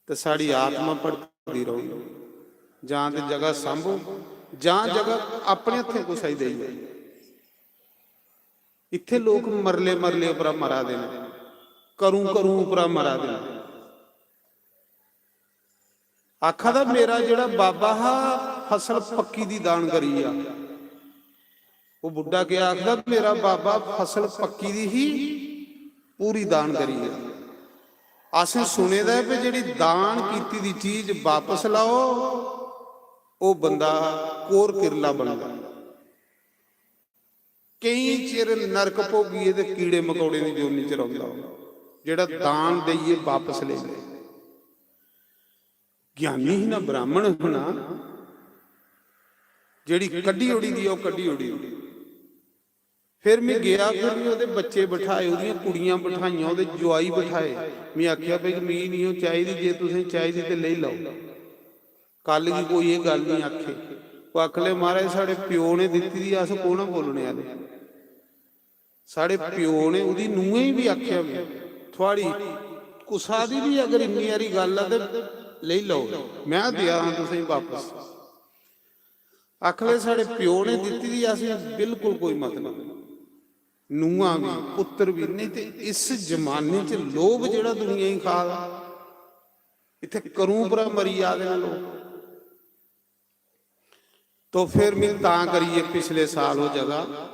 ते साढ़ी आत्मा भटकदी रौह्नी। जां ते जगह सांभो, जां जगह अपने हत्थें कुसै गी देई ओड़ो। इत्थै लोक मरले मरले उप्परा मरा दे न, करूं करूं उप्परा मरा दे न। आखा दा, "मेरा जेह्ड़ा बाबा हा, फसल पक्की दी दान करी गेआ।" ओह् बुड्ढा केह् आखदा, "मेरा बाबा फसल पक्की दी ही, पूरी दान करी गेआ।" असें सुने दा ऐ कि जेह्ड़ी दान कीती दी चीज बापस लाओ, ओह् बंदा कोर किरला बनदा। केईं चिर नरक भोगियै ते कीड़े मकोड़ें दी जोनी च रौंह्दा ओह्, जेह्ड़ा दान देइयै बापस लेई लै। ज्ञानी ही ना, ब्राह्मण होना, जेह्ड़ी कड्ढी ओड़ी दी, ओह् कड्ढी ओड़ी दी। फिर में गेआ, फिर में ओह्दे बच्चे बठाए, ओह्दियां कुड़ियां बठाइयां, ओह्दे जुआई बठाए। में आखेआ, "भाई, मी निं ओह् चाहिदी, जे तुसें चाहिदी ते लेई लैओ।" कल गी कोई एह् गल्ल निं आखे। ओह् आखन लगे, "महाराज, साढ़े प्यो ने दित्ती दी, अस कौन आं बोलने आह्ले?" साढ़े प्यो ने ओह्दी नूहें गी बी आखेआ, "थुआढ़ी कुसा दी बी अगर इन्नी हारी गल्ल ऐ ते लेई लैओ, में देआ दा तुसेंगी बापस।" आखन लगे, "साढ़े प्यो ने दित्ती दी, असें बिल्कुल कोई मतलब।" नूहां बी, पुत्तर बी। नेईं ते इस जमाने च लोभ जेह्ड़ा दुनिया गी खा दा, इत्थै करूं परा मरी जा दे न लोक। तो फिर में तां करियै पिछले साल ओह् जगह,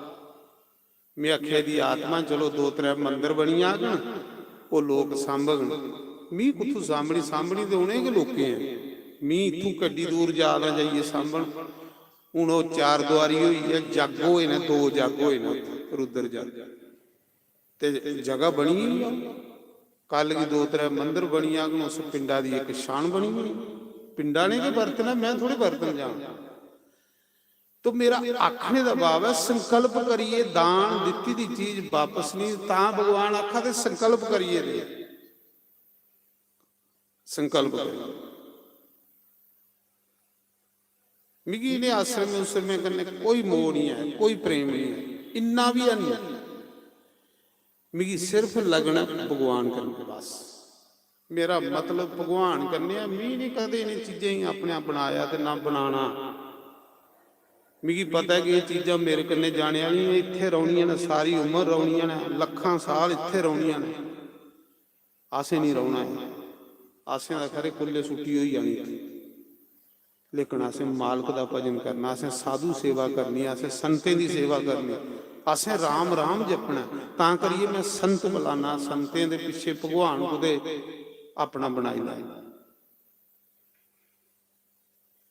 में आखेआ, "दी आत्मा, चलो, दो त्रै मंदर बनी जाङन, ओह् लोक सांभङन।" मी कुत्थूं सांभनी? सांभनी ते उ'नें गै लोकें ऐ। मी इत्थूं कड्डी दूर जा दा जाइयै सांभन। हून ओह् चार दुआरी होई ऐ, जग होए न, दो जग होए न उत्थै, रुद्र जग। ते जगह बनी गेई ऐ। कल गी दो त्रै मंदर बनी जाङन, उस पिंडा दी इक शान बनी गेई। पिंडा ने गै बरतना, में थोड़े बरतन जाना। तो मेरा आखने दा भाव ऐ, संकल्प करियै दान दित्ती दी चीज बापस नहीं, तां भगवान आखा दे, "संकल्प करियै दे, संकल्प करियै।" मिगी इ'नें आश्रमें उश्रमें कन्नै कोई मोह नहीं ऐ, कोई प्रेम नहीं ऐ, इन्ना बी है नहीं। मिगी सिर्फ लगन ऐ भगवान कन्नै, बस। मेरा मतलब भगवान कन्नै ऐ। मी नहीं कदें इ'नें चीजें गी अपने आप बनाया ते ना बनाना। मिगी पता ऐ कि एह् चीजां मेरे कन्नै जाने आह्लियां, इत्थै रौह्नियां न, सारी उम्र रौह्नियां न, लक्खां साल इत्थै रौह्नियां न। असें नहीं रौह्ना ऐ, असें तां खरे कुल्ले छुट्टी होई जानी इत्थै। लेकिन असें मालक दा भजन करना, असें साधु सेवा करनी, असें संतें दी सेवा करनी, असें राम राम जपना। तां करियै में संत बलाना, संतें दे पिच्छे भगवान कुतै अपना बनाई लैना।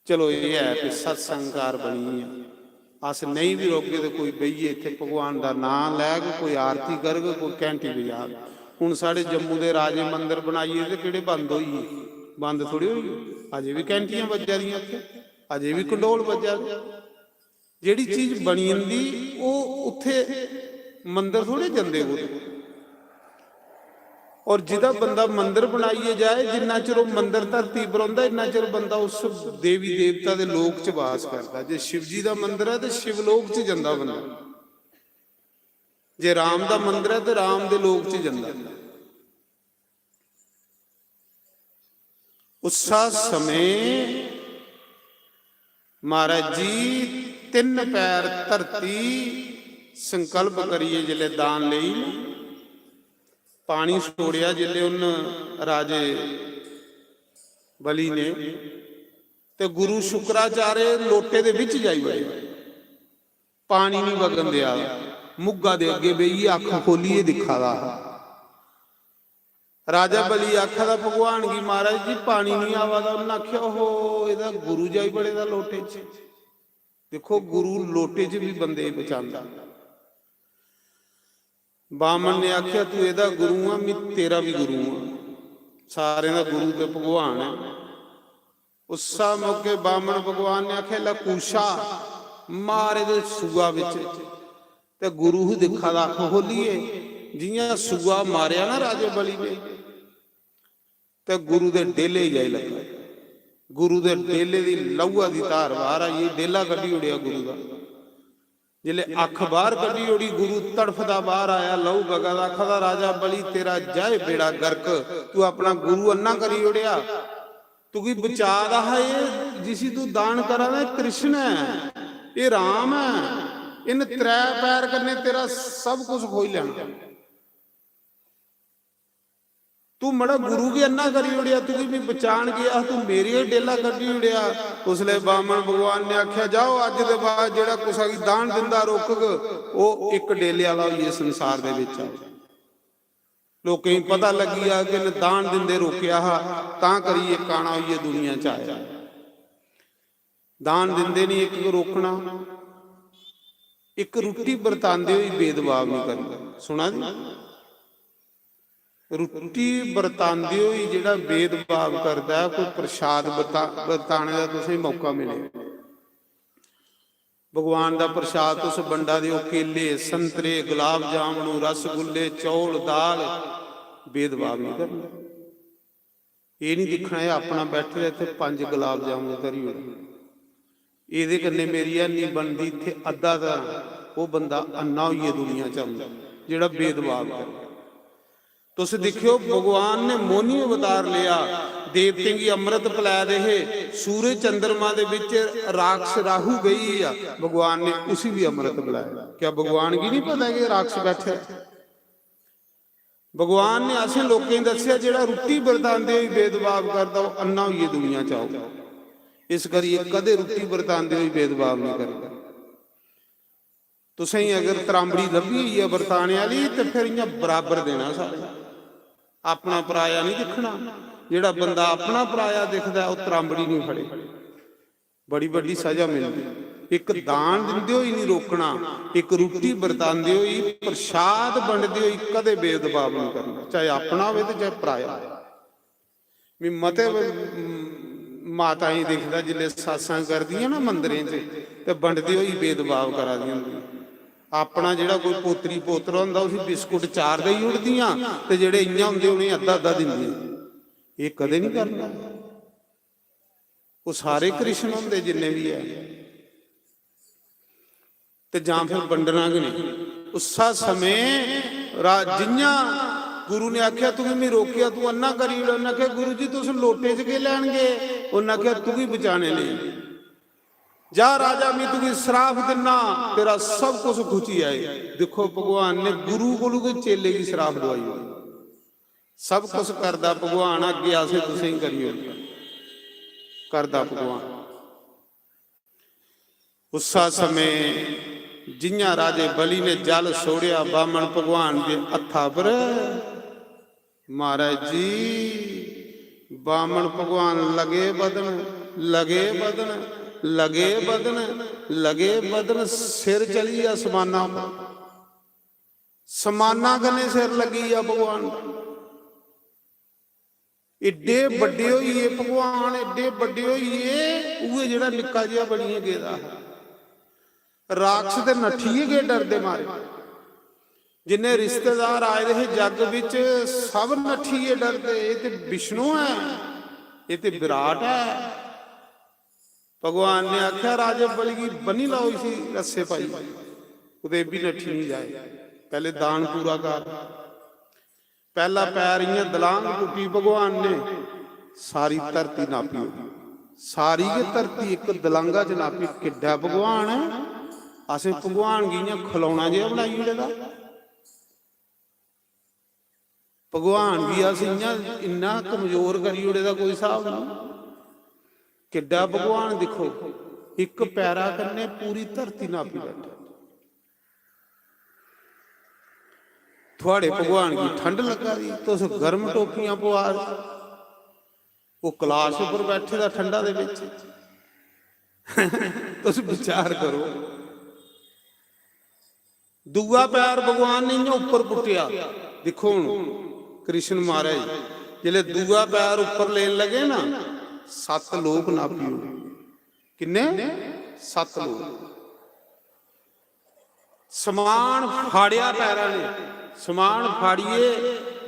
चलो, एह् ऐ कि सत्संगकार बनी गेआ। अस नेईं बी रौह्गे ते कोई बेहियै इत्थै भगवान दा नांऽ लैग, कोई आरती करग, कोई घैंटी बजाग। हून साढ़े जम्मू दे राजे मंदर बनाइयै ते केह्ड़े बंद होई गे? बंद थोड़े होई गे, अजें बी घैंटियां बज्जा दियां इत्थै, अजें बी कंडोल बज्जा दे। जेह्ड़ी चीज बनी जंदी, ओह् उत्थै मंदर थोड़े जंदे कुतै। और जिदा बंदा मंदर बनाइयै जाए, जिन्ना चिर ओह् मंदर धरती पर रौंह्दा, इन्ना चिर बंदा उस देवी देवता दे लोक च वास करदा। जे शिव जी दा मंदर ऐ, ते शिव लोक च जंदा बंदा। जे राम दा मंदर ऐ, ते राम दे लोक च जंदा। उस्सा समें महाराज जी तिन्न पैर धरती संकल्प करियै जिसलै दान लेई, पानी छोड़ेआ जिसलै उन्न राजे बलि ने, ते गुरु शुक्राचार्य लोटे दे बिच जाई बड़े। पानी नहीं वगन देआ दा, मुग्गा दे अग्गे बेहियै अक्ख खोलियै दिक्खा दा हा। राजा बलि आखा दा भगवान गी, "महाराज जी, पानी नहीं आवा दा।" उन्नै आखेआ, "ओहो, एह्दा गुरु जाई बड़े दा लोटे च।" देखो, गुरु लोटे च भी बंदे गी बचांदा। बामन ने आखेआ, "तू एह्दा गुरु आ, मैं तेरा भी गुरु आ। सारें दा गुरु ते भगवान ऐ।" उस्सा मौके बामन भगवान ने आखेआ, "लै कूशा, मार एह्दे सूआ बिच।" ते गुरु ही दिक्खा दा अक्ख खोलियै, जि'यां सूआ मारेआ ना राजे बलि ने, ते गुरु दे डेले जाई लग्गा। गुरु दे डेले दी लहूआ दी धार बाहर आई, डेला कड्ढी ओड़ेआ गुरु दा। जिसलै अक्ख बाहर कड्ढी ओड़ी, गुरु तड़फदा बाहर आया, लहू बगा दा, आखा दा, "राजा बलि, तेरा जाए बेड़ा गर्क, तू अपना गुरु अन्ना करी ओड़ेआ। तुगी बचा दा हा एह्, जिसी तू दान करा दा, एह् कृष्ण ऐ, एह् राम ऐ, इन्न त्रै पैर कन्नै तेरा सब कुछ खोई लैना।" तू मड़ा गुरु गी अन्ना करी ओड़ेआ, तुगी मैं बचान गेआ, तू मेरी गै डेला कड्ढी ओड़ेआ। उसलै बामन भगवान ने आखेआ, "जाओ, अज्ज दे बाद जेह्ड़ा कुसै गी दान दिंदा रोकग, ओह् इक डेले आह्ला होइयै संसार दे बिच आओ।" लोकें गी पता लग्गी गेआ कि इन्नै दान दिंदे रोकेआ हा, तां करियै काना होइयै दुनिया च आया। दान दिंदे नहीं, इक रोकना, इक रुट्टी बरतांदे होई भेदभाव नहीं करना। सुना दी? रुट्टी बरतांदे होई जेह्ड़ा भेदभाव करदा ऐ, कोई प्रसाद बरता-, बरताने दा तुसेंगी मौका मिले। भगवान दा प्रसाद तुस बंडा देओ, केले, संतरे, गुलाब जामनू, रसगुल्ले, चौल, दाल, भेदभाव नहीं करना। एह् नहीं दिक्खना, एह् अपना बैठे दा इत्थै पंज गुलाब जामनू धरी ओड़े, एह्दे कन्नै मेरी हैनी बनदी, इत्थै अद्धा तां ओह् बंदा अन्ना होइयै दुनिया च औंदा जेह्ड़ा भेदभाव करदा। तुस दिक्खेओ, भगवान ने मोहनी अवतार लेआ, देवतें गी अमृत पिलाए दे हे, सूरज चंद्रमा दे बिच राक्षस राहु गई आ, भगवान ने उसी भी अमृत पिलाया। क्या भगवान गी नहीं पता कि राक्षस बैठे? भगवान ने असें लोकें गी दस्सेआ, जेह्ड़ा रुट्टी बरतांदे होई भेदभाव करदा, ओह् अन्ना होइयै दुनिया च औग। इस करियै कदें रुट्टी बरतांदे होई भेदभाव नहीं करदा। तुसेंगी अगर त्रांबड़ी लब्भी होई ऐ बरताने आह्ली, ते फिर इ'यां बराबर देना सारे। अपना पराया नहीं दिक्खना। जेह्ड़ा बंदा अपना पराया दिखदा ऐ, ओह् त्रांबड़ी नहीं फड़े। बड़ी बड्डी सजा मिलदी। इक दान दिंदे होई नहीं रोकना, इक रुट्टी बरतांदे होई, प्रसाद बंडदे होई कदें भेदभाव नहीं करना, चाहे अपना होवे ते चाहे पराया। मैं मते, म-, माताएं गी दिखदा, जिसलै सत्संग करदियां ना मंदरें च, ते बंडदे होई भेदभाव करा दियां होंदियां। अपना जेह्ड़ा कोई पोतरी पोतरा होंदा, उसी बिस्कुट चार देई ओड़दियां, ते जेह्ड़े इ'यां होंदे, उ'नेंगी अद्धा अद्धा दिंदियां। एह् कदें नहीं करना। ओह् सारे कृष्ण होंदे जिन्ने बी ऐ। ते जां फिर बंडना गै नहीं। उस्सा समें रा-, जि'यां गुरु ने आखेआ, "तुगी मैं रोकेआ, तू अन्ना करी ओड़ेआ।" उन्नै आखेआ, "गुरु जी, तुस लोटे च केह् लैन गे?" उन्नै आखेआ, "तुगी बचाने लेई। जा राजा, मैं तुगी श्राप दिन्ना, तेरा सब कुछ घुची जाए।" दिक्खो, भगवान ने गुरु कोलू गै चेले गी श्राप दवाई ओड़ेआ। सब कुछ करदा भगवान, अग्गें असें तुसेंगी करी ओड़ेआ। करदा भगवान। उस्सा समें जि'यां राजे बलि ने जल छोड़ेआ बामन भगवान दे हत्था पर, महाराज जी, बामन भगवान लगे बदन, लगे बदन, लगे बदन, लगे बदन, सिर चली गेआ समाना पर। समाना कन्नै सिर लग्गी गेआ भगवान दा। एड्डे बड्डे होई गे भगवान, एड्डे बड्डे होई गे, उ'ऐ जेह्ड़ा निक्का जेहा बनियै गेदा हा। राक्षस ते नट्ठियै गे डरदे मारे। जिन्ने रिश्तेदार आए दे हे जग बिच, सब नट्ठियै डरदे, "एह् ते विष्णु ऐ, एह् ते विराट ऐ।" भगवान ने आखेआ, "राजे बलि गी बन्नी लाओ, इसी रस्से पाई, कुतै एह् बी नट्ठी निं जाए।" पैह्ले दान पूरा कर। पैह्ला पैर इ'यां दलांग पुट्टी भगवान ने, सारी धरती नापी ओड़ी। सारी गै धरती इक दलांगा च नापी। किड्डा भगवान ऐ, असें भगवान गी इ'यां खलौना जेहा बनाई ओड़े दा। भगवान गी अस इ'यां इन्ना कमजोर करी ओड़े दा, कोई स्हाब निं। किड्डा भगवान दिक्खो, इक पैरा कन्नै पूरी धरती नापी बैठा। थुआड़े भगवान गी ठंड लग्गा दी, तुस गर्म टोपियां पवा दे। ओह् कलाश उप्पर बैठे दा ठंडा दे बिच। तुस विचार करो, दूआ पैर भगवान ने इ'यां उप्पर पुट्टेआ। दिक्खो हुन, कृष्ण महाराज जिसलै दूआ पैर उप्पर लेन लगे ना, सत्त लोक नापी ओड़े। किन्ने? सत्त लोक। समान फाड़ेआ पैरां ने, समान फाड़ियै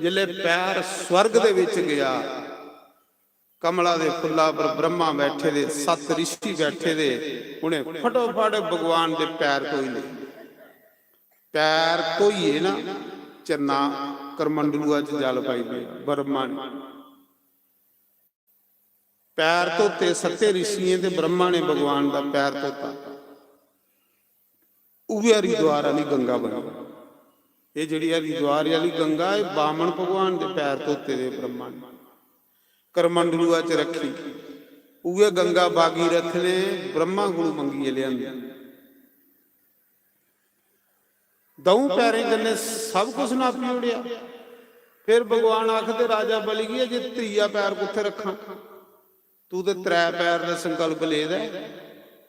जिसलै पैर स्वर्ग दे बिच गेआ, कमला दे फुल्ला पर ब्रह्मा बैठे दे, सत्त रिशी बैठे दे, उ'नें फटोफट भगवान दे पैर धोई ले। पैर धोइयै ना चन्ना करमंडलुआ च जल पाई दिया ब्रह्मा ने। पैर धोते सत्ते रिशियें ते ब्रह्मा ने भगवान दा पैर धोता। उ'ऐ हरिद्वार आह्ली गंगा बनी। एह् जेह्ड़ी हरिद्वार आह्ली गंगा, एह् बामन भगवान दे पैर धोते दे ब्रह्मा ने करमंडलुआ च रक्खी। उ'ऐ गंगा भागीरथ ने ब्रह्मा कोलू मंगियै लेआंदी। द'ऊं पैरें कन्नै सब कुछ नापी ओड़ेआ। फिर भगवान आखदे राजा बलि गी, "जे त्रीया पैर कुत्थै रक्खां? तू ते त्रै पैर दा संकल्प लेदा ऐ,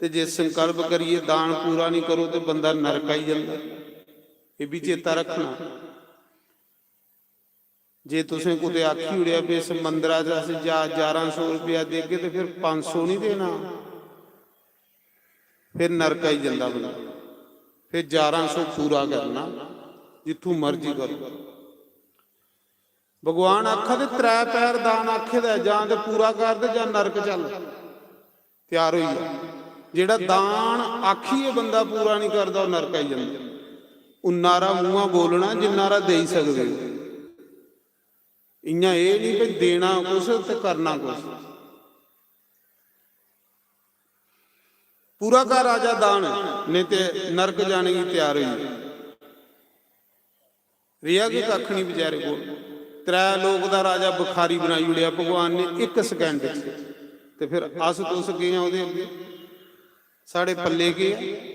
ते जे संकल्प करियै दान पूरा निं करो ते बंदा नरक आई जंदा। एह् बी चेता रक्खना।" जे तुसें कुतै आखी ओड़ेआ भी इस मंदरा च अस जा-, जारां सौ रपेआ देगे ते फिर पंज सौ निं देना, फिर नरक आई जंदा बंदा। फिर जारां सौ पूरा करना, जित्थूं मर्जी करो। भगवान आखा दे त्रै पैर दान आखे दा ऐ, जां ते पूरा कर ते जां नरक चल, त्यार होई जा। जेह्ड़ा दान आखियै बंदा पूरा निं करदा, ओह् नरक आई जंदा। उन्ना हारा मूंहा बोलना जिन्ना हारा देई सकदे ओ। इ'यां एह् निं कि देना कुछ ते करना कुछ। पूरा कर राजा दान, नेईं ते नरक जाने गी त्यार होई जा। रेहा गै कक्ख निं बचैरे कोल। त्रै लोक दा राजा भिखारी बनाई ओड़ेआ भगवान ने इक सकैंड च। ते फिर अस तुस केह् आं ओह्दे अग्गें? साढ़े पल्ले केह् ऐ?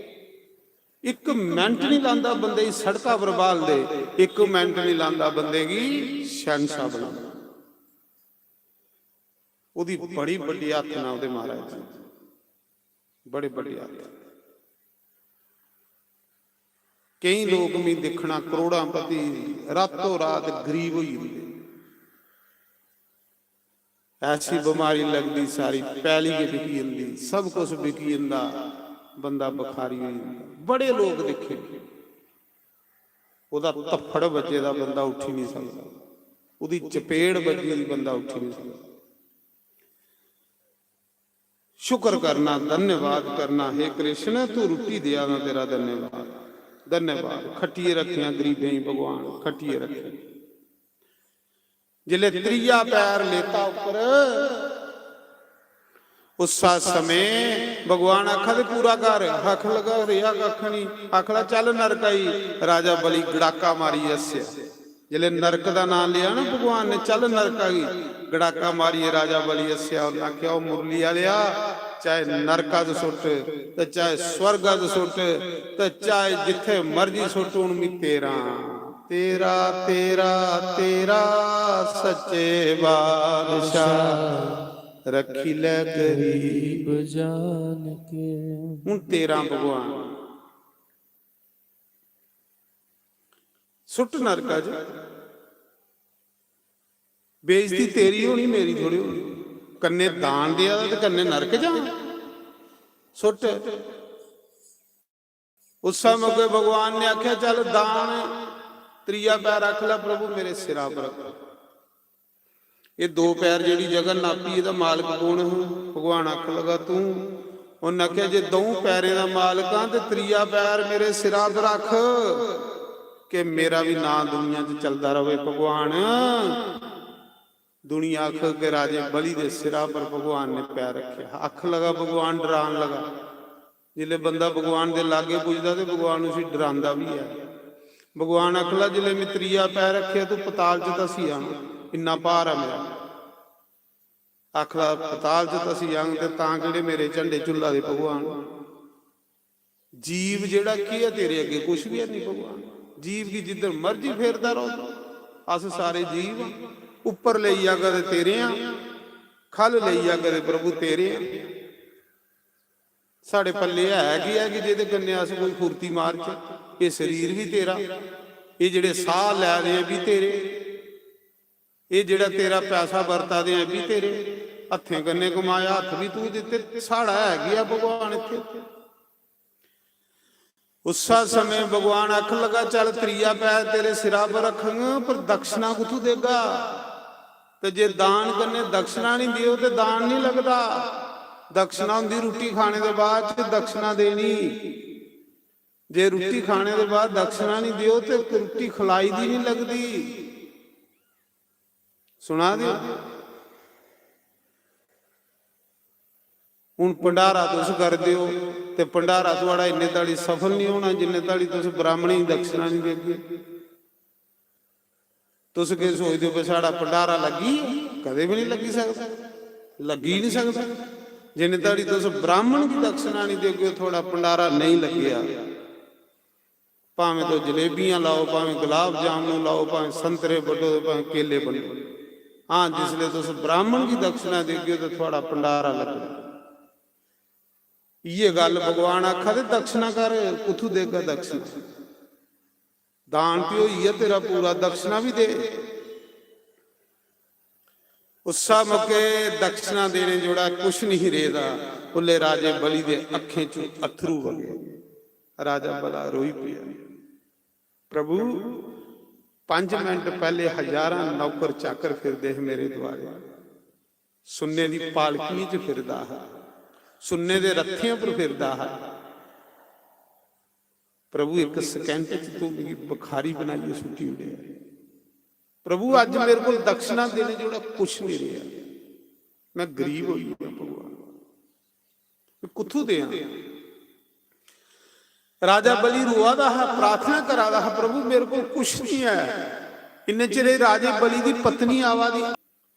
इक मिंट निं लांदा बंदे गी सड़का पर ब्हालदे, इक मिंट निं लांदा बंदे गी शैहनशाह बनांदा। ओह्दी बड़ी बड्डी हत्थ ना ओह्दे महाराज जी, बड़े बड्डे हत्थ। केईं लोक मी दिक्खना करोड़ांपति, रातों रात गरीब होई जंदे। ऐसी बमारी लगदी, सारी पैली गै बिकी जंदी, सब कुछ बिकी जंदा, बंदा बखारी होई जंदा। बड़े लोक दिक्खे, ओह्दा धप्पड़ बज्जे दा, बंदा उट्ठी निं सकदा, ओह्दी चपेड़ बज्जी दी, बंदा उट्ठी निं सकदा। शुक्र करना, धन्यवाद करना, हे कृष्ण, तू रुट्टी देआ ना, तेरा धन्यवाद, धन्यवाद। खट्टियै रक्खेआं गरीबें गी भगवान, खट्टियै रक्खेआं। जिसलै त्रीया पैर लेता उप्पर, उस्सा समें भगवान आखा दे, "पूरा कर।" आखन लगा, "रेहा कक्ख निं।" आखला, "चल नरकाई।" राजा बलि गड़ाका मारी हस्सेआ। जिसलै नरक दा नांऽ लेआ ना भगवान ने, "चल नरका गी," गड़ाका मारियै राजा बलि हस्सेआ। उन्नै आखेआ, "ओ मुरली आह्लेआ, चाहे नरका च सुट्ट, ते चाहे स्वर्गा च सुट्ट, ते चाहे जित्थै मर्जी सुट्ट, हून मी तेरा, तेरा, तेरा, तेरा सच्चे बादशाह, रक्खी लै गरीब जान के।" हून तेरा भगवान। सुट्ट नरका च। बेइज्जती तेरी होनी, मेरी थोड़ी होनी। कन्नै दान देआ दा ते कन्नै नरक जा। सुट्ट। उस्सै मौके भगवान ने आखेआ, "चल दान त्रीया पैर रक्ख लै प्रभु, मेरे सिरा पर रक्ख।" एह् दो पैर जेह्ड़ी जगह नापी, एह्दा मालक कौन हा? भगवान आखन लगा, "तूं।" उन्नै आखेआ, "जे द'ऊं पैरें दा मालक आं ते त्रीया पैर मेरे सिरा पर रक्ख, कि मेरा बी नांऽ दुनिया च चलदा र'वै भगवान।" दुनिया आखग कि राजे बलि दे सिरा पर भगवान ने पैर रक्खेआ। आखन लगा, भगवान डरान लगा। जिसलै बंदा भगवान दे लागै पुजदा ते भगवान उसी डरांदा बी ऐ। भगवान आखला, "जिसलै में त्रीया पैर रक्खेआ, तूं पताल च धसी जाना, इन्ना भार ऐ मेरा।" आखला, "पताल च धसी जाङ ते तां केह्ड़े मेरे झंडे झुल्ला दे भगवान?" जीव जेह्ड़ा केह् ऐ तेरे अग्गें? कुछ बी है नहीं भगवान। जीव गी जिद्धर मर्जी फेरदा रहो। अस सारे जीव आं। उप्पर लेई जागा ते तेरे आं, ख'ल्ल लेई जागा ते प्रभु तेरे आं। साढ़े पल्ले है केह् ऐ कि जेह्दे कन्नै अस कोई फुर्ती मारचै? एह् शरीर बी तेरा, एह् जेह्ड़े साह् लै दे, एह् बी तेरे, एह् जेह्ड़ा तेरा पैसा बरता दे, एह् बी तेरे। हत्थें कन्नै कमाया, हत्थ बी तू दित्ते, साढ़ा है केह् ऐ भगवान इत्थै? उस्सै समें भगवान आखन लगा, "चल, त्रीया पैर तेरे सिरा पर रक्खङ, पर दक्षिणा कुत्थूं देगा?" ते जे दान कन्नै दक्षिणा निं देओ ते दान निं लगदा। दक्षिणा होंदी रुट्टी खाने दे बाद च दक्षिणा देनी। जे रुट्टी खाने दे बाद दक्षिणा निं देओ ते रुट्टी खलाई दी निं लगदी। सुना दे ओ? हून भंडारा तुस करदे ओ ते भंडारा थुआढ़ा इन्ने धड़ी सफल निं होना जिन्ने धड़ी तुस ब्राह्मणें गी दक्षिणा निं देगे। तुस केह् सोचदे ओ कि साढ़ा भंडारा लग्गी? कदें बी निं लग्गी सकदा, लग्गी निं सकदा। जिन्ने धड़ी तुस ब्राह्मण गी दक्षिणा निं देगे, थुआढ़ा भंडारा नेईं लग्गेआ। भामें तुस जलेबियां लाओ, भामें गुलाब जामुन लाओ, भामें संतरे बंडो, भामें केले बंडो। हां, जिसलै तुस ब्राह्मण गी दक्षिणा देगे ते थुआढ़ा भंडारा लग्गना। इ'यै गल्ल भगवान आखा दे, "दक्षिणा कर, कुत्थूं देगा दक्षिणा? दान ते होई गेआ तेरा पूरा, दक्षिणा बी दे।" उस्सा मौके दक्षिणा देने जोड़ा कुछ नहीं रेहदा। उल्ले राजे बलि दे अक्खें चों अत्थरू वगे। राजा बलि रोई पेआ। प्रभु, पंज मिनट पहले हजारां नौकर चाकर फिरदे हे मेरे द्वारे। सुन्ने दी पालकी च फिरदा हा, सुन्ने दे रथें पर फिरदा हा। प्रभु, एक सेकंड च तू मिगी भिखारी बनाइयै सुट्टी ओड़ेआ। प्रभु, अज्ज मेरे कोल दक्षिणा देने जोड़ा कुछ नहीं रेहा। मैं गरीब होई गेआ भगवान, मैं कुत्थों देआं? राजा बलि रोआ दा हा, प्रार्थना करा दा हा, प्रभु, मेरे कोल कुछ नहीं है। इन्ने चिरे राजे बलि दी पत्नी आवा दी,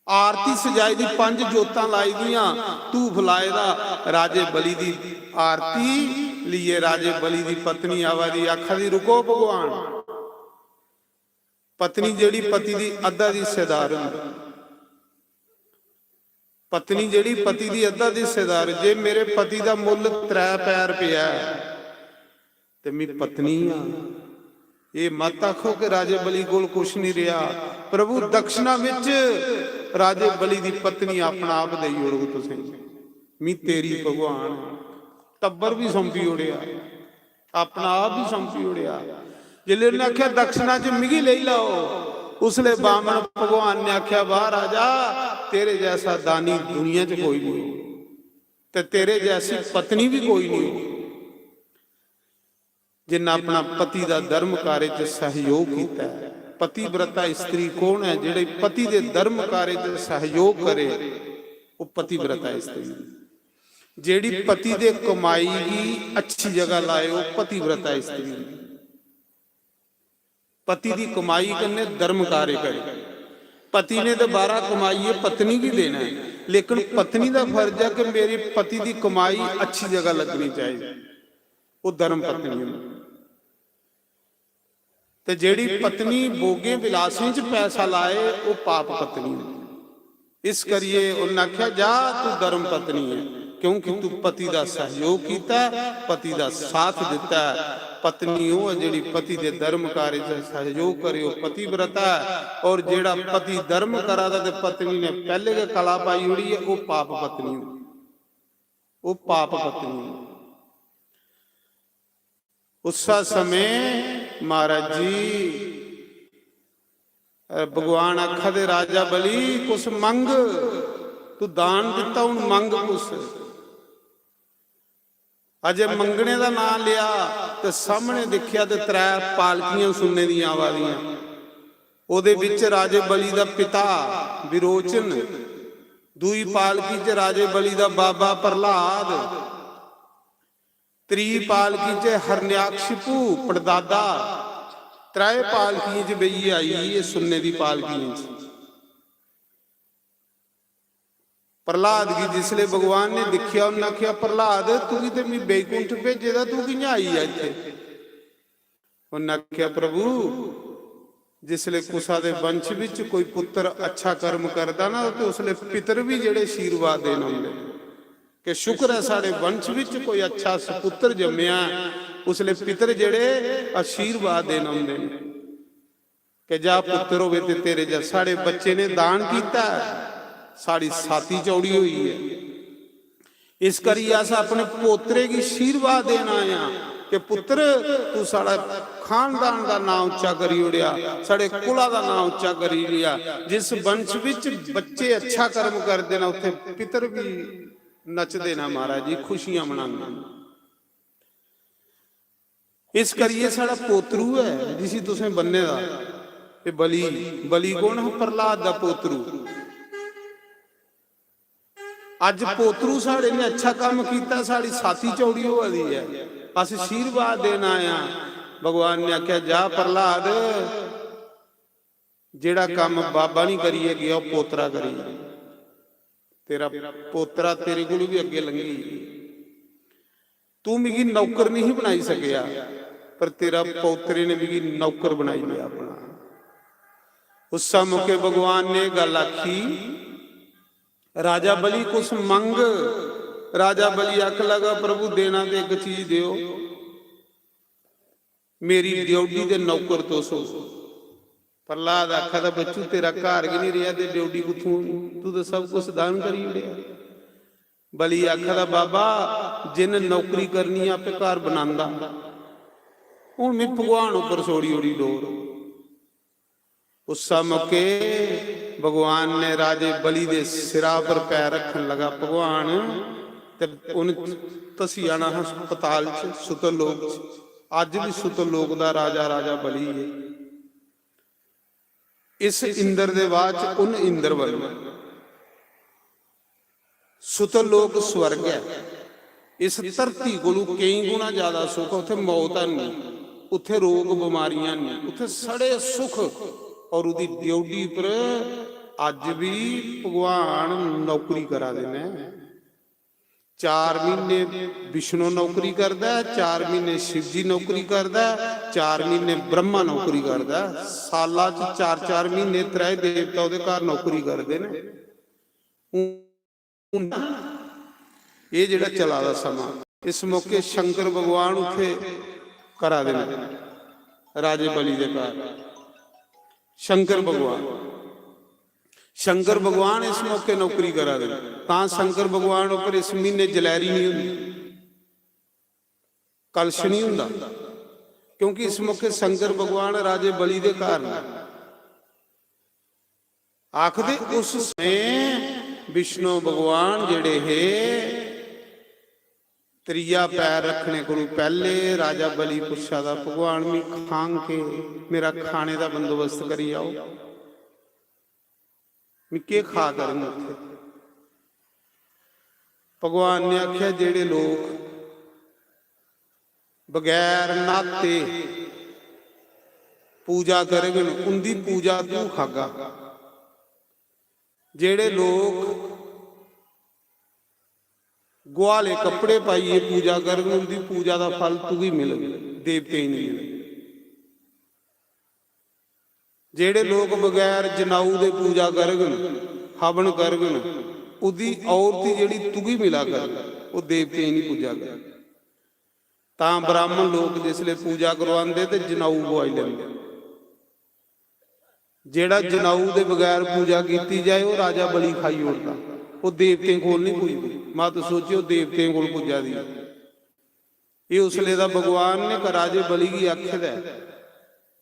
आरती सजाई दी, पंज जोतां लाई दियां, धूफ लाए दा। राजे बलि दी आरती लेइयै राजे बलि दी पत्नी आवा दी, आखा दी, "रुको भगवान।" पत्नी जेह्ड़ी पति दी अद्धा दी हिस्सेदार होंदी, पत्नी जेह्ड़ी पति दी अद्धा दी हिस्सेदार, जे मेरे पति दा मुल्ल त्रै पैर पेआ ऐ, ते मैं पत्नी आं। एह् मत आखो कि राजे बलि कोल कुछ नहीं रेहा। प्रभु, दक्षिणा विच राजे बलि दी पत्नी अपना आप देई ओड़ग तुसें। मी तेरी भगवान, टब्बर भी सौंपी ओड़ेआ, अपना आप भी सौंपी ओड़ेआ। जिसले उन्हें आख्या, "दक्षिणा च मिगी लेई लैओ," उसले बामन भगवान ने आख्या, "वाह राजा, तेरे जैसा दानी दुनिया च कोई नहीं हो, ते तेरे जैसी पत्नी भी कोई नहीं हो।" जिन्ना अपना पति दा धर्म कार्य च सहयोग कीता है। पतिव्रता स्त्री कौन है? जेह्ड़ी पति दे धर्म कार्य च सहयोग करे, वो पतिव्रता स्त्री। जेह्ड़ी पति दे कमाई गी अच्छी जगह लाए, वो पतिव्रता स्त्री। पति दी कमाई कन्नै धर्म कार्य करे। पति ने ते बाहरा कमाइयै पत्नी गी देना है, लेकिन पत्नी दा फर्ज है कि मेरी पति दी कमाई अच्छी जगह लगनी चाहिए। वो धर्म पत्नी होंदी। ते जेह्ड़ी पत्नी भोगें विलासें च पैसा लाए, वो पाप पत्नी होंदी। इस करियै उन्नै आखेआ, "जा, तू धर्म पत्नी ऐ, क्योंकि तू पति दा सहयोग कीता, पति दा साथ दित्ता ऐ।" पत्नी ओह् ऐ जेह्ड़ी पति दे धर्म कार्य च सहयोग करे, ओह् पतिव्रता ऐ। और जेह्ड़ा पति धर्म करा दा ते पत्नी ने पैह्ले गै कला पाई ओड़ी ऐ, ओह् पाप पत्नी होंदी, ओह् पाप पत्नी होंदी। उस्सै समें महाराज जी, अ, भगवान आखा दे, "राजा बलि, कुछ मंग, तू दान दित्ता, हुन मंग कुछ।" अजे मंगने दा नां लेआ ते सामने दिक्खेआ ते त्रै पालकियां सुन्ने दियां आवा दियां। ओह्दे बिच राजे बलि दा पिता विरोचन, दूई पालकी च राजे बलि दा बाबा प्रह्लाद, त्री पालकी च हरण्याक्षिपु पड़दादा, त्रै पालकियें च बेहियै आई गी एह् सुन्ने दी पालकियें च। प्रह्लाद गी जिसले भगवान ने दिक्खेआ, उन्नै आखेआ, "प्रह्लाद, तुगी ते मी बैकुंठ भेजे दा, तू कि'यां आई गेआ इत्थै?" उन्नै आखेआ, "प्रभु, जिसले कुसा दे वंश बिच कोई पुत्र अच्छा कर्म करदा ना, ते उसले पितर भी जेह्ड़े आशीर्वाद देन औंदे कि शुक्र ऐ साढ़े वंश बिच कोई अच्छा सपुत्र जम्मेआ, उसले पितर जेह्ड़े आशीर्वाद देन औंदे न कि जा पुत्र होवे ते तेरे जा।" साढ़े बच्चे ने दान कीता ऐ, साढ़ी छाती चौड़ी होई ऐ। इस करियै अस अपने पोतरे गी आशीर्वाद देन आए आं कि पुत्र, तू साढ़ा खानदान दा नां उच्चा करी ओड़ेआ, साढ़े कुला दा नां उच्चा करी ओड़ेआ। जिस वंश विच बच्चे अच्छा कर्म करदे न, उत्थे पितर भी नचदे न महाराज जी, खुशियां मनांदे न। इस करियै साढ़ा पोतरू ऐ जिसी तुसें बन्ने दा, एह् बलि। बलि कौन हा? प्रह्लाद दा पोतरू। अज्ज पोतरू साढ़े ने अच्छा कम्म कीता, साढ़ी छाती चौड़ी होआ दी ऐ, अस आशीर्वाद देन आए आं। भगवान ने आखेआ, "जा प्रह्लाद, जेह्ड़ा कम्म बाबा नहीं करियै गेआ, ओह् पोतरा करी गेआ। तेरा पोतरा तेरे कोलू भी अग्गें लंघी गेआ। तू मिगी नौकर नहीं बनाई सकेआ, पर तेरा पोतरे ने मिगी नौकर बनाई लेआ अपना।" उस मौके भगवान ने गल्ल आखी, "राजा बलि कुछ मंग।" राजा बलि आख लगा, "प्रभु, देना ते इक चीज देओ, मेरी ड्योढ़ी दे नौकर तुस हो।" प्रहलाद आखा दा, "बच्चू, तेरा घर गै नहीं रेहा ते ड्योढ़ी कुत्थूं होनी? तू तो सब कुछ दान करी ओड़ेआ।" बलि आखा दा, "बाबा, जिन नौकरी करनी, आपे घर बनांदा, हून में भगवान उप्पर छोड़ी ओड़ी डोर।" उस्सै मौके भगवान ने राजे बलि दे सिरा पर पैर रखन लगा भगवान, ते उन धसी जाना हा पताल च, सुतल लोक च। अज्ज भी सुतल लोक दा राजा, राजा बलि है। इस इंद्र दे बाद च उन इंद्र बनना। सुतल लोक स्वर्ग ऐ। इस धरती कोलू केई गुणा ज्यादा सुख, उत्थे मौत है नहीं, उत्थे रोग बमारियां नहीं, उत्थे सड़े सुख। और उदी ड्योढ़ी पर अज भी भगवान नौकरी करा दे ने। चार महीने विष्णु नौकरी करदा है, चार महीने शिव जी नौकरी करदा है, चार महीने ब्रह्मा नौकरी करदा है। साला च चार चार महीने त्रै देवता ओदे घर नौकरी करदे ने। हून एह् जेह्ड़ा चला दा समां, इस मौके शंकर भगवान उत्थे करा दे न राजे बलि दे घर। शंकर भगवान, शंकर भगवान इस मौके नौकरी करा दे न। तां शंकर भगवान उप्पर इस म्हीने जलैरी नहीं होंदी, कलश नहीं होंदा, क्योंकि इस मौके शंकर भगवान राजे बलि दे घर न। आखदे उस समें विष्णु भगवान जेह्ड़े हे, त्रीया पैर रखने कोलू पैह्ले राजा बलि पुच्छा दा, "भगवान, मी खांग के? मेरा खाने दा बंदोबस्त करी आओ, मी केह् खा करङ उत्थे?" भगवान ने आखेआ, "जेह्ड़े लोक बगैर न्हाते पूजा करगन, उंदी पूजा तू खागा। जेह्ड़े लोक गुआले कपड़े पाइयै पूजा करगन, उंदी पूजा दा फल तुगी मिलग, देवतें गी नेईं मिलग। जेह्ड़े लोक बगैर जनाऊ दे पूजा करगन, हवन करगन, उदी औरती जेह्ड़ी तुगी मिला करग, ओह् देवतें गी निं पूजा करग।" तां ब्राह्मण लोक जिसले पूजा करवांदे ते जनाऊ बुआई लैंदे। जेह्ड़ा जनाऊ दे बगैर पूजा कीती जाए, ओह् राजा बलि खाई ओड़दा, ओह् देवतें कोल निं पुजदी। मत सोचेओ देवतें कोल पुज्जा दी ऐ। एह् उसले दा भगवान ने क-, राजे बलि गी आखे दा ऐ,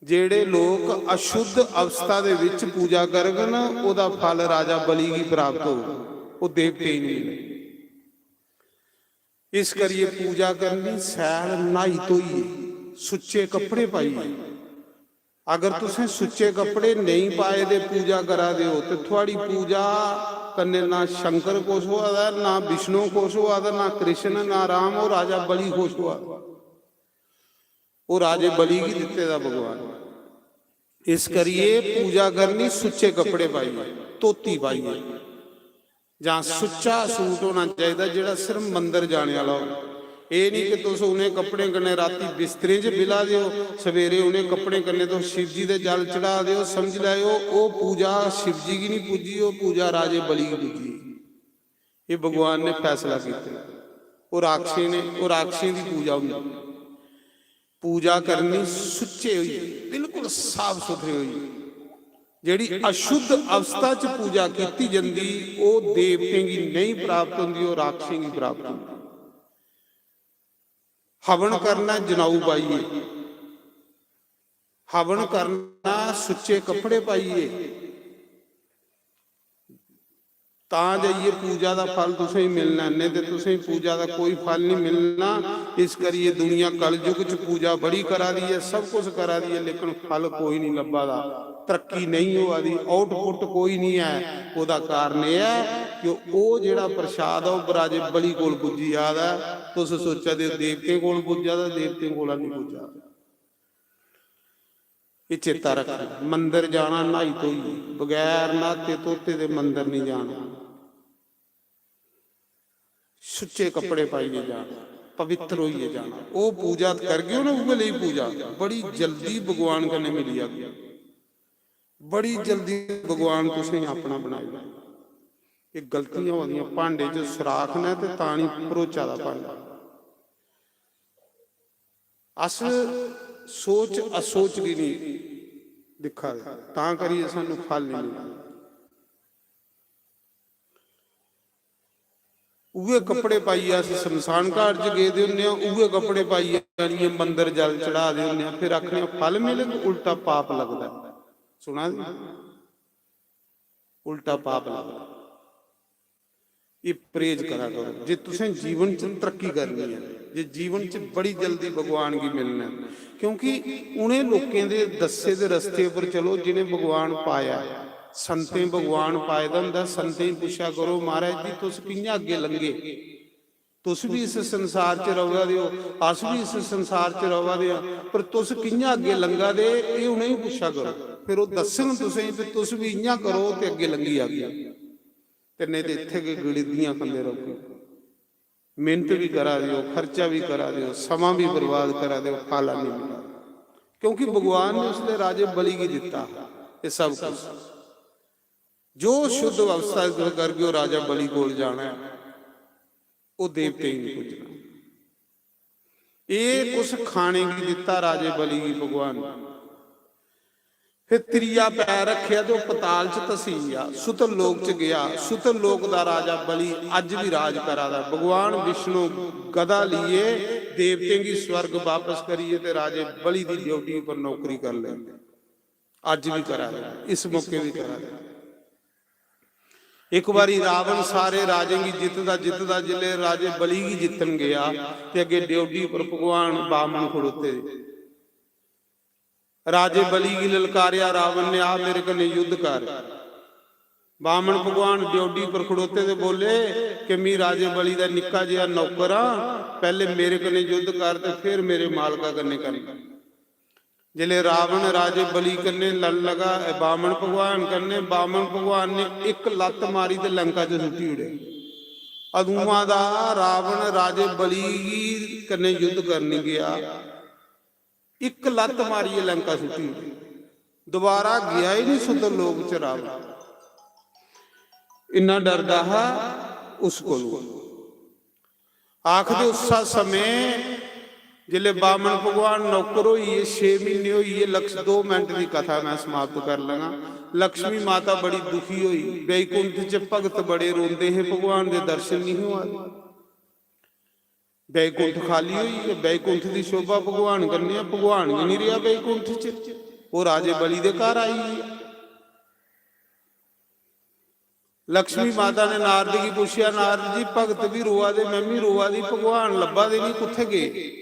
जेह्ड़े लोक अशुद्ध अवस्था दे विच पूजा करगन, ओह्दा फल राजा बलि गी प्राप्त होग, ओह् देवतें गी नेईं मिलग। इस करियै पूजा करनी शैल न्हाई धोइयै, सुच्चे कपड़े पाइयै। अगर तुसें सुच्चे कपड़े नेईं पाए दे पूजा करा दे ओ, ते थुआड़ी पूजा कन्नै ना शंकर खुश होआ दा, ना विष्णु खुश होआ दा, ना कृष्ण, ना राम, ओह् राजा बलि खुश होआ दा। ओह् राजे बलि गी दित्ते दा भगवान। इस करियै पूजा करनी सुच्चे कपड़े पाइयै, धोती पाइयै, जां सुच्चा सूट होना चाहिदा जेह्ड़ा सिर्फ मंदर जाने आह्ला हो। एह् निं कि तुस उ'नें कपड़ें कन्नै रातीं बिस्तरें च बिला दे ओ, सवेरे उ'नें कपड़ें कन्नै तुस शिव जी दे जल चढ़ा दे ओ। समझी लैओ, ओह् पूजा शिव जी गी निं पुज्जी, ओह् पूजा राजे बलि गी पुज्जी। एह् भगवान ने फैसला कीते। ओह् राक्षसें ने, ओह् राक्षसें दी पूजा होंदी। पूजा करनी सुच्चे होइयै, बिल्कुल साफ सुथरे होइयै। जेह्ड़ी अशुद्ध अवस्था च पूजा कीती जंदी, ओह् देवतें गी नेईं प्राप्त होंदी, ओह् राक्षसें गी प्राप्त होंदी। हवन करना जनाऊ पाइयै, हवन करना सुच्चे कपड़े पाइयै, तां जाइयै पूजा दा फल तुसें गी मिलना, नेईं ते तुसें गी पूजा दा कोई फल निं मिलना। इस करियै दुनिया कलयुग च पूजा बड़ी करा दी ऐ, सब कुछ करा दी ऐ, लेकिन फल कोई निं लब्भा दा, तरक्की नेईं होआ दी, आउटपुट कोई निं ऐ। ओह्दा कारण एह् ऐ कि ओह् जेह्ड़ा प्रसाद ऐ, ओह् राजे बलि कोल पुज्जी जा दा ऐ। तुस सोचा दे ओ देवतें कोल पुज्जा दा, देवतें कोला निं पुज्जा दा। एह् चेता रक्खना, मंदर जाना न्हाई धोइयै, बगैर न्हाते धोते दे मंदर निं जाना। सुच्चे कपड़े पाइयै जाना, पवित्र होइयै जाना। ओह् पूजा करगे ओ ना, उ'ऐ लेई पूजा, बड़ी जल्दी भगवान कन्नै मिली जागे, बड़ी जल्दी भगवान तुसें गी अपना बनाई लैना। एह् गलतियां होआ दियां, भांडे च सुराख न ते तां निं भरोचा दा भांडा। अस सोच असोच गी निं दिक्खा दे, तां करियै सानूं फल नेईं मिलदा। उ'ऐ कपड़े पाइयै अस शमशान घाट च गेदे होन्ने आं, उ'ऐ कपड़े पाइयै आनियै मंदर जल चढ़ा दे होन्ने आं, फिर आखने आं फल मिलग, उल्टा पाप लगदा। सुना दे? उल्टा पाप लगदा। एह् परहेज करा करो। जे तुसें जीवन च तरक्की करनी ऐ, जे जीवन च बड़ी जल्दी भगवान गी मिलना ऐ, क्योंकि उ'नें लोकें दे दस्से दे रस्ते पर चलो जि'नें भगवान पाया ऐ। संतें भगवान पाए दा होंदा। संतें गी पुच्छा करो, "महाराज जी, तुस कि'यां अग्गें लंघे? तुस बी इस संसार च र'वा दे ओ, अस बी इस संसार च र'वा दे आं, पर तुस कि'यां अग्गें लंघा दे, एह् उ'नेंगी पुच्छा करो। फिर ओह् दस्सङन तुसेंगी, फिर तुस बी इ'यां करो ते अग्गें लंघी जागे।" ते नेईं ते इत्थै गै गड़िद्दियां खंदे रौह्गे। मेहनत बी करा दे ओ, खर्चा बी करा दे ओ, समां बी बर्बाद करा दे ओ, फल नेईं मिला दा। क्योंकि भगवान ने उसलै राजे बलि गी दित्ता हा एह् सब कुछ। जो शुद्ध अवस्था च तुस करगे ओ, राजा बलि कोल जाना ऐ, ओह् देवतें गी निं पुज्जना। एह् कुछ खाने गी दित्ता राजे बलि गी भगवान ने। फिर त्रिया पैर रक्खेआ ते ओह् पताल च धसी गेआ, सुतर लोक च गेआ। सुतर लोक दा राजा बलि अज्ज बी राज करा दा। भगवान विष्णु गदा लेइयै देवतें गी स्वर्ग वापस करियै ते राजे बलि दी ड्यूटी उप्पर नौकरी कर लेई। अज्ज बी करा दे, इस मौके बी करा दे। इक बारी रावण सारे राजें गी जितदा जितदा जिसलै राजे बलि गी जित्तन गेआ ते अग्गें ड्योडी पर भगवान बामन खड़ोते दे। राजे बलि गी ललकारेआ रावण ने, "आ मेरे कन्नै युद्ध कर।" बामन भगवान ड्योडी पर खड़ोते दे बोले कि, "मी राजे बलि दा निक्का जेहा नौकर आं, पैह्ले मेरे कन्नै युद्ध कर ते फिर मेरे मालका कन्नै करना।" जिसलै रावण राजे बलि कन्नै लड़न लगा, बामन भगवान कन्नै, बामन भगवान ने इक लत्त मारी ते लंका च सुट्टी ओड़े। अदुआं दा रावण राजे बलि गी कन्नै युद्ध करन गेआ, इक लत्त मारियै लंका सुट्टी ओड़ी। दोबारा गेआ ही निं सुद्ध लोक च रावण। इन्ना डरदा हा उस कोलू। आखदे उस्सा समें जिसलै बामन भगवान नौकर होई गे, छे म्हीने होई गे, लक्ष, दो मिंट दी कथा मैं समाप्त कर लगा। लक्ष्मी माता बड़ी दुखी होई, बैकुंठ च भगत बड़े रोंदे हे, भगवान दे दर्शन नहीं होआ दे। बैकुंठ खाली होई गेआ, बैकुंठ दी शोभा भगवान कन्नै ऐ, भगवान गै नहीं रेहा बैकुंठ च, ओह् राजे बलि दे घर आई गेआ। लक्ष्मी माता ने नारद गी पुच्छेआ, "नारद जी, भगत भी रोआ दे, मैं भी रोआ दी, भगवान लब्भा दे नहीं, कुत्थै गे?"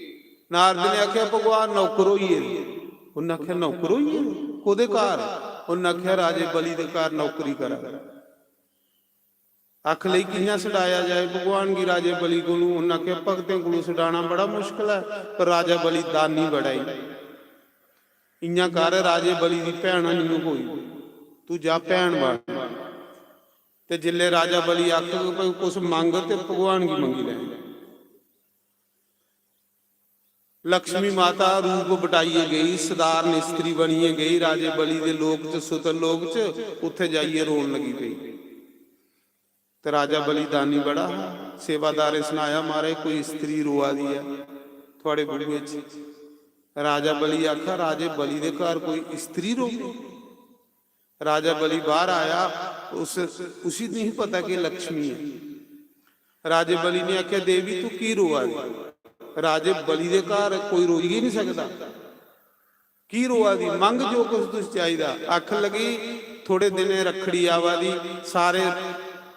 नारद ने आखेआ, "भगवान नौकर होई गेदे।" उन्नै आखेआ, "नौकर होई गेदे? कोह्दे घर?" उन्नै आखेआ, "राजे बलि दे घर नौकरी करा दे।" अक्ख लेई कि'यां छडाया जाए भगवान गी राजे बलि कोलू? उन्नै आखेआ, "भगतें कोलू छडाना बड़ा मुश्कल ऐ, पर राजा बलि दानी बड़ा ई। इ'यां कर, राजे बलि दी भैन आनियो कोई, तू जा भैन बन।" ते जिसलै राजा बलि आखग, "भाई, कुछ मंग," ते भगवान गी मंगी लैन। लक्ष्मी माता रूप बटाइयै गई, सधारण स्त्री बनियै गई राजे बलि दे लोक च, सुतर लोक च, उत्थै जाइयै रोन लगी पेई। ते राजा बलि दानी बड़ा हा, सेवादारें सनाया, "महाराज, कोई स्त्री रोआ दी ऐ थुआड़े बूहे च।" राजा बलि आखा, "राजे बलि दे घर कोई स्त्री रोवे?" राजा बलि बाहर आया, उस, उसी नहीं पता कि लक्ष्मी है। राजे बलि ने आख्या, "देवी, तू की रोआ दी? राजे बलि दे घर कोई रोई गै नहीं सकदा। की रोआ दी? मंग जो कुछ तुझ चाहिदा।" आखन लगी, "थोड़े दिनें रक्खड़ी आवा दी, सारे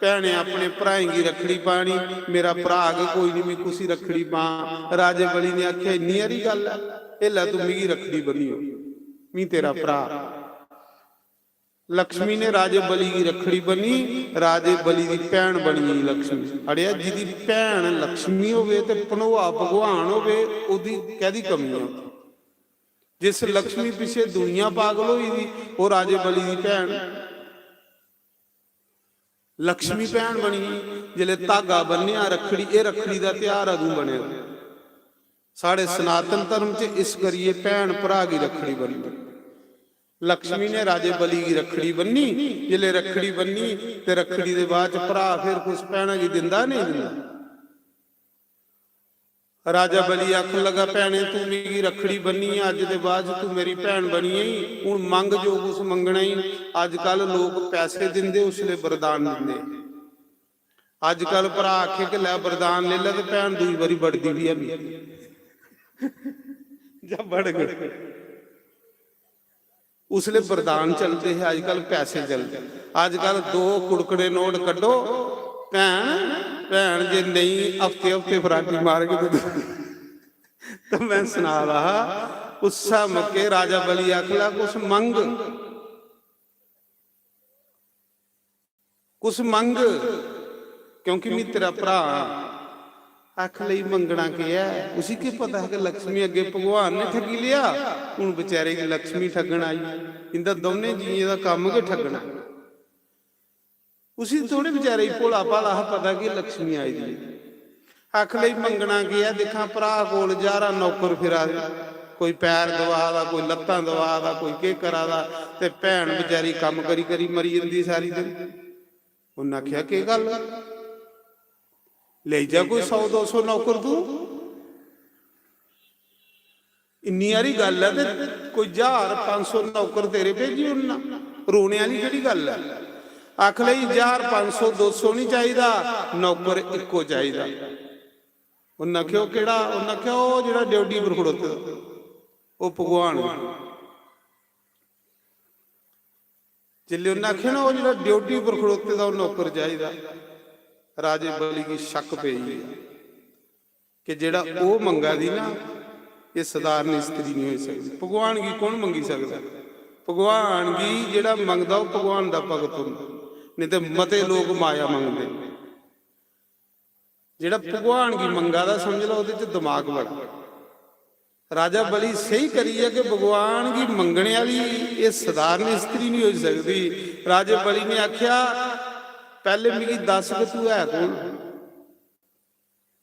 भैनें अपने भ्राएं गी रक्खड़ी पानी, मेरा भ्राऽ गै कोई नहीं, मैं कुसी रक्खड़ी पां?" राजे बलि ने आख्या, "इन्नी हारी गल्ल ऐ, एह् लै, तू मिगी रक्खड़ी बन्नी ओड़, मी तेरा भ्राऽ।" लक्ष्मी ने राजे बलि गी रक्खड़ी बन्नी, राजे बलि दी भैन बनी गेई लक्ष्मी। अड़ेआ, जिदी भैन लक्ष्मी होवे ते भनोआ भगवान होवे, ओदी कैदी कमी ऐ? जिस लक्ष्मी पिच्छे दुनिया पागल होई दी, ओह राजे बलि दी भैन लक्ष्मी भैन बनी गेई। जिसलै धागा बन्नेआ रक्खड़ी, एह रक्खड़ी दा त्यहार अदूं बने दा। साढ़े सनातन धर्म च इस करियै भैन भ्राऽ गी रक्खड़ी बन्नदे। लक्ष्मी ने राजे बलि गी रक्खड़ी बन्नी, जिसलै रक्खड़ी बन्नी ते रक्खड़ी दे बाद च भ्राऽ फिर कुस भैना गी दिंदा, नेईं दिंदा? राजा बलि आखन लगा, "भैने, तू मिगी रक्खड़ी बन्नी ऐ, अज्ज दे बाद च तू मेरी भैन बनी गेई, हून मंग जो कुछ मंगना ई।" अजकल लोक पैसे दिंदे, उसले वरदान दिंदे। अजकल भ्रा आखे कि लै वरदान ले लै, ते भैन दूई बारी बड़दी बी है नहीं। जा बड़ गई। उसले वरदान चलदे हे, अजकल पैसे चलदे। अजकल दो कुड़कड़े नोट कड्ढो, भैन, भैन जे नेईं हफ्ते हफ्ते फराटी मारगे ते, ते मैं सना दा हा, उस्सै मौके राजा बलि आखला, "कुछ मंग, कुछ मंग, क्योंकि मैं तेरा भ्रा आं।" आख लई, "मंगना केह् ऐ?" उसी केह् पता हा कि लक्ष्मी अग्गे भगवान ने ठगी लेआ, हून बेचारे गी लक्ष्मी ठगन आई। इंदा दौनें जीएं दा कम्म गै ठगना। उसी थोड़े बेचारे गी भोला भाला हा पता कि लक्ष्मी आई दी ऐ। आख लई, "मंगना केह् ऐ? दिक्खां, भ्रा कोल ज्हारां नौकर फिरा दे, कोई पैर दबा दा, कोई लत्तां दबा दा, कोई केह् करा दा, ते भैन बेचारी कम्म करी करी मरी जंदी सारी दिन।" उन्नै आखेआ, "केह् गल्ल? लेई जा कोई सौ दो सौ नौकर तू। इन्नी हारी गल्ल ऐ ते कोई ज्हार पंज सौ नौकर तेरे भेजी ओड़ना, रोने आह्ली केह्ड़ी गल्ल ऐ?" आख लई, "ज्हार पंज सौ दो सौ निं चाहिदा, नौकर इक्को चाहिदा।" उन्नै आखेआ, "ओह् केह्ड़ा?" उन्नै आखेआ, "ओह् जेह्ड़ा ड्योढ़ी पर खड़ोते दा, ओह् भगवान ऐ।" जिसलै उन्नै आखेआ ना, "ओह् जेह्ड़ा ड्योढ़ी पर खड़ोते दा, ओह् नौकर चाहिदा।" राजे बलि गी शक्क पेई गेआ कि जेह्ड़ा ओह् मंगा दी ना, एह् सधारण स्त्री निं होई सकदी। भगवान गी कौन मंगी सकदा? भगवान गी जेह्ड़ा मंगदा, ओह् भगवान दा भगत होंदा, नेईं ते मते लोक माया मंगदे। जेह्ड़ा भगवान गी मंगा दा, समझ लैओ, ओह्दे च दमाग बड़ा। राजा बलि स्हेई करियै कि भगवान गी मंगने आह्ली एह् सधारण स्त्री निं होई सकदी। राजे बलि ने आखेआ, "पैह्ले मिगी दस्स कि तू है कौन?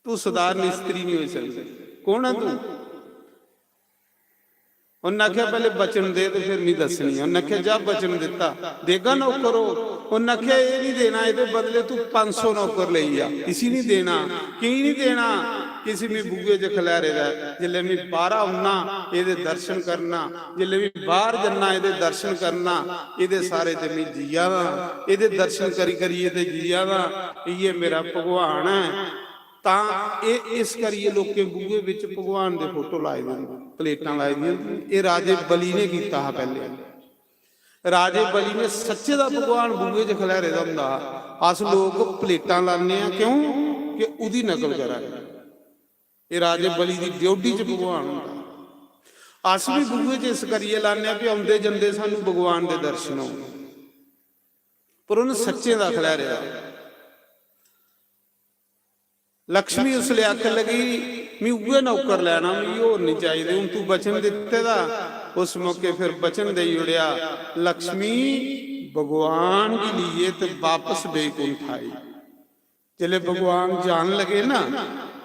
तू सधारण स्त्री निं होई सकदी, कौन ऐ तू?" उन्नै आखेआ, "पैह्ले वचन दे ते फिर मी दस्सनी ऐ।" उन्नै आखेआ, "जा, वचन दित्ता, देगा नौकर ओह्?" उन्नै आखेआ, "एह् निं देना, एह्दे बदले तू पंज सौ नौकर लेई जा, इसी निं देना।" "की निं देना?" "कि इसी मी बूहे च खल्हारे दा ऐ, जिसलै मी बाह्रा औन्ना, एह्दे दर्शन करना, जिसलै मी बाह्र जन्ना, एह्दे दर्शन करना, एह्दे सारे ते मी जिया दा, एह्दे दर्शन करी करियै ते जिया दा, इ'यै मेरा भगवान ऐ।" तां एह् इस करियै लोकें बूहे बिच भगवान दे फोटो लाए दे होंदे, प्लेटां लाई दियां होंदियां। एह् राजे बलि ने कीता हा पैह्ले। राजे बलि ने सच्चे दा भगवान बूहे च खल्हारे दा होंदा हा। अस लोक प्लेटां लान्ने आं, क्यों? कि ओह्दी नकल करा दे। एह् राजे बलि दी ड्योढ़ी च भगवान होंदा। अस बी बूहे च इस करियै लान्ने आं कि औंदे जंदे सानूं भगवान दे दर्शन होन, पर उ'नें सच्चें दा खल्हारे दा। लक्ष्मी उसलै आखन लगी, "मी उ'ऐ नौकर लैना, मिगी होर निं चाहिदे। हून तूं वचन दित्ते दा।" उस मौके फिर वचन देई ओड़ेआ, लक्ष्मी भगवान गी लेइयै ते बापस बैकुंठ आई। जिसलै भगवान जान लगे ना,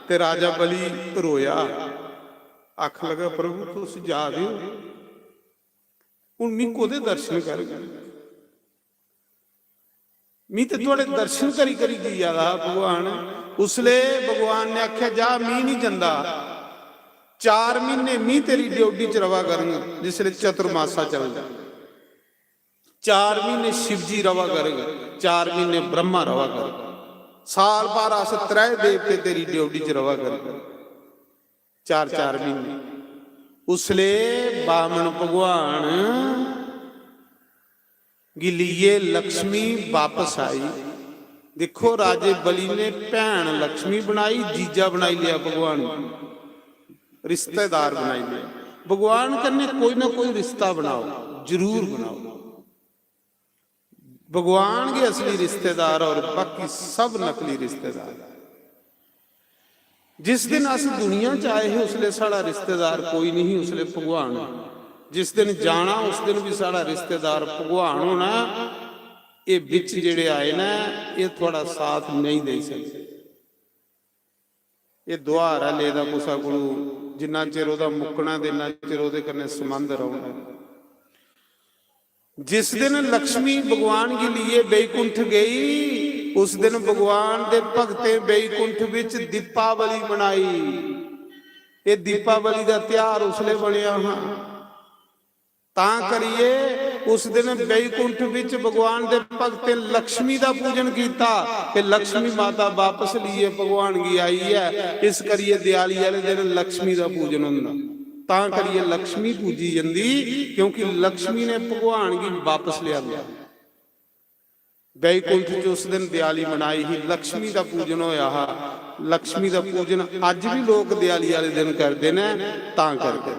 ते राजा बलि रोया, आखन लगा, "प्रभु, तुस जा दे ओ, हून मी कोह्दे दर्शन करग? मी ते थुआढ़े दर्शन करी करी जिया दा हा भगवान।" उसले भगवान ने आखेआ, "जा, मी निं जंदा, चार म्हीने मी तेरी ड्योढ़ी च रवा करङ, जिसले चतुर्मासा चलदा। चार म्हीने शिवजी रवा करग, चार म्हीने ब्रह्मा रवा करग, साल भर अस त्रै देवते तेरी ड्योढ़ी च रवा करग।" चार चार म्हीने। उसले बामन भगवान गी लेइयै लक्ष्मी बापस आई। दिक्खो, राजे बलि ने भैन लक्ष्मी बनाई, जीजा बनाई लेआ भगवान गी, रिश्तेदार बनाई लेआ। भगवान कन्नै कोई ना कोई रिश्ता बनाओ, जरूर बनाओ। भगवान गै असली रिश्तेदार और बाकी सब नकली रिश्तेदार। जिस दिन अस दुनिया च आए हे, उसले साढ़ा रिश्तेदार कोई नहीं, उसले भगवान। जिस दिन जाना, उस दिन भी साढ़ा रिश्तेदार भगवान होना। एह् बिच जेह्ड़े आए न, एह् थुआढ़ा साथ नेईं देई सकदे। एह् दुहार ऐ लेदा कुसै कोलू, जिन्ना चिर ओह्दा मुक्कना ते इन्ना चिर ओह्दे कन्नै संबंध रौह्ना। जिस दिन लक्ष्मी भगवान गी लेइयै बैकुंठ गई, उस दिन भगवान दे भक्तें बैकुंठ बिच दीपावली मनाई। ਇਹ ਦੀਪਾਵਲੀ ਦਾ ਤਿਉਹਾਰ ਉਸਲੇ ਬਣਿਆ ਹਾਂ। ਤਾਂ ਕਰੀਏ, ਉਸ ਦਿਨ ਬੈਕੁੰਠ ਵਿੱਚ ਭਗਵਾਨ ਦੇ ਭਗਤ ਨੇ ਲక్ష్ਮੀ ਦਾ ਪੂਜਨ ਕੀਤਾ ਤੇ ਲక్ష్ਮੀ ਮਾਤਾ ਵਾਪਸ ਲਈਏ ਭਗਵਾਨ ਕੀ ਆਈ ਹੈ। ਇਸ ਕਰੀਏ ਦਿਵਾਲੀ ਵਾਲੇ ਦਿਨ ਲక్ష్ਮੀ ਦਾ ਪੂਜਨ ਹੁੰਦਾ। ਤਾਂ ਕਰੀਏ ਲక్ష్ਮੀ ਪੂਜੀ ਜਾਂਦੀ, ਕਿਉਂਕਿ ਲక్ష్ਮੀ ਨੇ ਭਗਵਾਨ ਕੀ ਵਾਪਸ ਲਿਆਂਦਾ। ਬੈਕੁੰਠ ਚ ਉਸ ਦਿਨ ਦਿਵਾਲੀ ਮਨਾਈ ਸੀ, ਲక్ష్ਮੀ ਦਾ ਪੂਜਨ ਹੋਇਆ ਹਾ। ਲక్ష్ਮੀ ਦਾ ਪੂਜਨ ਅੱਜ ਵੀ ਲੋਕ ਦਿਵਾਲੀ ਵਾਲੇ ਦਿਨ ਕਰਦੇ ਨੇ। ਤਾਂ ਕਰਕੇ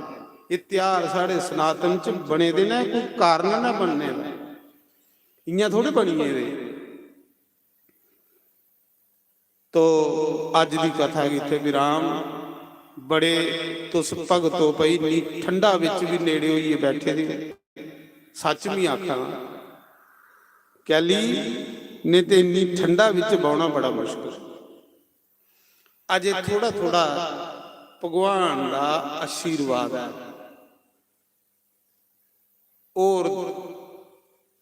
ਇਹ ਤਿਉਹਾਰ ਸਾਡੇ ਸਨਾਤਨ ਚ ਬਣੇ ਦੇ ਨੇ, ਕੋਈ ਕਾਰਨ ਨਾ ਬਣਨੇ ਦਾ। ਇਆਂ ਥੋੜੇ ਬਣੀ ਇਹਦੇ। ਤੋ ਅੱਜ ਦੀ ਕਥਾ ਇੱਥੇ ਵਿਰਾਮ। ਬੜੇ, ਤੁਸ ਭਗਤੋ ਪਈ ਨੀ, ਠੰਡਾ ਵਿੱਚ ਵੀ ਨੇੜੇ ਹੋਈਏ ਬੈਠੇ ਦੇ। ਸੱਚ ਵੀ ਆਖਾਂ, ਕੈਲੀ ਨੇ ਤੇ ਇੰਨੀ ਠੰਡਾ ਵਿੱਚ ਬਾਉਣਾ ਬੜਾ ਮੁਸ਼ਕਲ। ਅਜੇ ਥੋੜਾ ਥੋੜਾ ਭਗਵਾਨ ਦਾ ਆਸ਼ੀਰਵਾਦ ਹੈ। ਔਰ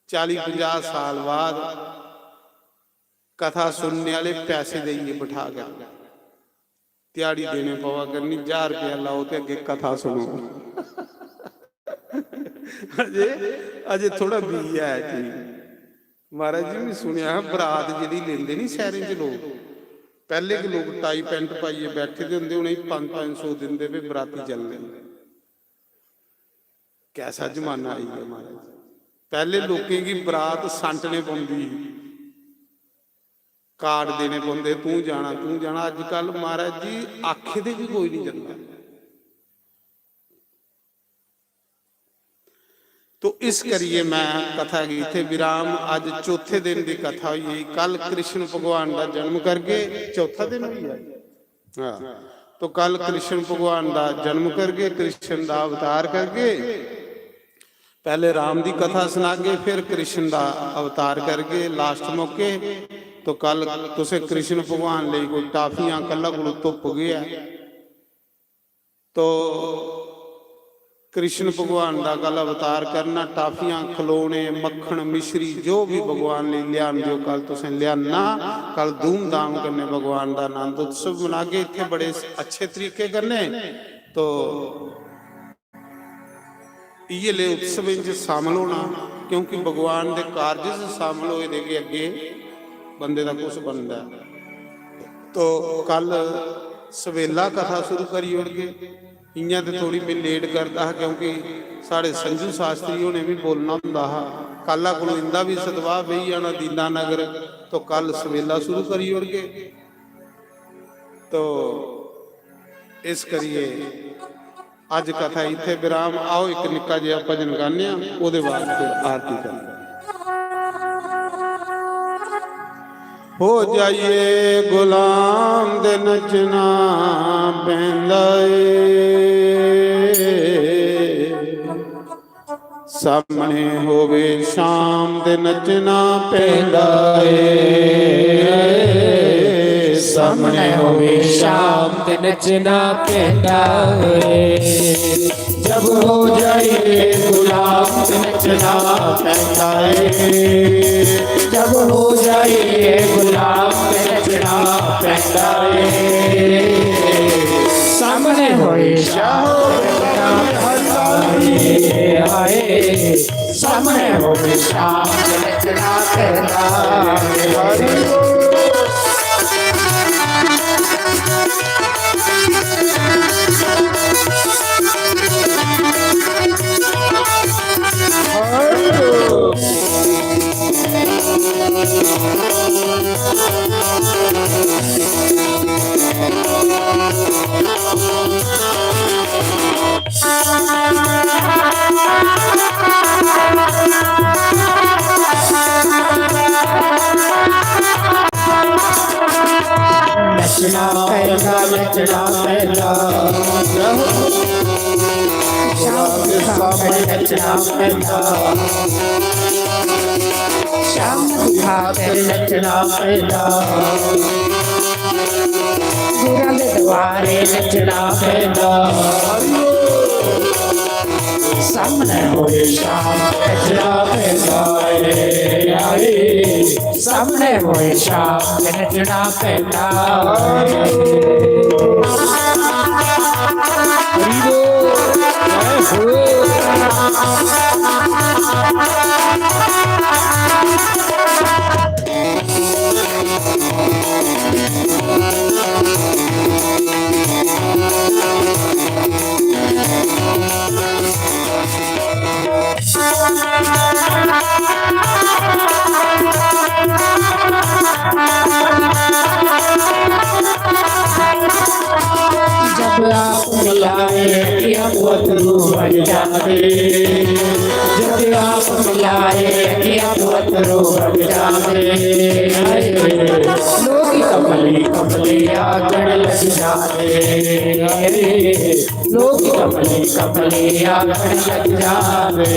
ਚਾਲੀ ਪੰਜਾਹ ਸਾਲ ਬਾਅਦ ਕਥਾ ਸੁਣਨ ਵਾਲੇ ਪੈਸੇ ਦੇਈਏ ਬਿਠਾ ਕੇ, ਦਿਹਾੜੀ ਦੇਣੇ ਪਵਾ ਕਰਨੀ, ਹਜ਼ਾਰ ਰੁਪਇਆ ਲਾਓ ਤੇ ਅੱਗੇ ਕਥਾ ਸੁਣੋ। ਅਜੇ, ਅਜੇ ਥੋੜਾ ਬੀ ਹੈ ਜੀ। ਮਹਾਰਾਜ ਜੀ ਨੇ ਸੁਣਿਆ, ਬਰਾਤ ਜਿਹੜੀ ਲੈਂਦੇ ਨਹੀਂ ਸ਼ਹਿਰਾਂ 'ਚ ਲੋਕ, ਪਹਿਲੇ ਕਿ ਲੋਕ ਟਾਈ ਪੈਂਟ ਪਾਈਏ ਬੈਠੇ ਦੇ ਹੁੰਦੇ, ਹੁਣ ਹੀ ਪੰਜ ਪੰਜ ਸੌ ਦਿੰਦੇ ਵੇ ਬਰਾਤੀ ਚੱਲਦੇ ਨੇ। ਕੈਸਾ ਜ਼ਮਾਨਾ ਆਈ ਹੈ ਮਹਾਰਾਜ। ਪਹਿਲੇ ਲੋਕਾਂ ਦੀ ਬਰਾਤ ਸਾਂਟਣੇ ਪਾਉਂਦੀ, ਕਾਰਡ ਦੇਣੇ ਪਾਉਂਦੇ, ਤੂੰ ਜਾਣਾ, ਤੂੰ ਜਾਣਾ। ਅੱਜ ਕੱਲ ਮਹਾਰਾਜ ਜੀ ਆਖੇ ਦੇ ਵੀ ਕੋਈ ਨਹੀਂ ਜਾਂਦਾ। ਤੋ ਇਸ ਕਰੀਏ ਮੈਂ ਕਥਾ ਕੀ ਇੱਥੇ ਵਿਰਾਮ। ਅੱਜ ਚੌਥੇ ਦਿਨ ਦੀ ਕਥਾ ਹੋਈ ਹੈ। ਕੱਲ ਕ੍ਰਿਸ਼ਨ ਭਗਵਾਨ ਦਾ ਜਨਮ ਕਰਕੇ ਚੌਥਾ ਦਿਨ ਵੀ ਹੈ। ਹਾਂ, ਤੋ ਕੱਲ ਕ੍ਰਿਸ਼ਨ ਭਗਵਾਨ ਦਾ ਜਨਮ ਕਰਕੇ, ਕ੍ਰਿਸ਼ਨ ਦਾ ਅਵਤਾਰ ਕਰਕੇ, ਪਹਿਲੇ ਰਾਮ ਦੀ ਕਥਾ ਸੁਣਾ ਕੇ ਫਿਰ ਕ੍ਰਿਸ਼ਨ ਦਾ ਅਵਤਾਰ ਕਰਕੇ ਲਾਸਟ ਮੌਕੇ। ਤੋ ਕੱਲ ਤੁਸੀਂ ਕ੍ਰਿਸ਼ਨ ਭਗਵਾਨ ਲਈ ਕੋਈ ਟਾਫੀਆਂ, ਕੱਲਾ ਕੋਲ ਧੁੱਪ ਗਿਆ, ਤੋ ਕ੍ਰਿਸ਼ਨ ਭਗਵਾਨ ਦਾ ਕੱਲ ਅਵਤਾਰ ਕਰਨਾ, ਟਾਫੀਆਂ, ਖਿਲੌਣੇ, ਮੱਖਣ, ਮਿਸ਼ਰੀ, ਜੋ ਵੀ ਭਗਵਾਨ ਲਈ ਲਿਆਉਣ ਦਿਓ, ਕੱਲ ਤੁਸੀਂ ਲਿਆਣਾ। ਕੱਲ ਧੂਮਧਾਮ ਕਰਨੇ ਭਗਵਾਨ ਦਾ ਆਨੰਦ ਉਤਸਵ ਮਨਾ ਕੇ ਇੱਥੇ ਬੜੇ ਅੱਛੇ ਤਰੀਕੇ ਕਰਨੇ। ਤੋ ਇਹ ਲੈ ਉਤਸਵ ਵਿੱਚ ਸ਼ਾਮਲ ਹੋਣਾ, ਕਿਉਂਕਿ ਭਗਵਾਨ ਦੇ ਕਾਰਜ 'ਚ ਸ਼ਾਮਲ ਹੋਏ ਦੇ ਕੇ ਅੱਗੇ ਬੰਦੇ ਦਾ ਕੁਝ ਬਣਦਾ। ਤੋ ਕੱਲ ਸਵੇਲਾ ਕਥਾ ਸ਼ੁਰੂ ਕਰੀ ਉੜ ਕੇ, ਇਆਂ ਤੇ ਥੋੜੀ ਮੈਂ ਲੇਟ ਕਰਦਾ ਹਾਂ, ਕਿਉਂਕਿ ਸਾਡੇ ਸੰਜੂ ਸ਼ਾਸਤਰੀ ਹੋਣੇ ਵੀ ਬੋਲਣਾ ਹੁੰਦਾ ਹਾ। ਕੱਲਾ ਕੋਲ ਇੰਦਾ ਵੀ ਸਦਵਾ ਬਈ ਜਾਣਾ ਦੀਨਾ ਨਗਰ, ਤੋ ਕੱਲ ਸਵੇਲਾ ਸ਼ੁਰੂ ਕਰੀ ਉੜ ਕੇ। ਤੋ ਇਸ ਕਰੀਏ ਅੱਜ ਕਥਾ ਇੱਥੇ ਵਿਰਾਮ। ਆਓ ਇੱਕ ਨਿੱਕਾ ਜਿਹਾ ਭਜਨ ਗਾਉਂਦੇ ਹਾਂ, ਉਹਦੇ ਬਾਅਦ ਫਿਰ ਆਰਤੀ ਕਰਦੇ ਹਾਂ। ਹੋ ਜਾਈਏ ਗੁਲਾਮ ਦੇ ਨੱਚਣਾ ਪੈਂਦਾ ਏ, ਸਾਹਮਣੇ ਹੋਵੇ ਸ਼ਾਮ ਦੇ ਨੱਚਣਾ ਪੈਂਦਾ ਏ, ਸਾਹਮਣੇ ਹੋਵੇ ਸ਼ਾਮ ਤੇ ਨੱਚਣਾ ਪੈਂਦਾ ਏ। जब हो जाइए गुलाम, नचना पैंदा है। जब हो जाइए गुलाम, नचना पैंदा है। सामने होए शाह, आए, सामने होए शाह, नचना पैंदा है। नचना पैंदा, नचना पैंदा। शाम के सामने नचना पैंदा। शाम की खातिर नचना पैंदा। गुरां दे द्वारे नचना पैंदा। सामने होए शाम नचना पैंदा रे। आए, सामने होए शाम नचना पैंदा। हरि बोल। जय हो। जब आप मिलाए कि हम वतरू बन जाते, जब आप मिलाए कि हम वतरू बन जाते। लोग कमली कमली आकड़ लग जाते। लोग कपले कपले आखण लग जावे।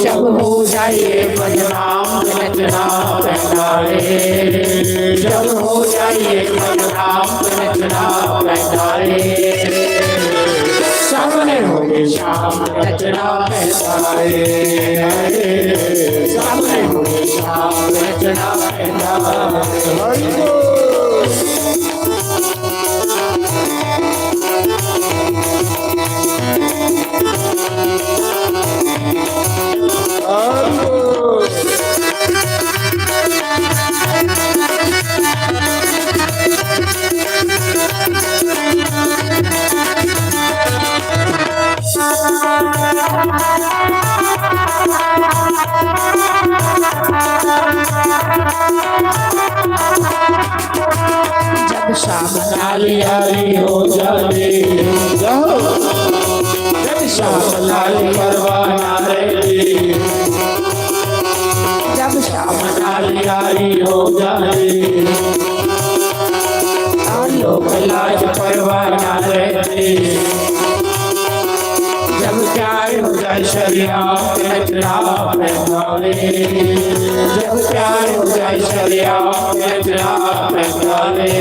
जब हो जाए बदनाम नचना पैंदा रे, जब हो जाए बदनाम नचना पैंदा रे। सामने होवे शाम नचना पैंदा रे, सामने होवे शाम नचना पैंदा रे। हरि बोल। जब शाम नाल यारी हो जावे, जब शाम नाल परवाना रहती, जब शाम नाल यारी हो जावे, लोक लाज परवाना रहती। जब प्यार हो जाए शरिया नचना पैंदा रे, जब प्यार हो जाए शरिया नचना पैंदा रे।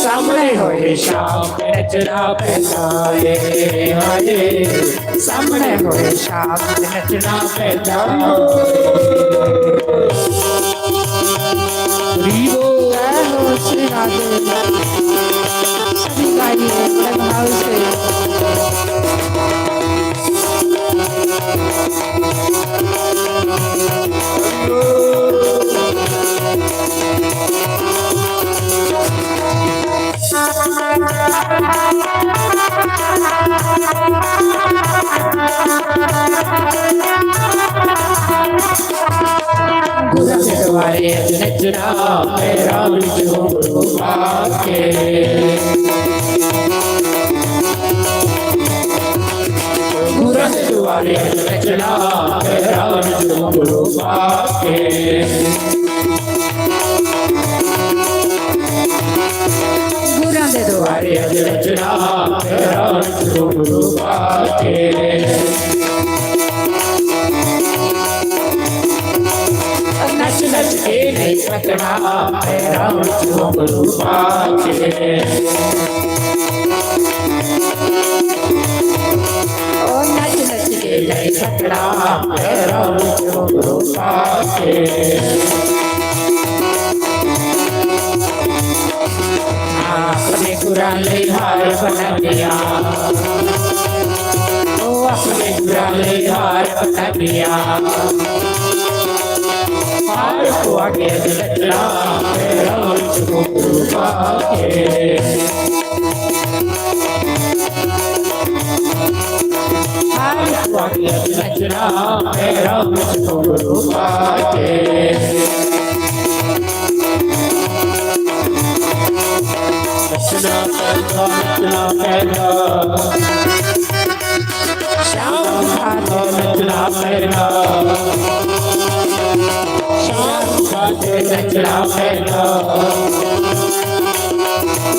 सामने होए शाम नचना पैंदा रे, हाय। सामने होए शाम नचना पैंदा। हरि बोल। जय हो श्री राधे। सभी गाइए बड़े भाव से। गुरु के द्वारे अज नचना पैरां विच घुंघरू पा के। गुरु के द्वारे अज नचना पैरां विच घुंघरू पा के। गुरां दे द्वारे अज रचना, तेरा रूप रूपा के। नच नच के नहीं थकना, तेरा रूप रूपा के। ओ नच नच के नहीं थकना, तेरा रूप रूपा के। अपने गुरां लई हार बनानिया, ओ अपने गुरां लई हार बनानिया। हार पुआ के रचना, तेरा रूप रूपा के। हार पुआ के रचना, तेरा रूप रूपा के। रचना पैदा, रचना पैदा। श्याम खाते नचना पैदा, श्याम खाते नचना पैदा।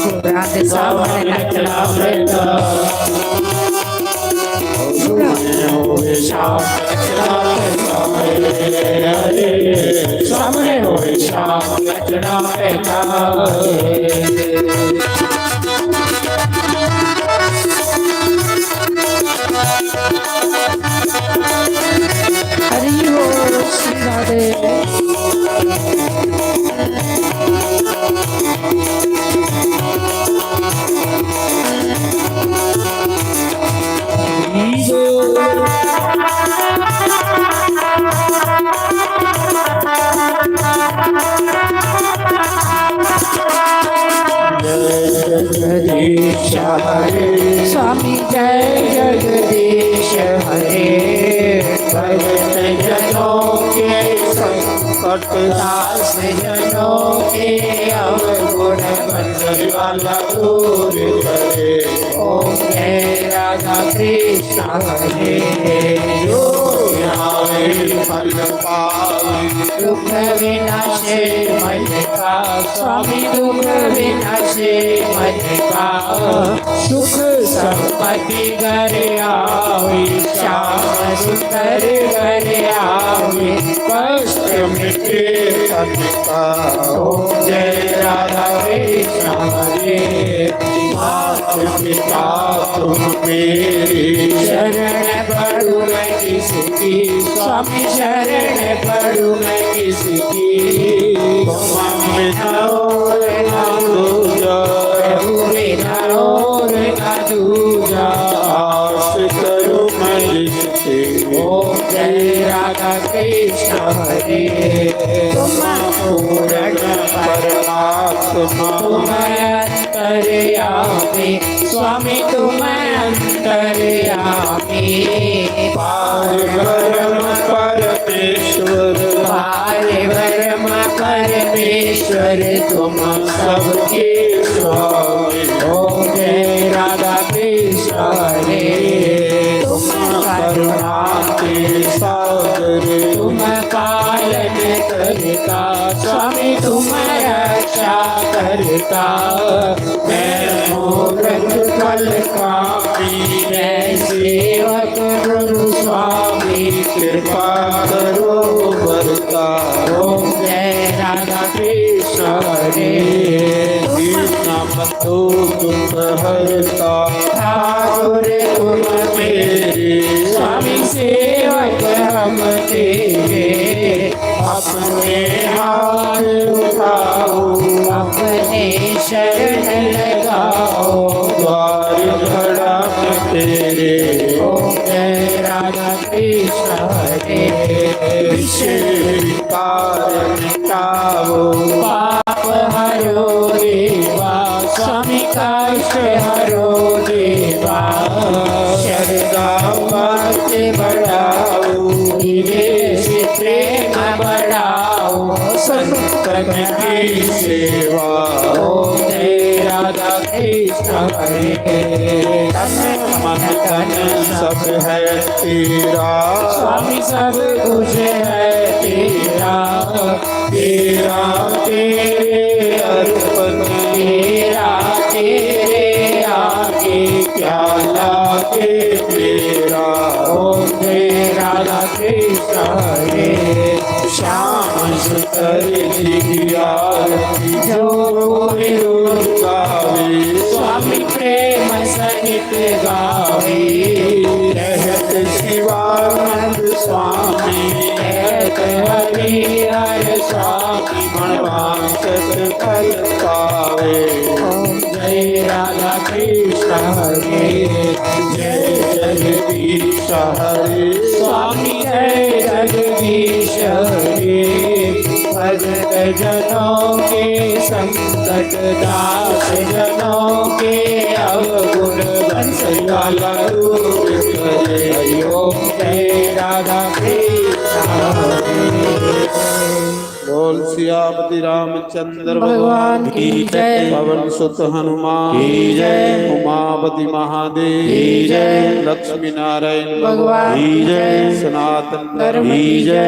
गोरा के सामने नचना पैदा। सामने होए शाम नचना पैदा। हरि बोल श्री राधे। हरे। स्वामी जय जगदीश हरे। भक्त जनों के संकट, दास जनों के अवगुण, बंधन वाला दूर करे। ओम जय राधा कृष्ण हरे। जो ध्यावे फल पावे। दुख विनाशे मन का स्वामी, दुख विनाशे मन का। सुख संपत्ति घर आवे, श्याम सुंदर घर आवे। कष्ट मिटे तन का। ओम जय राधा कृष्ण हरे। मात पिता तुम मेरे, शरण पड़ूं मैं किसकी, स्वामी शरण पड़ूं मैं किसकी। तुम बिना और ना दूजा, प्रभु बिना और ना दूजा। आस करूं मैं जिसकी। ओम जय राधा कृष्ण हरे। तुम पूर्ण परमात्मा, तुम अंतर्यामी, स्वामी तुम अंतर्यामी। पार ब्रह्म परमेश्वर, पार ब्रह्म परमेश्वर, तुम सबके स्वामी। ओम जय राधा कृष्ण हरे। तुम करुणा के सागर, तुम पालन करता, स्वामी तुम रक्षा करता। मैं मूर्ख कलंकी, मैं सेवक गुरु स्वामी, कृपा करो बरता। ओम जय राधा कृष्ण हरे। दीन बंधु दुख हरता, ठाकुर तुम मेरे, स्वामी सेवक हम तेरे। अपने हाथ उठाओ, अपने शरण लगाओ, द्वार खड़ा है तेरे। ओम जय राधा कृष्ण हरे। विषय विकार मिटाओ, पाप हरो देवा, स्वामी कष्ट हरो देवा। श्रद्धा भक्ति बढ़ाओ, हृदय से प्रेम बढ़ाओ, संतन की सेवा। ओम जय राधा कृष्ण हरे। तन मन धन सब है तेरा, स्वामी सब कुछ है तेरा। तेरा तेरे अर्पण, तेरा तेरे आगे, क्या लागे मेरा। ओम जय राधा कृष्ण हरे। श्याम सुंदर जी की आरती जो कोई रोज गावे, स्वामी प्रेम सहित गावे। कहत शिवानंद स्वामी, कहत हरि हर स्वामी, मनवांछित फल पावे। ओम जय राधा कृष्ण हरे, जय जगदीश हरे। स्वामी जय जगदीश हरे। भक्त जनों के संकट, दास जनों के अवगुण, बंसी वाला दूर करे। ओम जय राधा कृष्ण हरे। बोल सियापति रामचंद्र भगवान की जय। पवन सुत हनुमान की जय। उमापति महादेव की जय। लक्ष्मी नारायण भगवान की जय। सनातन धर्म की जय।